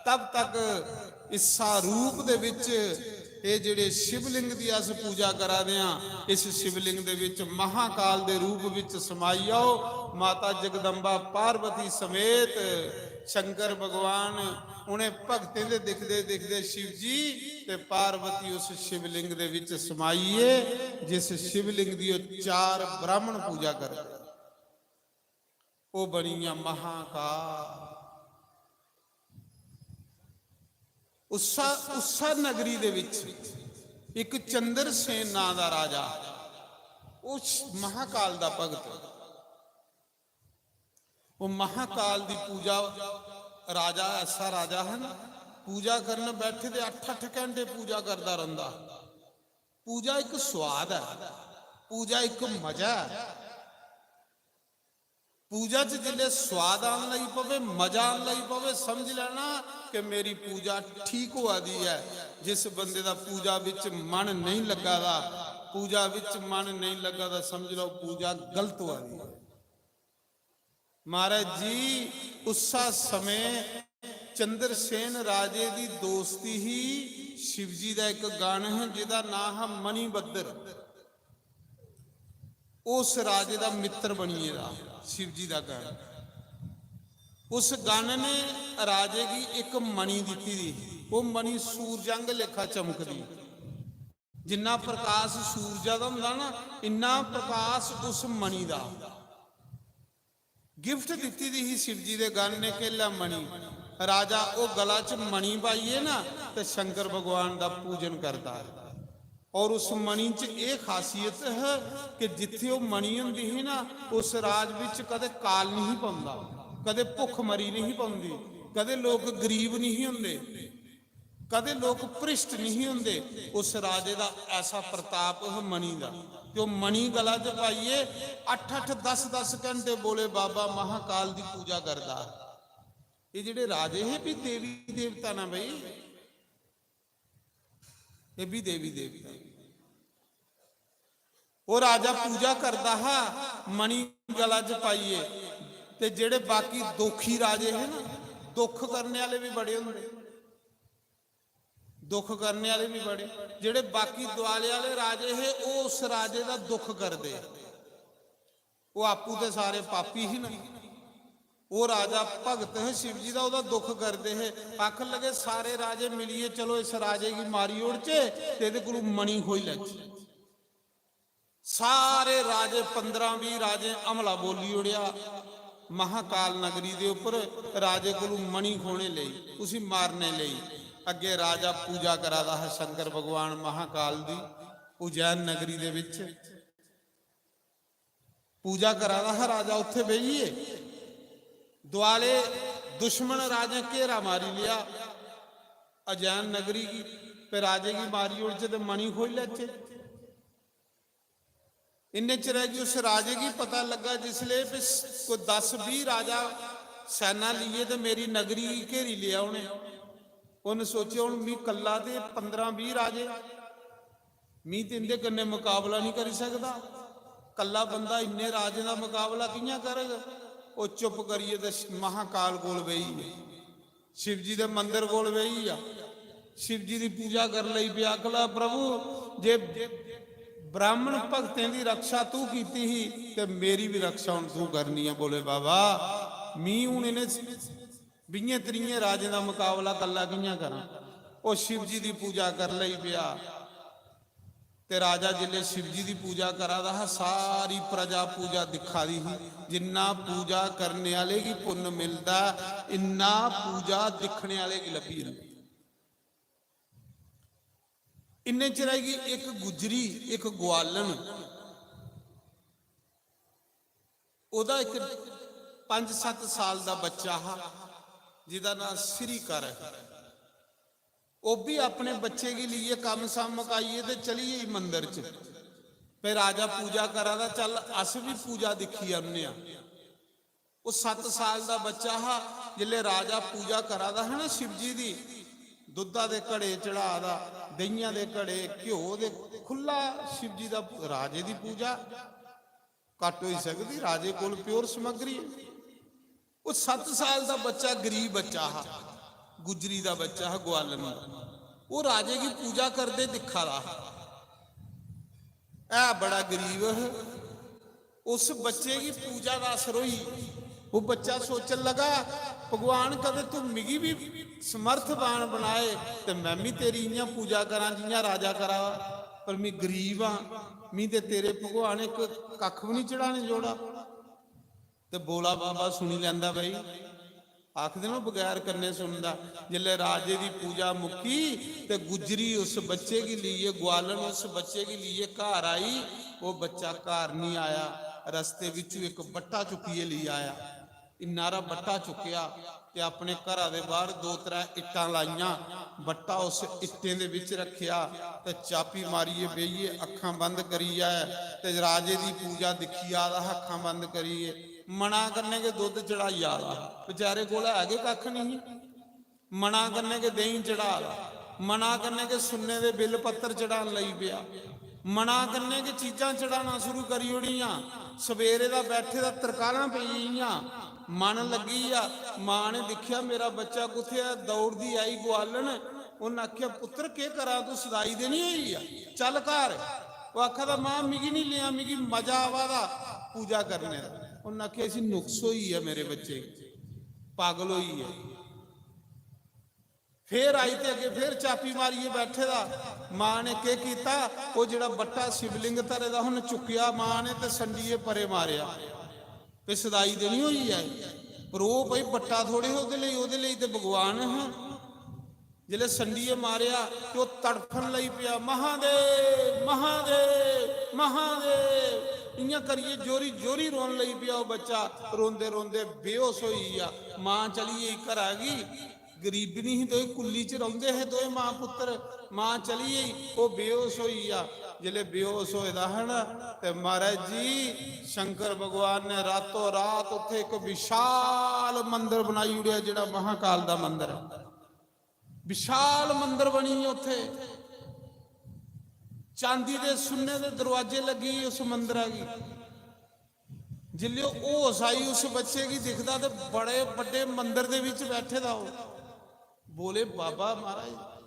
तब तक इस्सा रूप दे विच एह् जेह्ड़े शिवलिंग दी अस पूजा करा दे आं, इस शिवलिंग दे विच महाकाल दे रूप विच समाई जाओ।" माता जगदम्बा पार्वती समेत शंकर भगवान उ'नें भगतें दे दिखदे दिखदे शिव जी ते पार्वती उस शिवलिंग दे विच समाई गे, जिस शिवलिंग दी ओह् चार ब्राह्मण पूजा करदे। ओह् बनी गेआ महाकाल। उस्सा, उस्सा नगरी दे विच इक चंद्रसेन नां दा राजा, ओह् श-, महाकाल दा भगत। ओह् महाकाल दी पूजा, राजा ऐसा राजा है ना, पूजा करन बैठे ते अट्ठ अट्ठ घैंटे पूजा करदा रौंह्दा। पूजा इक स्वाद ऐ, पूजा इक मजा ऐ। पूजा च जिसलै स्वाद आन लगी पवे, मजा आन लगी पवे, समझ लैना कि मेरी पूजा ठीक होआ दी ऐ। जिस बंदे दा पूजा बिच मन नेईं लग्गा दा, पूजा बिच मन नेईं लग्गा दा, समझ लैओ पूजा गलत होआ दी ऐ। महाराज जी, उस्सा समें चंद्रसेन राजे दी दोस्ती ही। शिवजी दा इक गण हा, जेह्दा नांऽ हा मणिभद्र। उस राजे दा मित्र बनी गेदा शिवजी दा गण। उस गण ने राजे गी इक मणि दित्ती दी ही। ओह् मणि सूरज आंगर लेखा चमकदी। जिन्ना प्रकाश सूरजा दा होंदा ना, इन्ना प्रकाश उस मणि दा। गिफ्ट दित्ती दी ही शिवजी दे गण ने, केला मणि। राजा ओह् गला च मणि पाइयै ना ते शंकर भगवान दा पूजन करदा। और उस मणि च एह् खासियत है कि जित्थै ओह् मणि होंदी ही ना, उस राज बिच कदें काल नहीं पौंदा, कदें भुक्ख मरी नहीं पौंदी, कदें लोक गरीब नहीं होंदे, कदें लोक भ्रिष्ट नहीं होंदे। उस राजे दा ऐसा प्रताप हा मणि दा, ते ओह् मणि गला च पाइयै अट्ठ अट्ठ, दस दस घंटे बोले बाबा महाकाल दी पूजा करदा। एह् जेह्ड़े राजे हे, भी देवी देवता ना भाई, एह् भी देवी देवता। ओह् राजा पूजा करदा हा मणि गला च पाइयै, ते जेह्ड़े बाकी दोखी राजे हे ना, दुख करने आह्ले भी बड़े होंदे, दुख करने आह्ले भी बड़े। जेह्ड़े बाकी दुआले आह्ले राजे हे, ओह् उस राजे दा दुख करदे। ओह् आपूं ते सारे पापी ही ना। ओह् राजा भगत हे शिवजी दा, ओह्दा दुख करदे हे। आखन लगे, "सारे राजे मिलियै चलो इस राजे गी मारी ओड़चे ते एह्दे कोलू मणि खोई लैचे।" सारे राजे, पंदरां बीह् राजे हमला बोली ओड़ेआ महाकाल नगरी दे उप्पर, राजे कोलू मणि खोने लेई, उसी मारने लेई। अग्गे राजा पूजा करा दा हा शंकर भगवान महाकाल दी, उज्जैन नगरी दे विच। पूजा करा दा हा राजा, उत्थे बेहियै। दुआले दुश्मन राजें घेरा मारी लेआ अजैन नगरी गी। कि राजे गी मारी ओड़चै ते मणि खोई लैचै। इन्ने चिरै गी उस राजे गी पता लग्गा, जिसलै बी कोई दस बीह् राजा सैना लेइयै ते मेरी नगरी गी घेरी लेआ उ'नें। उन्न सोचेआ, "हून मी कल्ला ते पंदरां बीह् राजे, मी ते इं'दे कन्नै मकाबला निं करी सकदा। कल्ला बंदा इन्ने राजें दा मकाबला कि'यां करग?" ओह् चुप करियै ते महाकाल कोल बेही गे। शिव जी दे मंदर कोल बेही गेआ, शिव जी दी पूजा कर लगी पेआ। आखला, "प्रभु, जे ब्राह्मण भक्तें दी रक्षा तू कीती ही, ते मेरी भी रक्षा हुन तू करनी है।" बोले, "बाबा, मी हुन इ'नें बीहें त्रीहें राजें दा मकाबला कल्ला कि'यां करां?" ओह् शिव जी दी पूजा कर लगी पेआ। ते राजा जिसलै शिव जी दी पूजा करा दा हा, सारी प्रजा पूजा दिक्खा दी ही। जिन्ना पूजा करने आह्ले गी पुन्न मिलदा, इन्ना पूजा दिक्खने आह्ले गी लब्भी जंदा। इन्ने चिरै गी इक गुज्जरी, इक गुआलन, ओह्दा इक पंज सत्त साल दा बच्चा हा, जिदा नांऽ श्रीकर ऐ। ओह् बी अपने बच्चे गी लेइयै कम्म शम्म मकाइयै ते चली गेई मंदर च। भाई, राजा पूजा करा दा, चल अस बी पूजा दिक्खी औन्ने आं। ओह् सत्त साल दा बच्चा हा, जिसलै राजा पूजा करा दा हा ना शिव जी दी, दुद्धा दे घड़े चढ़ा दा, देहियां दे घड़े, घ्यो दे, खु'ल्ला शिव जी दा, राजे दी पूजा। घट्ट होई सकदी, राजे कोल pure समग्री ऐ। ओह् सत्त साल दा बच्चा, गरीब बच्चा हा, गुज्जरी दा बच्चा हा, ग्वालन दा। ओह् राजे गी पूजा करदे दिक्खा दा हा। है बड़ा गरीब हा। उस बच्चे गी पूजा दा असर होई। ओह् बच्चा सोचन लगा, "भगवान, कदें तू मिगी बी समर्थवान बनाए ते मैं भी तेरी इ'यां पूजा करां जि'यां राजा करा दा, पर मैं गरीब आं, मी ते तेरे भगवान इक कक्ख बी निं चढ़ाने जोड़ा।" ते भोला बाबा सुनी लैंदा भाई, आखदे न बगैर कन्ने सुनदा। जिसलै राजे दी पूजा मुक्की ते गुज्जरी उस बच्चे गी लेइयै, ग्वालन उस बच्चे गी लेइयै घर आई, ओह् बच्चा घर निं आया, रस्ते बिच्चू इक बट्टा चुक्कियै लेई आया। इन्ना हारा बट्टा चुक्केआ ते अपने घरा दे बाह्र दो त्रै इट्टां लाइयां, बट्टा उस इट्टें दे बिच रक्खेआ ते चापी मारियै बेहियै अक्खां बंद करी जाए ते राजे दी पूजा दिक्खी जा दा हा अक्खां बंद करियै। मना कन्नै गै दुद्ध चढ़ाई जा दा हा। बेचारे कोल है गै कक्ख निं ही। मना कन्नै गै देहीं चढ़ा दा, मना कन्नै गै सुन्ने दे बिल पत्तर चढ़ान लगी पेआ, मना कन्नै गै चीजां चढ़ाना शुरू करी ओड़ियां। सवेरे दा बैठे दा तरकालां पेई गेइयां, मन लग्गी गेआ। मां ने दिक्खेआ, "मेरा बच्चा कुत्थै ऐ?" दौड़दी आई गुआलन, उन्न आखेआ, "पुत्तर, केह् करा तूं? सदाई ते निं होई गेआ? चल घर।" ओह् आखा दा, "मां, मिगी निं लेआ, मिगी मजा आवा दा पूजा करने दा।" उन्न आखेआ, "इसी नुक्स होई गेआ मेरे बच्चे गी, पागल होई गेआ।" फिर आई ते अग्गें फिर चापी मारियै बैठे दा। मां ने केह् कीता, ओह् जेह्ड़ा बट्टा शिवलिंग धरे दा हा, उन्न चुक्केआ मां ने ते संडियै परे मारेआ। ते सदाई ते निं होई ऐ, पर ओह् भाई बट्टा थोड़े हे ओह्दे लेई, ओह्दे लेई ते भगवान हा। जिसलै संडियै मारेआ ते ओह् तड़फन लगी पेआ, "महादेव, महादेव, महादेव।" इ'यां करियै जोरी जोरी रोन लगी पेआ ओह् बच्चा। रोंदे रोंदे बेहोश होई गेआ। मां चली गेई घरा गी। गरीबनी ही, दोए कुल्ली च रौंह्दे हे दोए मां पुत्तर। मां चली गेई, ओह् बेहोश होई गेआ। जिसलै बेहोश होए दा हा ना, ते महाराज जी, शंकर भगवान ने रातों रात उत्थे इक विशाल मंदर बनाई ओड़ेआ, जेह्ड़ा महाकाल दा मंदर ऐ। विशाल मंदर बनी गेआ उत्थे, चांदी दे सुन्ने दे दरवाजे लग्गी गे उस मंदरा गी। जिसलै ओह् होश आई उस बच्चे गी दिखदा, ते बड़े बड्डे मंदर दे बिच बैठे दा ओह्। बोले, "बाबा महाराज,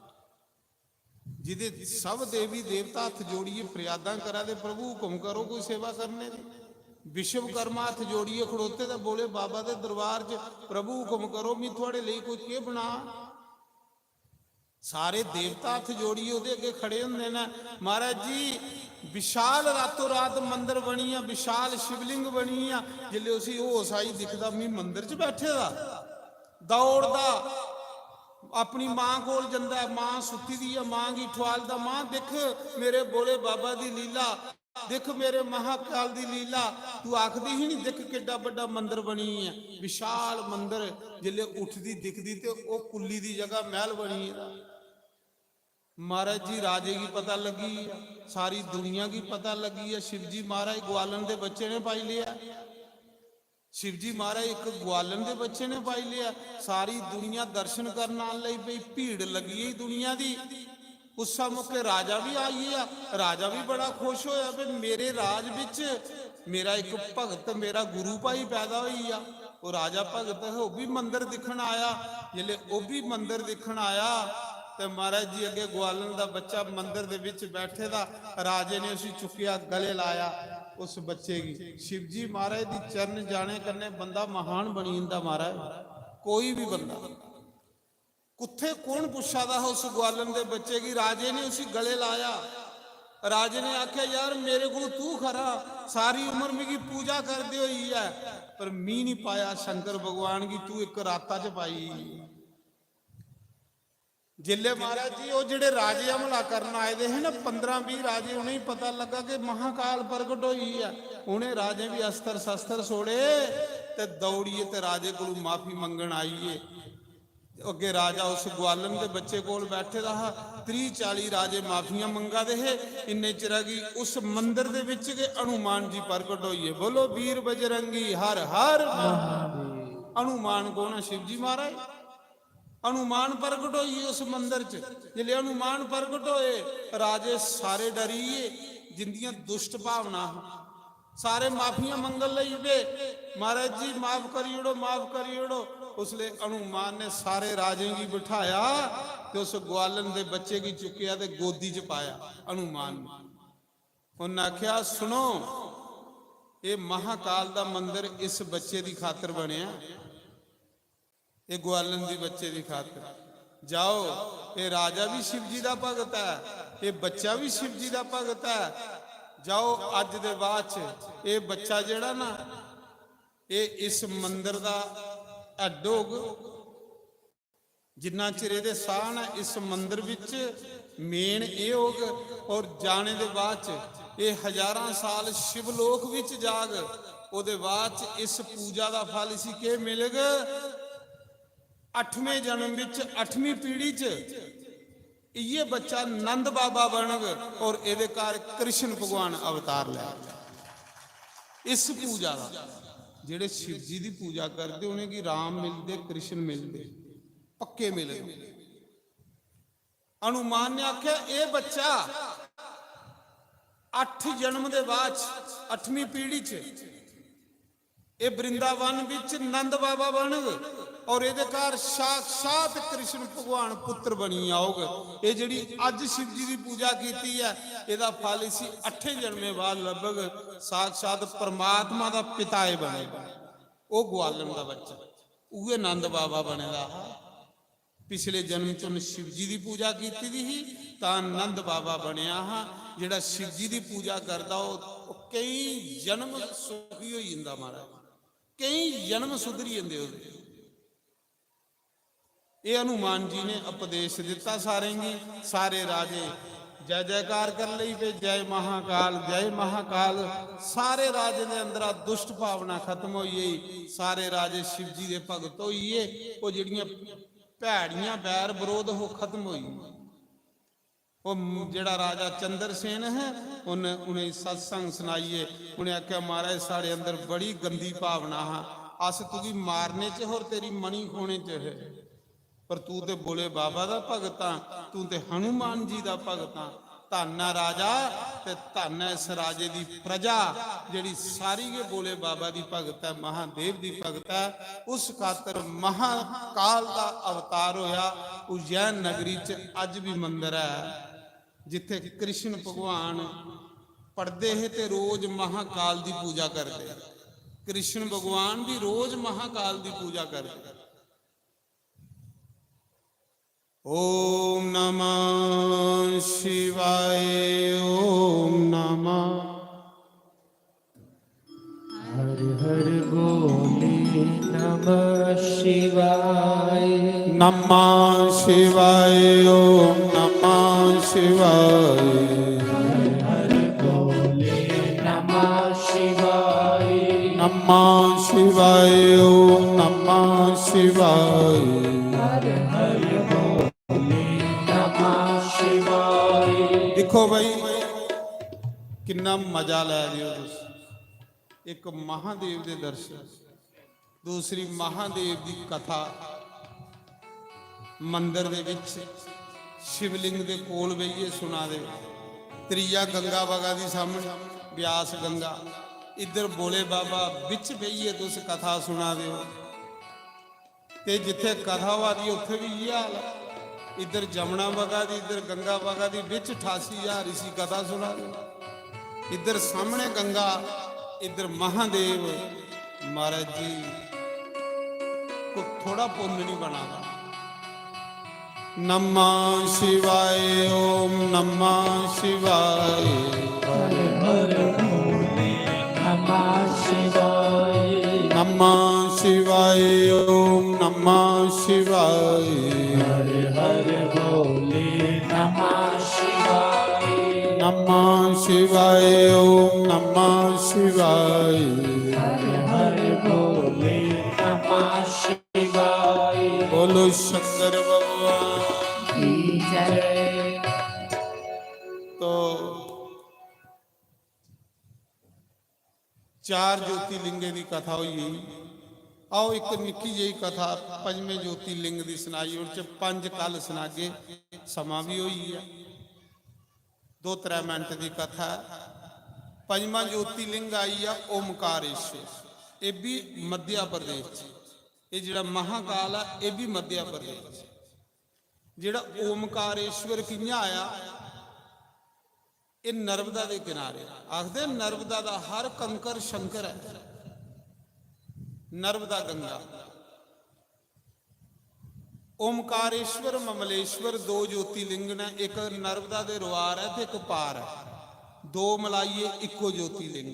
जिदे सब देवी देवता हत्थ जोड़ियै फरियादां करा दे, 'प्रभु हुकम करो, कोई सेवा करने दी।' विश्वकर्मा हत्थ जोड़ियै खड़ोते दे, बोले, "बाबा दे दरबार च, 'प्रभु हुकम करो, मी थुआड़े लेई कोई केह् बनां?'" सारे देवता हत्थ जोड़ियै ओह्दे अग्गें खड़े होंदे न। महाराज जी, विशाल रातों रात मंदर बनी गेआ, विशाल शिवलिंग बनी गेआ। जिसलै उसी होश आई, दिखदा, "मी मंदर च बैठे दा।" दौड़दा अपनी मां कोल जंदा ऐ, मां सुत्ती दी ऐ, मां गी ठुआलदा, "मां, दिक्ख मेरे भोले बाबा दी लीला, दिक्ख मेरे महाकाल दी लीला।" तू आखदी ही नी, दिक्ख केड्डा बड्डा मंदर बनी गेआ, विशाल मंदर। जिसलै उठदी दिखदी ते ओह् कुल्ली दी जगह मैह्ल बनी गेदा। महाराज जी, राजे गी पता लग्गी, सारी दुनिया गी पता लग्गी ऐ, शिव जी महाराज ग्वालन दे बच्चे ने पाई लेआ। शिव जी महाराज इक ग्वालन दे बच्चे ने पाई लेआ। सारी दुनिया दर्शन करन आन लगी पेई, भीड़ लग्गी गेई दुनिया दी। उस्सै मौके राजा बी आई गेआ। राजा बी बड़ा खुश होया, "भी मेरे राज बिच मेरा इक भगत, मेरा गुरु भाई पैदा होई गेआ।" ओह् राजा भगत हा, ओह् बी मंदर दिक्खन आया। जिसलै ओह् बी मंदर दिक्खन आया ते महाराज जी अग्गें ग्वालन दा बच्चा मंदर दे बिच बैठे दा, राजे ने उसी चुक्केआ, गले लाया उस बच्चे गी। शिव जी महाराज दी चरण जाने कन्नै बंदा महान बनी जंदा महाराज, कोई बी बंदा। कुत्थे कौन पुच्छा दा हा उस ग्वालन दे बच्चे गी, राजे ने उसी गले लाया। राजे ने आख्या, "यार, मेरे कोल तू खरा, सारी उम्र मिगी पूजा करदे होई ऐ, पर मी नहीं पाया शंकर भगवान गी, तू इक राता च पाई।" जिसलै महाराज जी, ओह् जेह्ड़े राजे हमला करन आए दे हे ना, पंदरां बीह् राजे, उ'नेंगी पता लग्गा कि महाकाल प्रगट होई ऐ। उ'नें राजें बी अस्त्र शस्त्र छोड़े ते दौड़ियै ते राजे कोलू माफी मंगन आई गे। अग्गे राजा उस ग्वालन दे बच्चे कोल बैठे दा हा, त्रीह् चाली राजे माफियां मंगा दे हे। इन्ने चिरा गी उस मंदर दे बिच गै हनुमान जी प्रगट होई गे। बोलो वीर बजरंगी हर हर महादेव। हनुमान कौन है? शिव जी महाराज। हनुमान प्रगट होई गे उस मंदर च। जिसलै हनुमान प्रगट होए, राजे सारे डरी गे, जिंदियां दुष्ट भावना हा, सारे माफियां मंगन लगी पे, "महाराज जी, माफ करी ओड़ो, माफ करी ओड़ो।" उसले हनुमान ने सारे राजें गी बिठाया ते उस ग्वालन दे बच्चे गी चुक्केआ ते गोदी च पाया हनुमान ने। उन्नै आखेआ, "सुनो, एह् महाकाल दा मंदर इस बच्चे दी खातर बनेआ।" एह् ग्वालन दी बच्चे दी खातर। जाओ, एह् राजा भी शिव जी दा भगत ऐ, एह् बच्चा भी शिव जी दा भगत ऐ। जाओ, अज्ज दे बाद च एह् बच्चा जेह्ड़ा ना, एह् इस मंदर दा हैड होग। जिन्ना चिर एह्दे साह् न इस मंदर बिच, मेन एह् होग। और जाने दे बाद च एह् हजारां साल शिवलोक बिच जाग। ओह्दे बाद च इस पूजा दा फल इसी केह् मिलग? अठमें जन्म बिच, अठमीं पीढ़ी च इ'यै बच्चा नंद बाबा बनग और एह्दे घर कृष्ण भगवान अवतार लैग। इस पूजा दा, जेह्ड़े शिव जी दी पूजा करदे, उ'नेंगी राम मिलदे, कृष्ण मिलदे, पक्के मिलदे। हनुमान ने आखेआ, "एह् बच्चा अठ जन्म दे बाद च, अठमीं पीढ़ी च एह् वृंदावन बिच नंद बाबा बनग और एह्दे घर साक्षात कृष्ण भगवान पुत्र बनियै औग।" एह् जेह्ड़ी अज्ज शिव जी दी पूजा कीती ऐ, एह्दा फल इसी अठें जन्में बाद लब्भग। साक्षात परमात्मा दा पिता एह् बनेगा। ओह् ग्वालन दा बच्चा, उ'ऐ नंद बाबा बने दा हा। पिछले जन्म च उन्न शिव जी दी पूजा कीती दी ही, तां नंद बाबा बनेआ हा। जेह्ड़ा शिव जी दी पूजा करदा, ओह्, ओह् केईं जन्म सुखी होई जंदा महाराज, केईं जन्म सुधरी जंदे ओह्दे। एह् हनुमान जी ने उपदेश दित्ता सारें गी। सारे राजे जय जयकार कर लेई पे, "जय महाकाल, जय महाकाल।" सारे राजें दे अंदरा दुष्ट भावना खत्म होई गेई। सारे राजे शिव जी दे भगत होई गे। ओह् जेह्ड़ियां भैड़ियां बैर बरोध हो खत्म होई। ओह् जेह्ड़ा राजा चंद्रसेन है, उन्न उ'नेंगी सत्संग सनाइयै उ'नें आखेआ, "महाराज, साढ़े अंदर बड़ी गंदी भावना हा, अस तुगी मारने च और तेरी मणि खोने च हे, पर तू ते भोले बाबा दा भगत आ, तू ते हनुमान जी दा भगत आ।" धन्न ऐ राजा ते धन्न ऐ इस राजे दी प्रजा, जेह्ड़ी सारी गै भोले बाबा दी भगत ऐ, महादेव दी भगत ऐ। उस खातर महाकाल दा अवतार होया। उज्जैन नगरी च अज्ज भी मंदर ऐ, जित्थे कृष्ण भगवान पढ़दे हे ते रोज महाकाल दी पूजा करदे। कृष्ण भगवान भी रोज महाकाल दी पूजा करदे। ॐ नमः शिवाय, ॐ नमः। हर हर बोले नमः शिवाय। नमः शिवाय, ॐ नमः शिवाय। हर हर बोले नमः शिवाय। नमः शिवाय, ॐ नमः शिवाय। हर हर बोले नमः शिवाय। देखो भाई, किन्ना मजा लै रहे हो तुस। एक महादेव दे दर्शन, दूसरी महादेव दी कथा। मंदर दे विच शिवलिंग दे कोल बेहियै सुना दे। त्रीया गंगा बगा दी सामने, ब्यास गंगा। इधर भोले बाबा बिच बेहियै तुस कथा सुना दे हो। ते जित्थे कथा होआ दी, उत्थे भी इयै हाल ऐ। इधर जमुना बगा दी, इधर गंगा बगा दी, बिच अठासी हजार इसी कथा सुना दे। इधर सामने गंगा, इधर महादेव। महाराज जी, को थोड़ा पुण्य नहीं बना। नमः शिवाय, ओम नमः शिवाय। हर हर भोले नमः शिवाय। नमः शिवाय, ओम नमः शिवाय। हर हर भोले नमः शिवाय। नमः शिवाय, ओम नमः शिवाय। हर हर भोले नमः शिवाय। बोलो शंकर भगवान की जय। तो चार ज्योतिर्लिंगें दी कथा होई गेई। आओ, इक निक्की जेही कथा पंजमें ज्योतिर्लिंग दी सनाई ओड़चै। पंज कल सनागे, समां बी होई गेआ, दो त्रै मिनट दी कथा ऐ। पंजमा ज्योतिर्लिंग आई गेआ ओमकारेश्वर, एह् बी मध्य प्रदेश च। एह् जेह्ड़ा महाकाल ऐ, एह् बी मध्य प्रदेश च। जेह्ड़ा ओमकारेश्वर कि'यां आया? एह् नर्मदा दे किनारे। आखदे नर्मदा दा हर कंकर शंकर ऐ। नर्मदा गंगा, ओमकारेश्वर, ममलेश्वर दो ज्योतिर्लिंग न। एक नर्मदा दे रोआर ऐ ते एक पार ऐ। दो मलाइयै इक्को ज्योतिर्लिंग।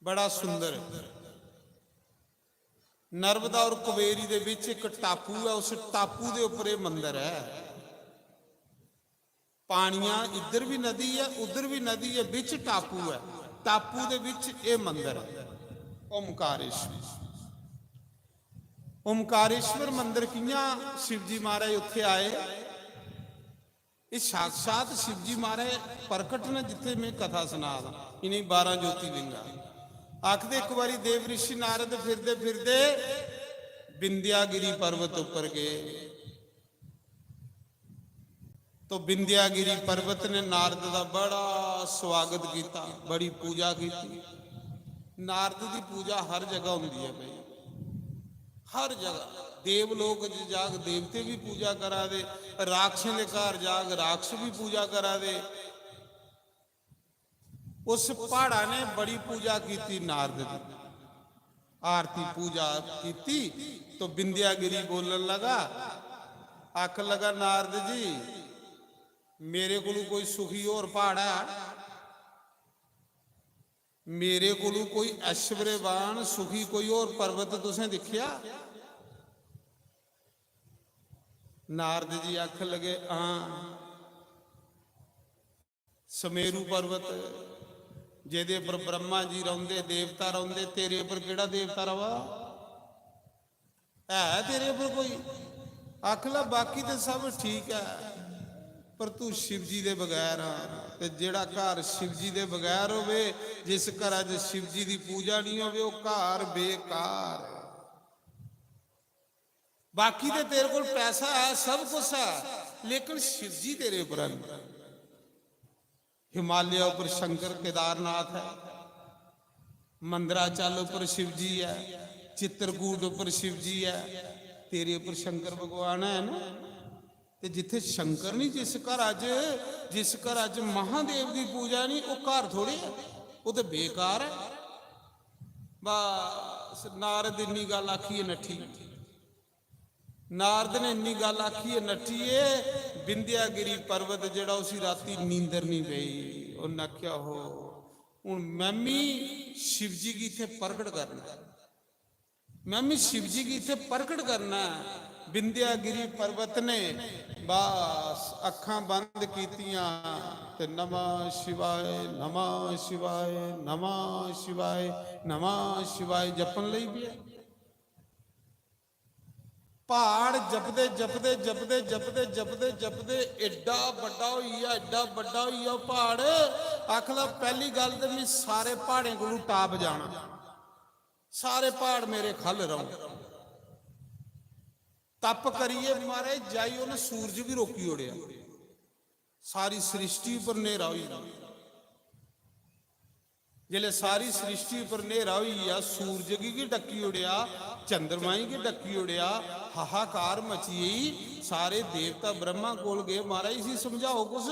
बड़ा सुंदर। नर्मदा और कावेरी दे बिच एक टापू ऐ, उस टापू दे उप्पर एह् मंदर ऐ। पानियां, इधर भी नदी ऐ, उधर भी नदी ऐ, बिच टापू ऐ, टापू दे बिच एह् मंदर ऐ ओमकारेश्वर। ओमकारेश्वर मंदर कि'यां शिवजी महाराज उत्थे आए? एह् साक्षात शिवजी महाराज प्रकट न, जित्थे में कथा सना दा, इ'नें बारां ज्योतिर्लिंगा। आखदे, इक बारी देव ऋषि नारद फिरदे फिरदे विंध्यागिरी पर्वत उप्पर गए। तो विंध्यागिरी पर्वत ने नारद दा बड़ा स्वागत किया, बड़ी पूजा की। नारद दी पूजा हर जगह होंदी है भाई, हर जगह। देवलोक च जाग, देवते भी पूजा करा दे, राक्षसें दे घर जाग, राक्षस भी पूजा करा दे। उस प्हाड़ा ने बड़ी पूजा की नारद दी, आरती पूजा की। तो विंध्यागिरी बोलन लगा, आख लगा, नारद जी, मेरे को कोई सुखी और प्हाड़ा है? मेरे को कोई ऐश्वर्यवान सुखी कोई और पर्वत तुसें दिखया? नारद जी आखन लगे, हां, समेरू पर्वत, जेदे पर ब्रह्मा जी रौंदे, देवता रौंदे, तेरे पर केड़ा देवता रवा? है तेरे पर कोई? आखला, बाकी ते सब ठीक है, पर तू शिवजी दे बगैर आ। ते जेड़ा घर शिवजी दे बगैर होवे, जिस घरा च शिवजी दी पूजा नहीं होवे, वो घर बेकार है। बाकी ते तेरे कोल पैसा है, सब कुछ है, लेकिन शिवजी तेरे पर है नहीं। हिमालय उपर शंकर केदारनाथ है, मंदराचल उपर शिवजी है, चित्रकूट उपर शिवजी है, तेरे उपर शंकर भगवान है ना। ते जिथे शंकर नहीं, जिस घरा च, जिस घरा च महादेव की पूजा नहीं, वो घर थोड़े है, वो तो बेकार है। बस नारद इन्नी गल आखिए नठी। नारद ने इन्नी गल आखी है, नट्ठिए। विंध्यागिरी पर्वत जेड़ा, उसी राती नींदर नहीं पई। उन्हें आख्या, हो, हुन मैं मी शिवजी गी इत्थे प्रगट करना, मैं मी शिवजी गी इत्थे प्रगट करना। विंध्यागिरी पर्वत ने बस अखां बंद कीतियां ते नमः शिवाय, नमः शिवाय, नमः शिवाय, नमः शिवाय जपन लई पिया। प्हाड़ जपदे जपदे जपदे जपदे जपदे जपदे एड्डा बड्डा होई गेआ, एड्डा बड्डा होई गेआ ओह् प्हाड़। आखदा, पैह्ली गल्ल ते मैं सारे प्हाड़ें कोलू टाप जाना, सारे प्हाड़ मेरे ख'ल्ल रौह्न। तप करियै महाराज जाई उ'न्न सूरज बी रोकी ओड़ेआ, सारी सृष्टि उप्पर न्हेरा होई गेआ। जिसलै सारी सृष्टि उप्पर न्हेरा होई गेआ, सूरज गी गै डक्की ओड़ेआ, चंद्रमा गी गै डक्की ओड़ेआ, हाहाकार मची गेई। सारे देवता ब्रह्मा कोल गे, महाराज इसी समझाओ कुछ,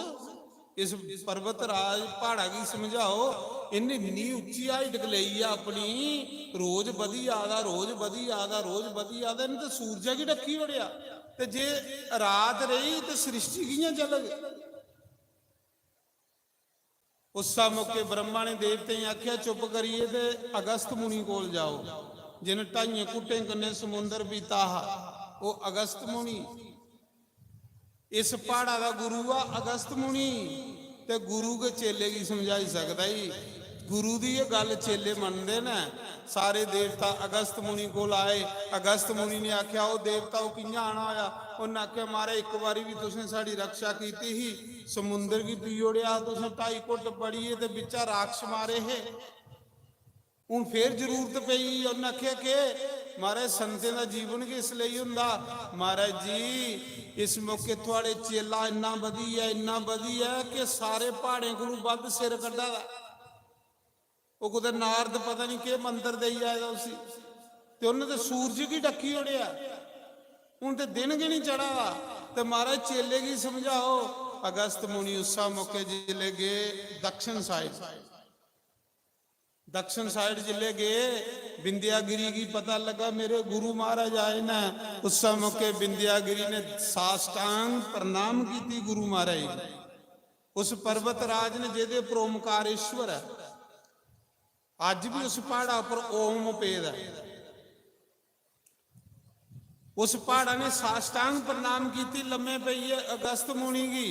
इस पर्वत राज प्हाड़ा गी समझाओ, इन्नी इन्नी उच्ची height लेई ऐ अपनी, रोज बधी जा दा, रोज बधी जा दा, रोज बधी जा दा, इन्नै ते सूरजा गी डक्की ओड़ेआ। ते जे रात रेही ते सृष्टि कि'यां चलग? उस्सै मौके ब्रह्मा ने देवतें गी आखेआ, चुप करियै ते अगस्त मुनि कोल जाओ, जिन ढाइयें घुट्टें कन्नै समुंदर पीता हा, ओह् अगस्त मुनि। इस प्हाड़ा दा गुरु हा अगस्त मुनि। ते गुरु गै चेले गी समझाई सकदा ई। गुरु दी एह् गल्ल चेले मनदे न। सारे देवता अगस्त मुनि कोल आए। अगस्त मुनि ने आखेआ, "ओह् देवता, ओह् कि'यां आना होआ?" उन्नै आखेआ, "महाराज, इक बारी बी तुसें साढ़ी रक्षा कीती ही, समुंदर गी पी ओड़ेआ तुसें, ढाई घुट्ट बड़ी गे ते बिच्चा राक्षस मारे हे। हून फेर जरूरत पेई।" उन्नै आखेआ, "केह्?" "महाराज, संतें दा जीवन गै इस लेई होंदा।" "महाराज जी, इस मौके थुआढ़े चेला इन्ना बधी ऐ, इन्ना बधी ऐ कि सारे प्हाड़ें कोलू बद्ध सिर कड्ढा दा।" ओह् कुतै नारद पता निं केह् मंत्र देई आए दा उसी, ते उन्नै ते सूरज गी डक्की ओड़ेआ। हून ते दिन गै निं चढ़ा दा। ते महाराज, चेले गी समझाओ। अगस्त मुनि उस्सै मौके जिसलै गे दक्षिण side, दक्षिण side जिसलै गे, विंध्यागिरी गी पता लग्गा मेरे गुरु महाराज आए न। उस्सै मौके विंध्यागिरी ने साष्टांग प्रणाम कीती गुरु महाराज गी। उस पर्वत राज ने, जेह्दे पर ओमकारेश्वर ऐ, अज्ज बी उस प्हाड़ा पर ओम पेदा ऐ। उस प्हाड़ा ने साष्टांग प्रणाम कीती, लम्मे पेइयै अगस्त मुनि गी।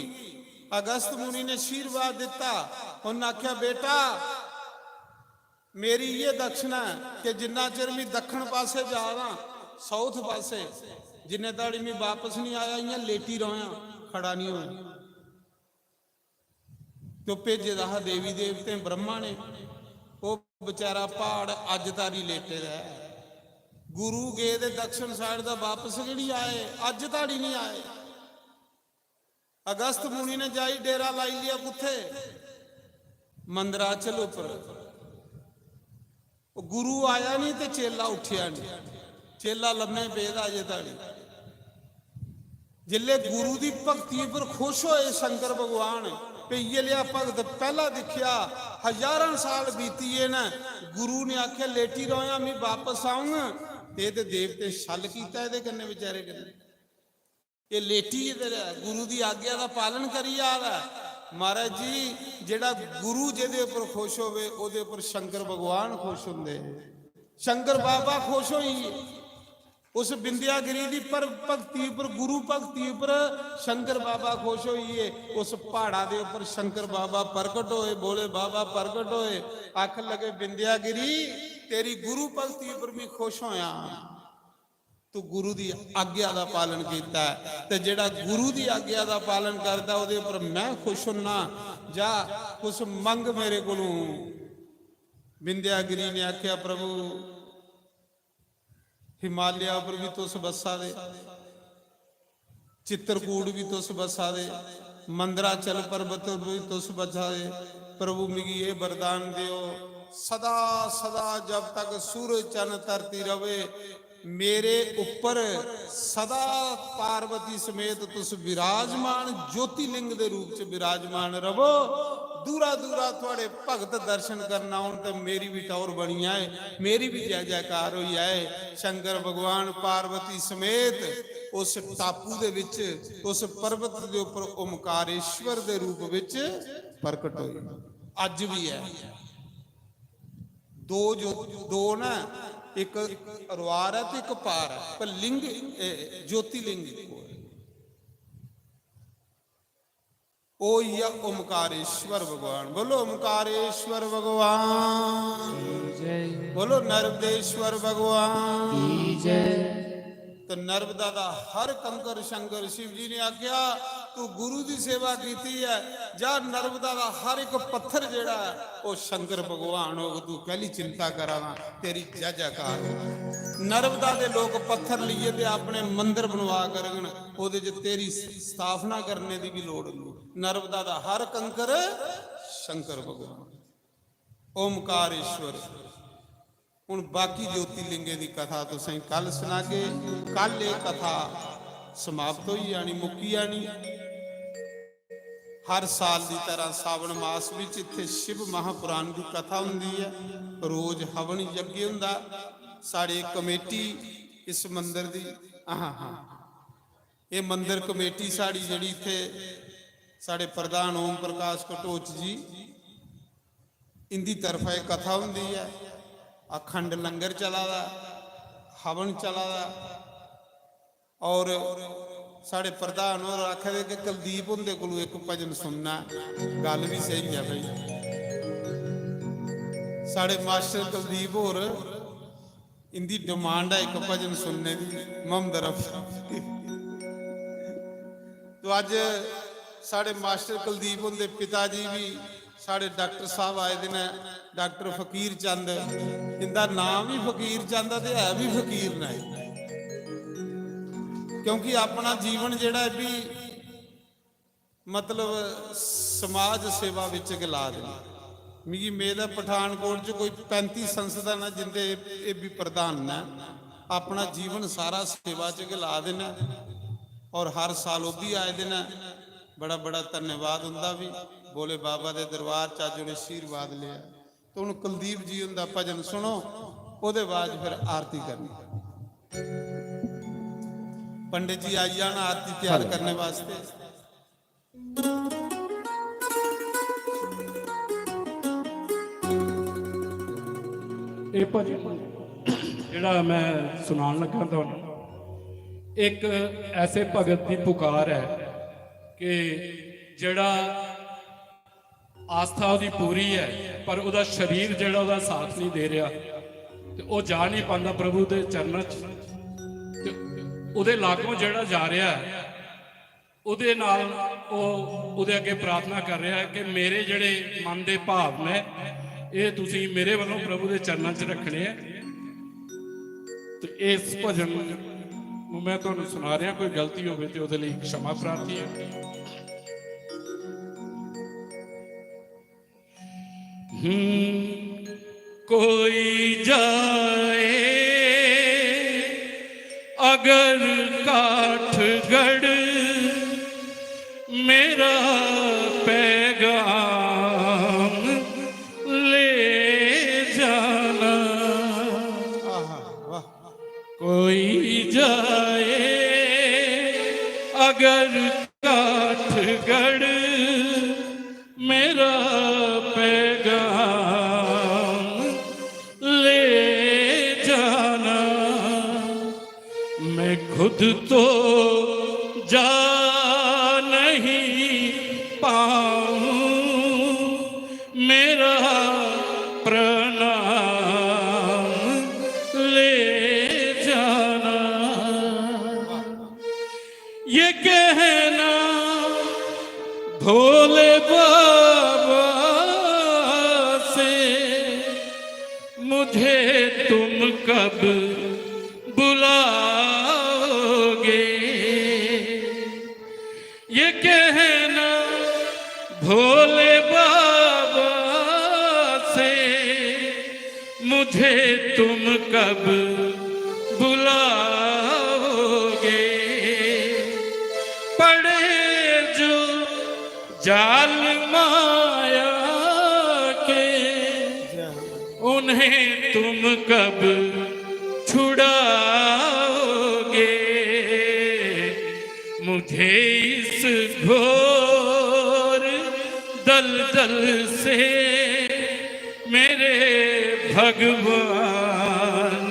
अगस्त मुनि ने आशीर्वाद दित्ता। उन्नै आखेआ, "बेटा, मेरी इ'यै दक्षिणा ऐ कि जिन्ना चिर मी दक्खन पासै जा दा, south पासै, जिन्ने धड़ी मी बापस निं आया, इ'यां लेटी र'वां, खड़ा निं होआं।" ते ओह् भेजे दा हा देवी देवतें ब्रह्मा ने। ओह् बेचारा प्हाड़ अज्ज तारी लेटे दा ऐ। गुरु गे ते दक्षिण side दा बापस गै निं आए, अज्ज ताड़ी निं आए। अगस्त मुनि ने जाई डेरा लाई लिया कुत्थे? मंदराचल उप्पर। ओह् गुरु आया निं ते चेला उट्ठेआ निं। चेला लम्मे पेदा अजें धड़ी। जिसलै गुरु दी भक्ति पर खुश होए शंकर भगवान, भई इ'यै लेआ भगत पैह्ला दिक्खेआ, हजारां साल बीती गे न, गुरु ने आखेआ, "लेटी र'वां, मी बापस औंग।" ते एह् ते देवतें छल कीता एह्दे कन्नै, बेचारे कन्नै। एह् लेटी ते गुरु दी आज्ञा दा पालन करी जा दा ऐ। महाराज जी, जेह्ड़ा गुरु जेह्दे उप्पर खुश होवे, ओह्दे उप्पर शंकर भगवान खुश होंदे। शंकर बाबा खुश होई गे। उस विंध्यागिरी दी पर भक्ति उप्पर, गुरु भक्ति उप्पर शंकर बाबा खुश होई गे। उस प्हाड़ा दे उप्पर शंकर बाबा प्रकट होए, भोले बाबा प्रकट होए, आखन लगे, "विंध्यागिरी, तेरी गुरु भक्ति उप्पर मैं खुश होया।" तू गुरु दी आज्ञा दा पालन कीता ऐ, ते जेह्ड़ा गुरु दी आज्ञा दा पालन करदा, ओह्दे उप्पर मैं खुश होन्ना। जा, कुछ मंग मेरे कोलों। विंध्यागिरी ने आखेआ, "प्रभु, हिमालय उप्पर भी तुस बस्सा दे, चित्रकूट भी तुस बस्सा दे, मंदराचल पर्वत पर भी तुस बस्सा दे। प्रभु, मिगी एह् वरदान देओ, सदा सदा जब तक सूरज चन्न धरती रवे, मेरे उप्पर सदा पार्वती समेत तुस विराजमान, ज्योतिलिंग दे रूप च विराजमान रवो। दूरा दूरा थुआड़े भगत दर्शन करन औन ते मेरी भी टौर बनी जाए, मेरी भी जय जयकार होई जाए।" शंकर भगवान पार्वती समेत उस टापू दे विच, उस पर्वत दे उप्पर ओमकारेश्वर दे रूप विच प्रकट होए। अज्ज भी ऐ। दो जो, दो ना, इक अरवार ऐ ते इक पार ऐ, पर लिंग, ए, ज्योतिलिंग इक्को ऐ। ओह् ही ऐ ओमकारेश्वर भगवान। बोलो ओमकारेश्वर भगवान। जय। बोलो नर्मदेश्वर भगवान। जय। नर्मदा दा हर कंकर शंकर। शिव जी ने आख्या, "तू गुरु दी सेवा कीती है, जा नर्मदा दा हर एक पत्थर जेड़ा है, ओह शंकर भगवान होग, तू कैली चिंता करा ना, तेरी जय जयकार हो।" नर्मदा दे लोक पत्थर लेइयै ते अपने मंदिर बनवा करगन, ओहदे च तेरी स्थापना करने दी भी लोड़ नहीं। नर्मदा दा हर कंकर शंकर भगवान, ओमकार ईश्वर। हुन बाकी ज्योतिर्लिंगें दी कथा तुसें कल सनागे। कल एह कथा समाप्त होई जानी, मुक्की जानी। हर साल दी तरह सावन मास विच इत्थे शिव महापुराण दी कथा हुंदी ऐ, रोज हवन यज्ञ हुंदा। साढ़े कमेटी इस मंदर दी, हां, हां, एह मंदर कमेटी साढ़ी जेह्ड़ी इत्थे साढ़े प्रधान ओम प्रकाश कटोच जी, इंदी तरफा एह कथा हुंदी ऐ। अखंड लंगर चला दा, हवन चला दा, और साढ़े प्रधान होर आखा दे कि कुलदीप हुंदे कोलू इक भजन सुनना ऐ। गल्ल बी स्हेई ऐ भाई, साढ़े मास्टर कुलदीप होर, इंदी डिमांड ऐ इक भजन सुनने दी, मोहम्मद रफी। तो अज्ज साढ़े मास्टर कुलदीप हुंदे पिता जी भी साढ़े डॉक्टर साहब आए दे न, डॉक्टर फकीर चंद। इंदा नाम भी फकीर चंद ऐ ते है भी फकीर न। क्योंकि अपना जीवन जेह्ड़ा ऐ भी, मतलब, समाज सेवा विच गै ला दे न। मिगी मेद ऐ पठानकोट च कोई पैंती संस्था न जिंदे एह, एह भी प्रधान न, अपना जीवन सारा सेवा च गै ला दे न और हर साल ओह भी आए दे न। बड़ा बड़ा धन्यवाद उंदा भी। भोले बाबा दे दरबार च अज्ज उ'नें आशीर्वाद लेआ। तो हुन कुलदीप जी हुंदा भजन सुनो, ओहदे बाद फिर आरती करनी। पंडित जी आई जान आरती तैयार करने वास्ते। ਇਹ ਭਜਨ ਜਿਹੜਾ ਮੈਂ ਸੁਣਾਉਣ ਲੱਗਾ ਤੁਹਾਨੂੰ, ਇੱਕ ਐਸੇ ਭਗਤ ਦੀ ਪੁਕਾਰ ਹੈ ਕਿ ਜਿਹੜਾ ਆਸਥਾ ਉਹਦੀ ਪੂਰੀ ਹੈ, ਪਰ ਉਹਦਾ ਸਰੀਰ ਜਿਹੜਾ ਉਹਦਾ ਸਾਥ ਨਹੀਂ ਦੇ ਰਿਹਾ, ਤੇ ਉਹ ਜਾ ਨਹੀਂ ਪਾਉਂਦਾ ਪ੍ਰਭੂ ਦੇ ਚਰਨਾਂ 'ਚ। ਤੇ ਉਹਦੇ ਲਾਗੋਂ ਜਿਹੜਾ ਜਾ ਰਿਹਾ ਹੈ, ਉਹਦੇ ਨਾਲ ਉਹ ਉਹਦੇ ਅੱਗੇ ਪ੍ਰਾਰਥਨਾ ਕਰ ਰਿਹਾ ਹੈ ਕਿ ਮੇਰੇ ਜਿਹੜੇ ਮਨ ਦੇ ਭਾਵ ਨੇ, ਇਹ ਤੁਸੀਂ ਮੇਰੇ ਵੱਲੋਂ ਪ੍ਰਭੂ ਦੇ ਚਰਨਾਂ 'ਚ ਰੱਖਣੇ ਆ। ਤੇ ਇਸ ਭਜਨ ਨੂੰ ਮੈਂ ਤੁਹਾਨੂੰ ਸੁਣਾ ਰਿਹਾ, ਕੋਈ ਗਲਤੀ ਹੋਵੇ ਤੇ ਉਹਦੇ ਲਈ ਖਿਮਾ ਪ੍ਰਾਰਥੀ ਹੈ। हम्म, कोई जाए अगर काठगढ़, मेरा पैगाम ले जाना। कोई जाए अगर काठगढ़, मेरा पैगाम ले जाना। मैं खुद तो जा नहीं पाऊं, मेरा प्रणाम ले जाना। ये कहना भोले बाबा से, मुझे तुम कब बुलाओगे? ये कहना भोले बाबा से, मुझे तुम कब बुलाओगे? पड़े जो जाल माया के, उन्हें तुम कब छुड़ाओगे? मुझे इस घोर दलदल से मेरे भगवान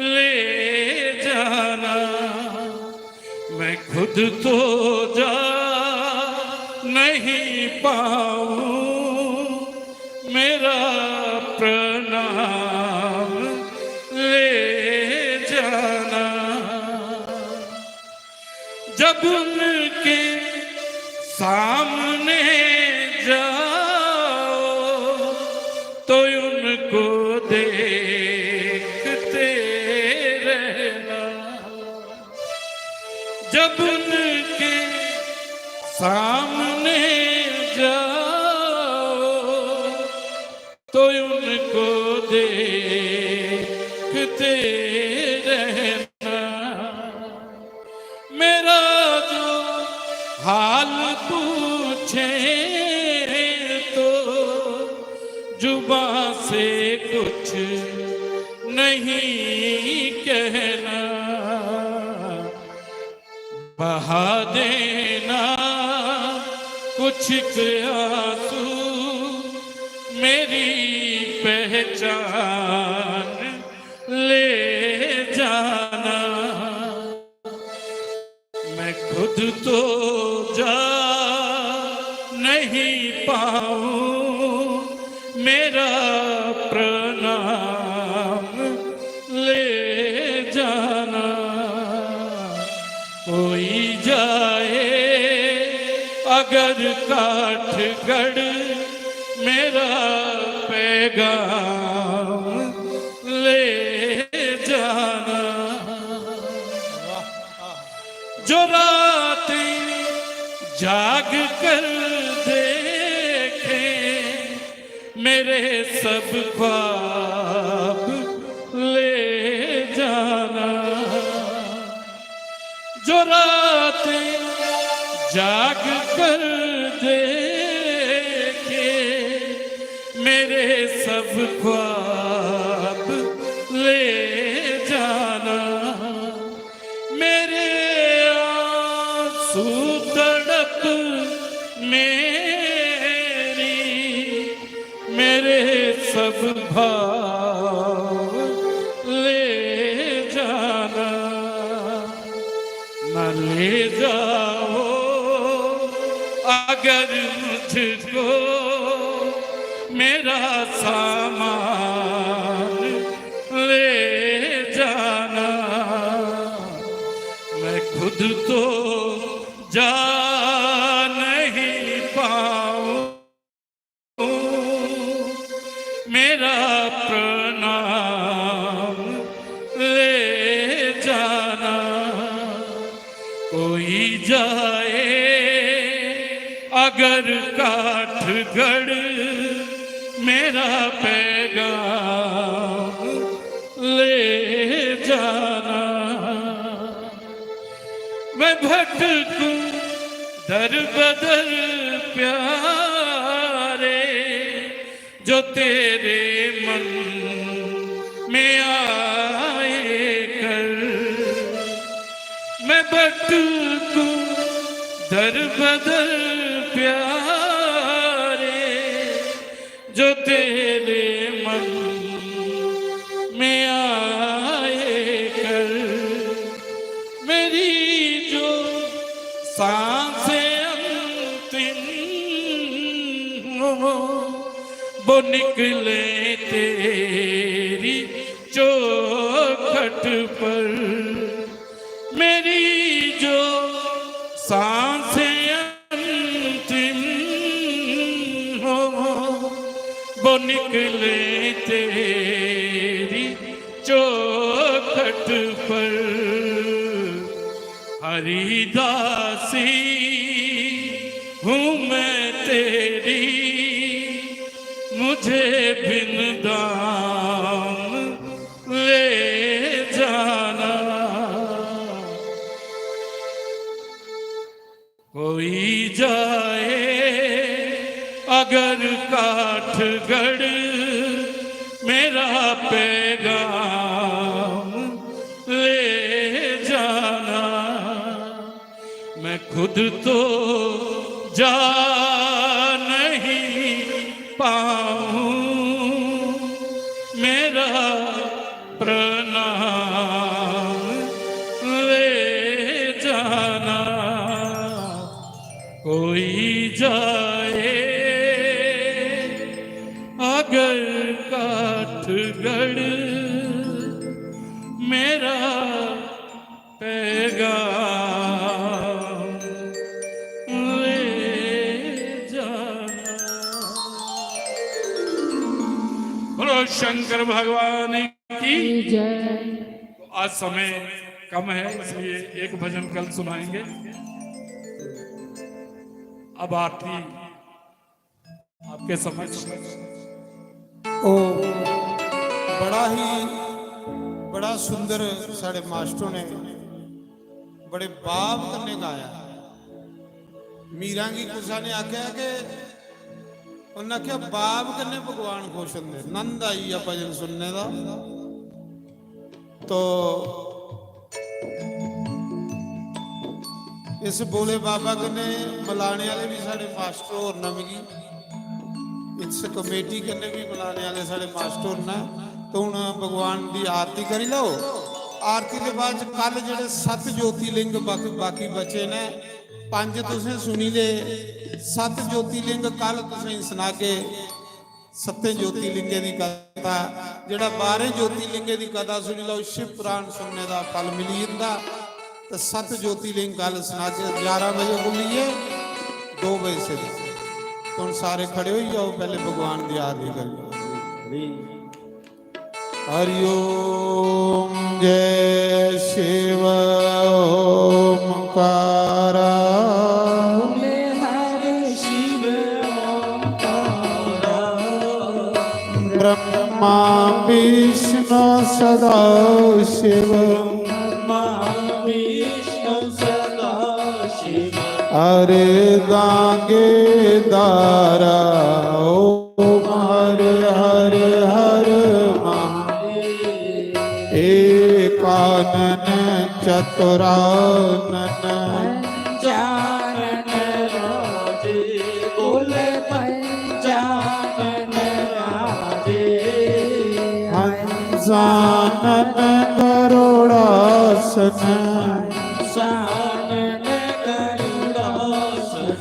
ले जाना। मैं खुद तो जा नहीं पाऊं, मेरा प्रणाम ले जाना। उनके सामने जाओ तो उनको देखते रहना। जब उनके सामने जाओ तो उनको देखते रहना। मेरा जो हाल पूछे तो जुबां से कुछ नहीं कहना। बहा देना कुछ आंसू, मेरी पहचान ले जाना। मैं खुद तो जा नहीं पाऊं, मेरा प्रणाम ले जाना। कोई जाए अगर काठगढ़, मेरा पैगाम ले जाना। जो रात जाग कर देखे, मेरे सब ख्वाब ले जाना। जो रात जाग कर देखे, मेरे सब ख्वाब ले जाना। मेरे आंसू तड़प मेरी, मेरे सब भाव ले जाना। न ले जाओ अगर मुझको, मेरा सामान ले जाना। मैं खुद तो जा नहीं पाऊं, मेरा प्रणाम ले जाना। कोई जाए अगर काठगढ़, मेरा पैगाम ले जाना। मैं भटकूं दर बदर प्यारे, जो तेरे मन में आए कर। मैं भटकूं दर बदर प्यारे, जो तेरे मन में आए कर। मेरी जो सांसें अंतिम हो, वो निकले तेरी चौखट पर। मेरी जो सांसें अंतिम हो, वो निकले तेरी चौखट पर। हरिदासी हूँ मैं तेरी, मुझे बिन दाम ले जाना। कोई जाए अगर काठगढ़, मेरा पैगाम ले जाना। मैं खुद तो जा नहीं पाऊं, मेरा प्रणाम ले जाना। कोई जाए अगर काठगढ़, मेरा पैगाम शंकर भगवान की। जय। तो आज समय कम है, इसलिए एक भजन कल सुनाएंगे। अब आरती आपके समक्ष। ओ, बड़ा ही, बड़ा सुंदर साढ़े मास्टरों ने बड़े भाव कन्नै गाया। मीरा गी कुसा ने आखेआ कि, उन्नै आखेआ, "भाव कन्नै भगवान खुश होंदे।" नंद आई गेआ भजन सुनने दा। तो इस भोले बाबा कन्नै मलाने आह्ले बी साढ़े मास्टर होर न, मिगी इस कमेटी कन्नै बी मलाने आह्ले साढ़े मास्टर होर न। तो हून भगवान दी आरती करी लैओ। आरती दे बाद च कल जेह्ड़े सत्त ज्योतिलिंग बाकी, बाकी बचे न, पंज तुसें सुनी ले, सत्त ज्योतिलिंग कल तुसें सनागे। सत्तें ज्योतिलिंगें दी कथा, जेह्ड़ा बाह्रें ज्योतिलिंगें दी कथा सुनी लैओ, शिव पुराण सुनने दा फल मिली जंदा। ते सत्त ज्योतिलिंग कल सनाचे, ग्यारह बजे बोलिए, दो बजे से। तो हुन सारे खड़े होई जाओ, पहले भगवान दी आरती करिए। हरि ओम। जय शिव ओमकारा। ब्रह्मा विष्णु सदा शिव। अर्धांगिनी धारा। ओम हर हर हर महादेव। एकानन चतुरानन। पंचानन राजे, बोले पंचानन राजे। हंसानन गरुड़ासन। हंसानन गरुड़ासन।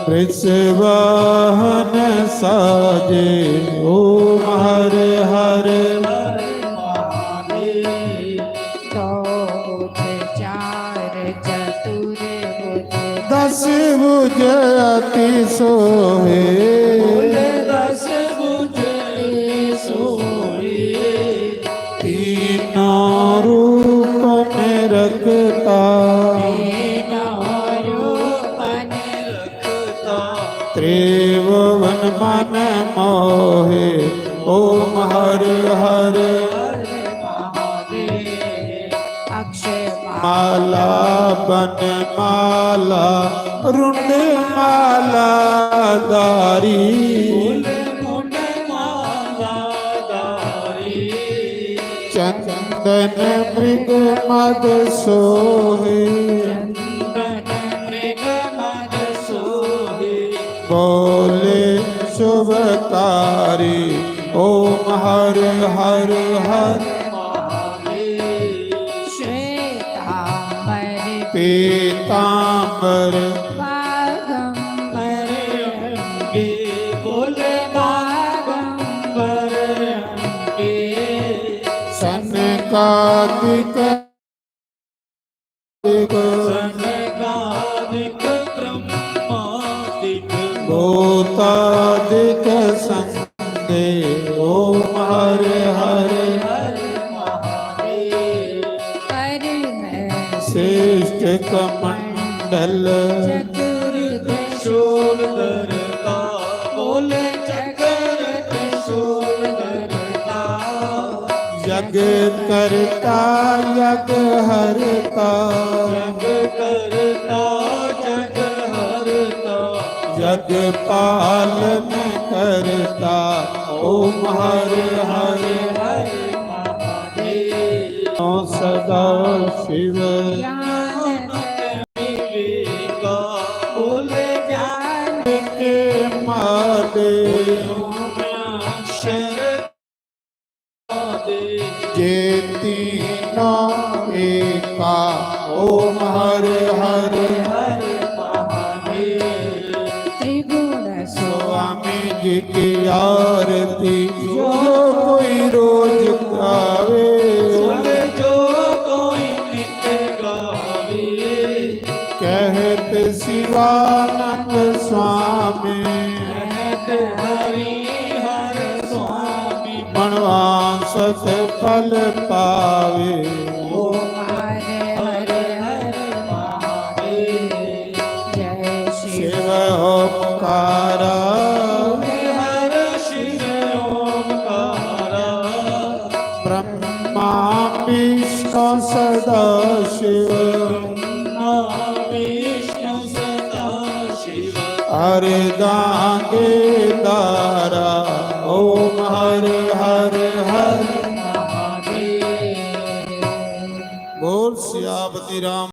वृषवाहन साजे। ओम हर हर। दो भुज चार चतुर्भुज। दस भुज अति सोहे। बोले दस भुज अति सोहे। तीनों रूप निरखता। तीनों रूप निरखता। त्रिभुवन मन मोहे। ओम हर हर। हर महादेव। अक्षय माला बन माला रुंड माला धारी। फूल मुंड माला धारी। चंदन मृग मद सोहे। चंदन मृग मद सोहे। बोले शुभकारी। ओम हर हर हर। श्वेतांबर पीतांबर। बागंबर अंगे। बोले बागंबर अंगे। सनकादिक। सनकादिक ब्रह्मादिक। भूतादिक संगे। ओम हर हर। हर महादेव। हर है श्रेष्ठ कमंडल। चतुर्दिश त्रिशूल धरता। बोले चक्र त्रिशूल धरता। यज्ञ करता यज्ञ हरता। यज्ञ करता यज्ञ हरता। यज्ञ पालन करता। ओम हर हर। हर महादेव। सदा शिव। ज्ञान विवेका। बोले ज्ञान के माले। जे तीनों एका। ओम हर हर। हर महादेव। त्रिगुण स्वामी जी की आरती जो कोई रोज गावे। बोले जो कोई नित्य गावे। कहत शिवानंद स्वामी। कहत हरि हर स्वामी। मन वांछित फल पावे। ओम हर हर हर महादेव। जय शिव। शिव ओंकारा। हर शिव ओंकारा। ब्रह्मा विष्णु सदा शिव। ब्रह्मा विष्णु सदा शिव। अर्धांगिनी तारा। ओम हर हर हर। महादेव। बोल सियापति राम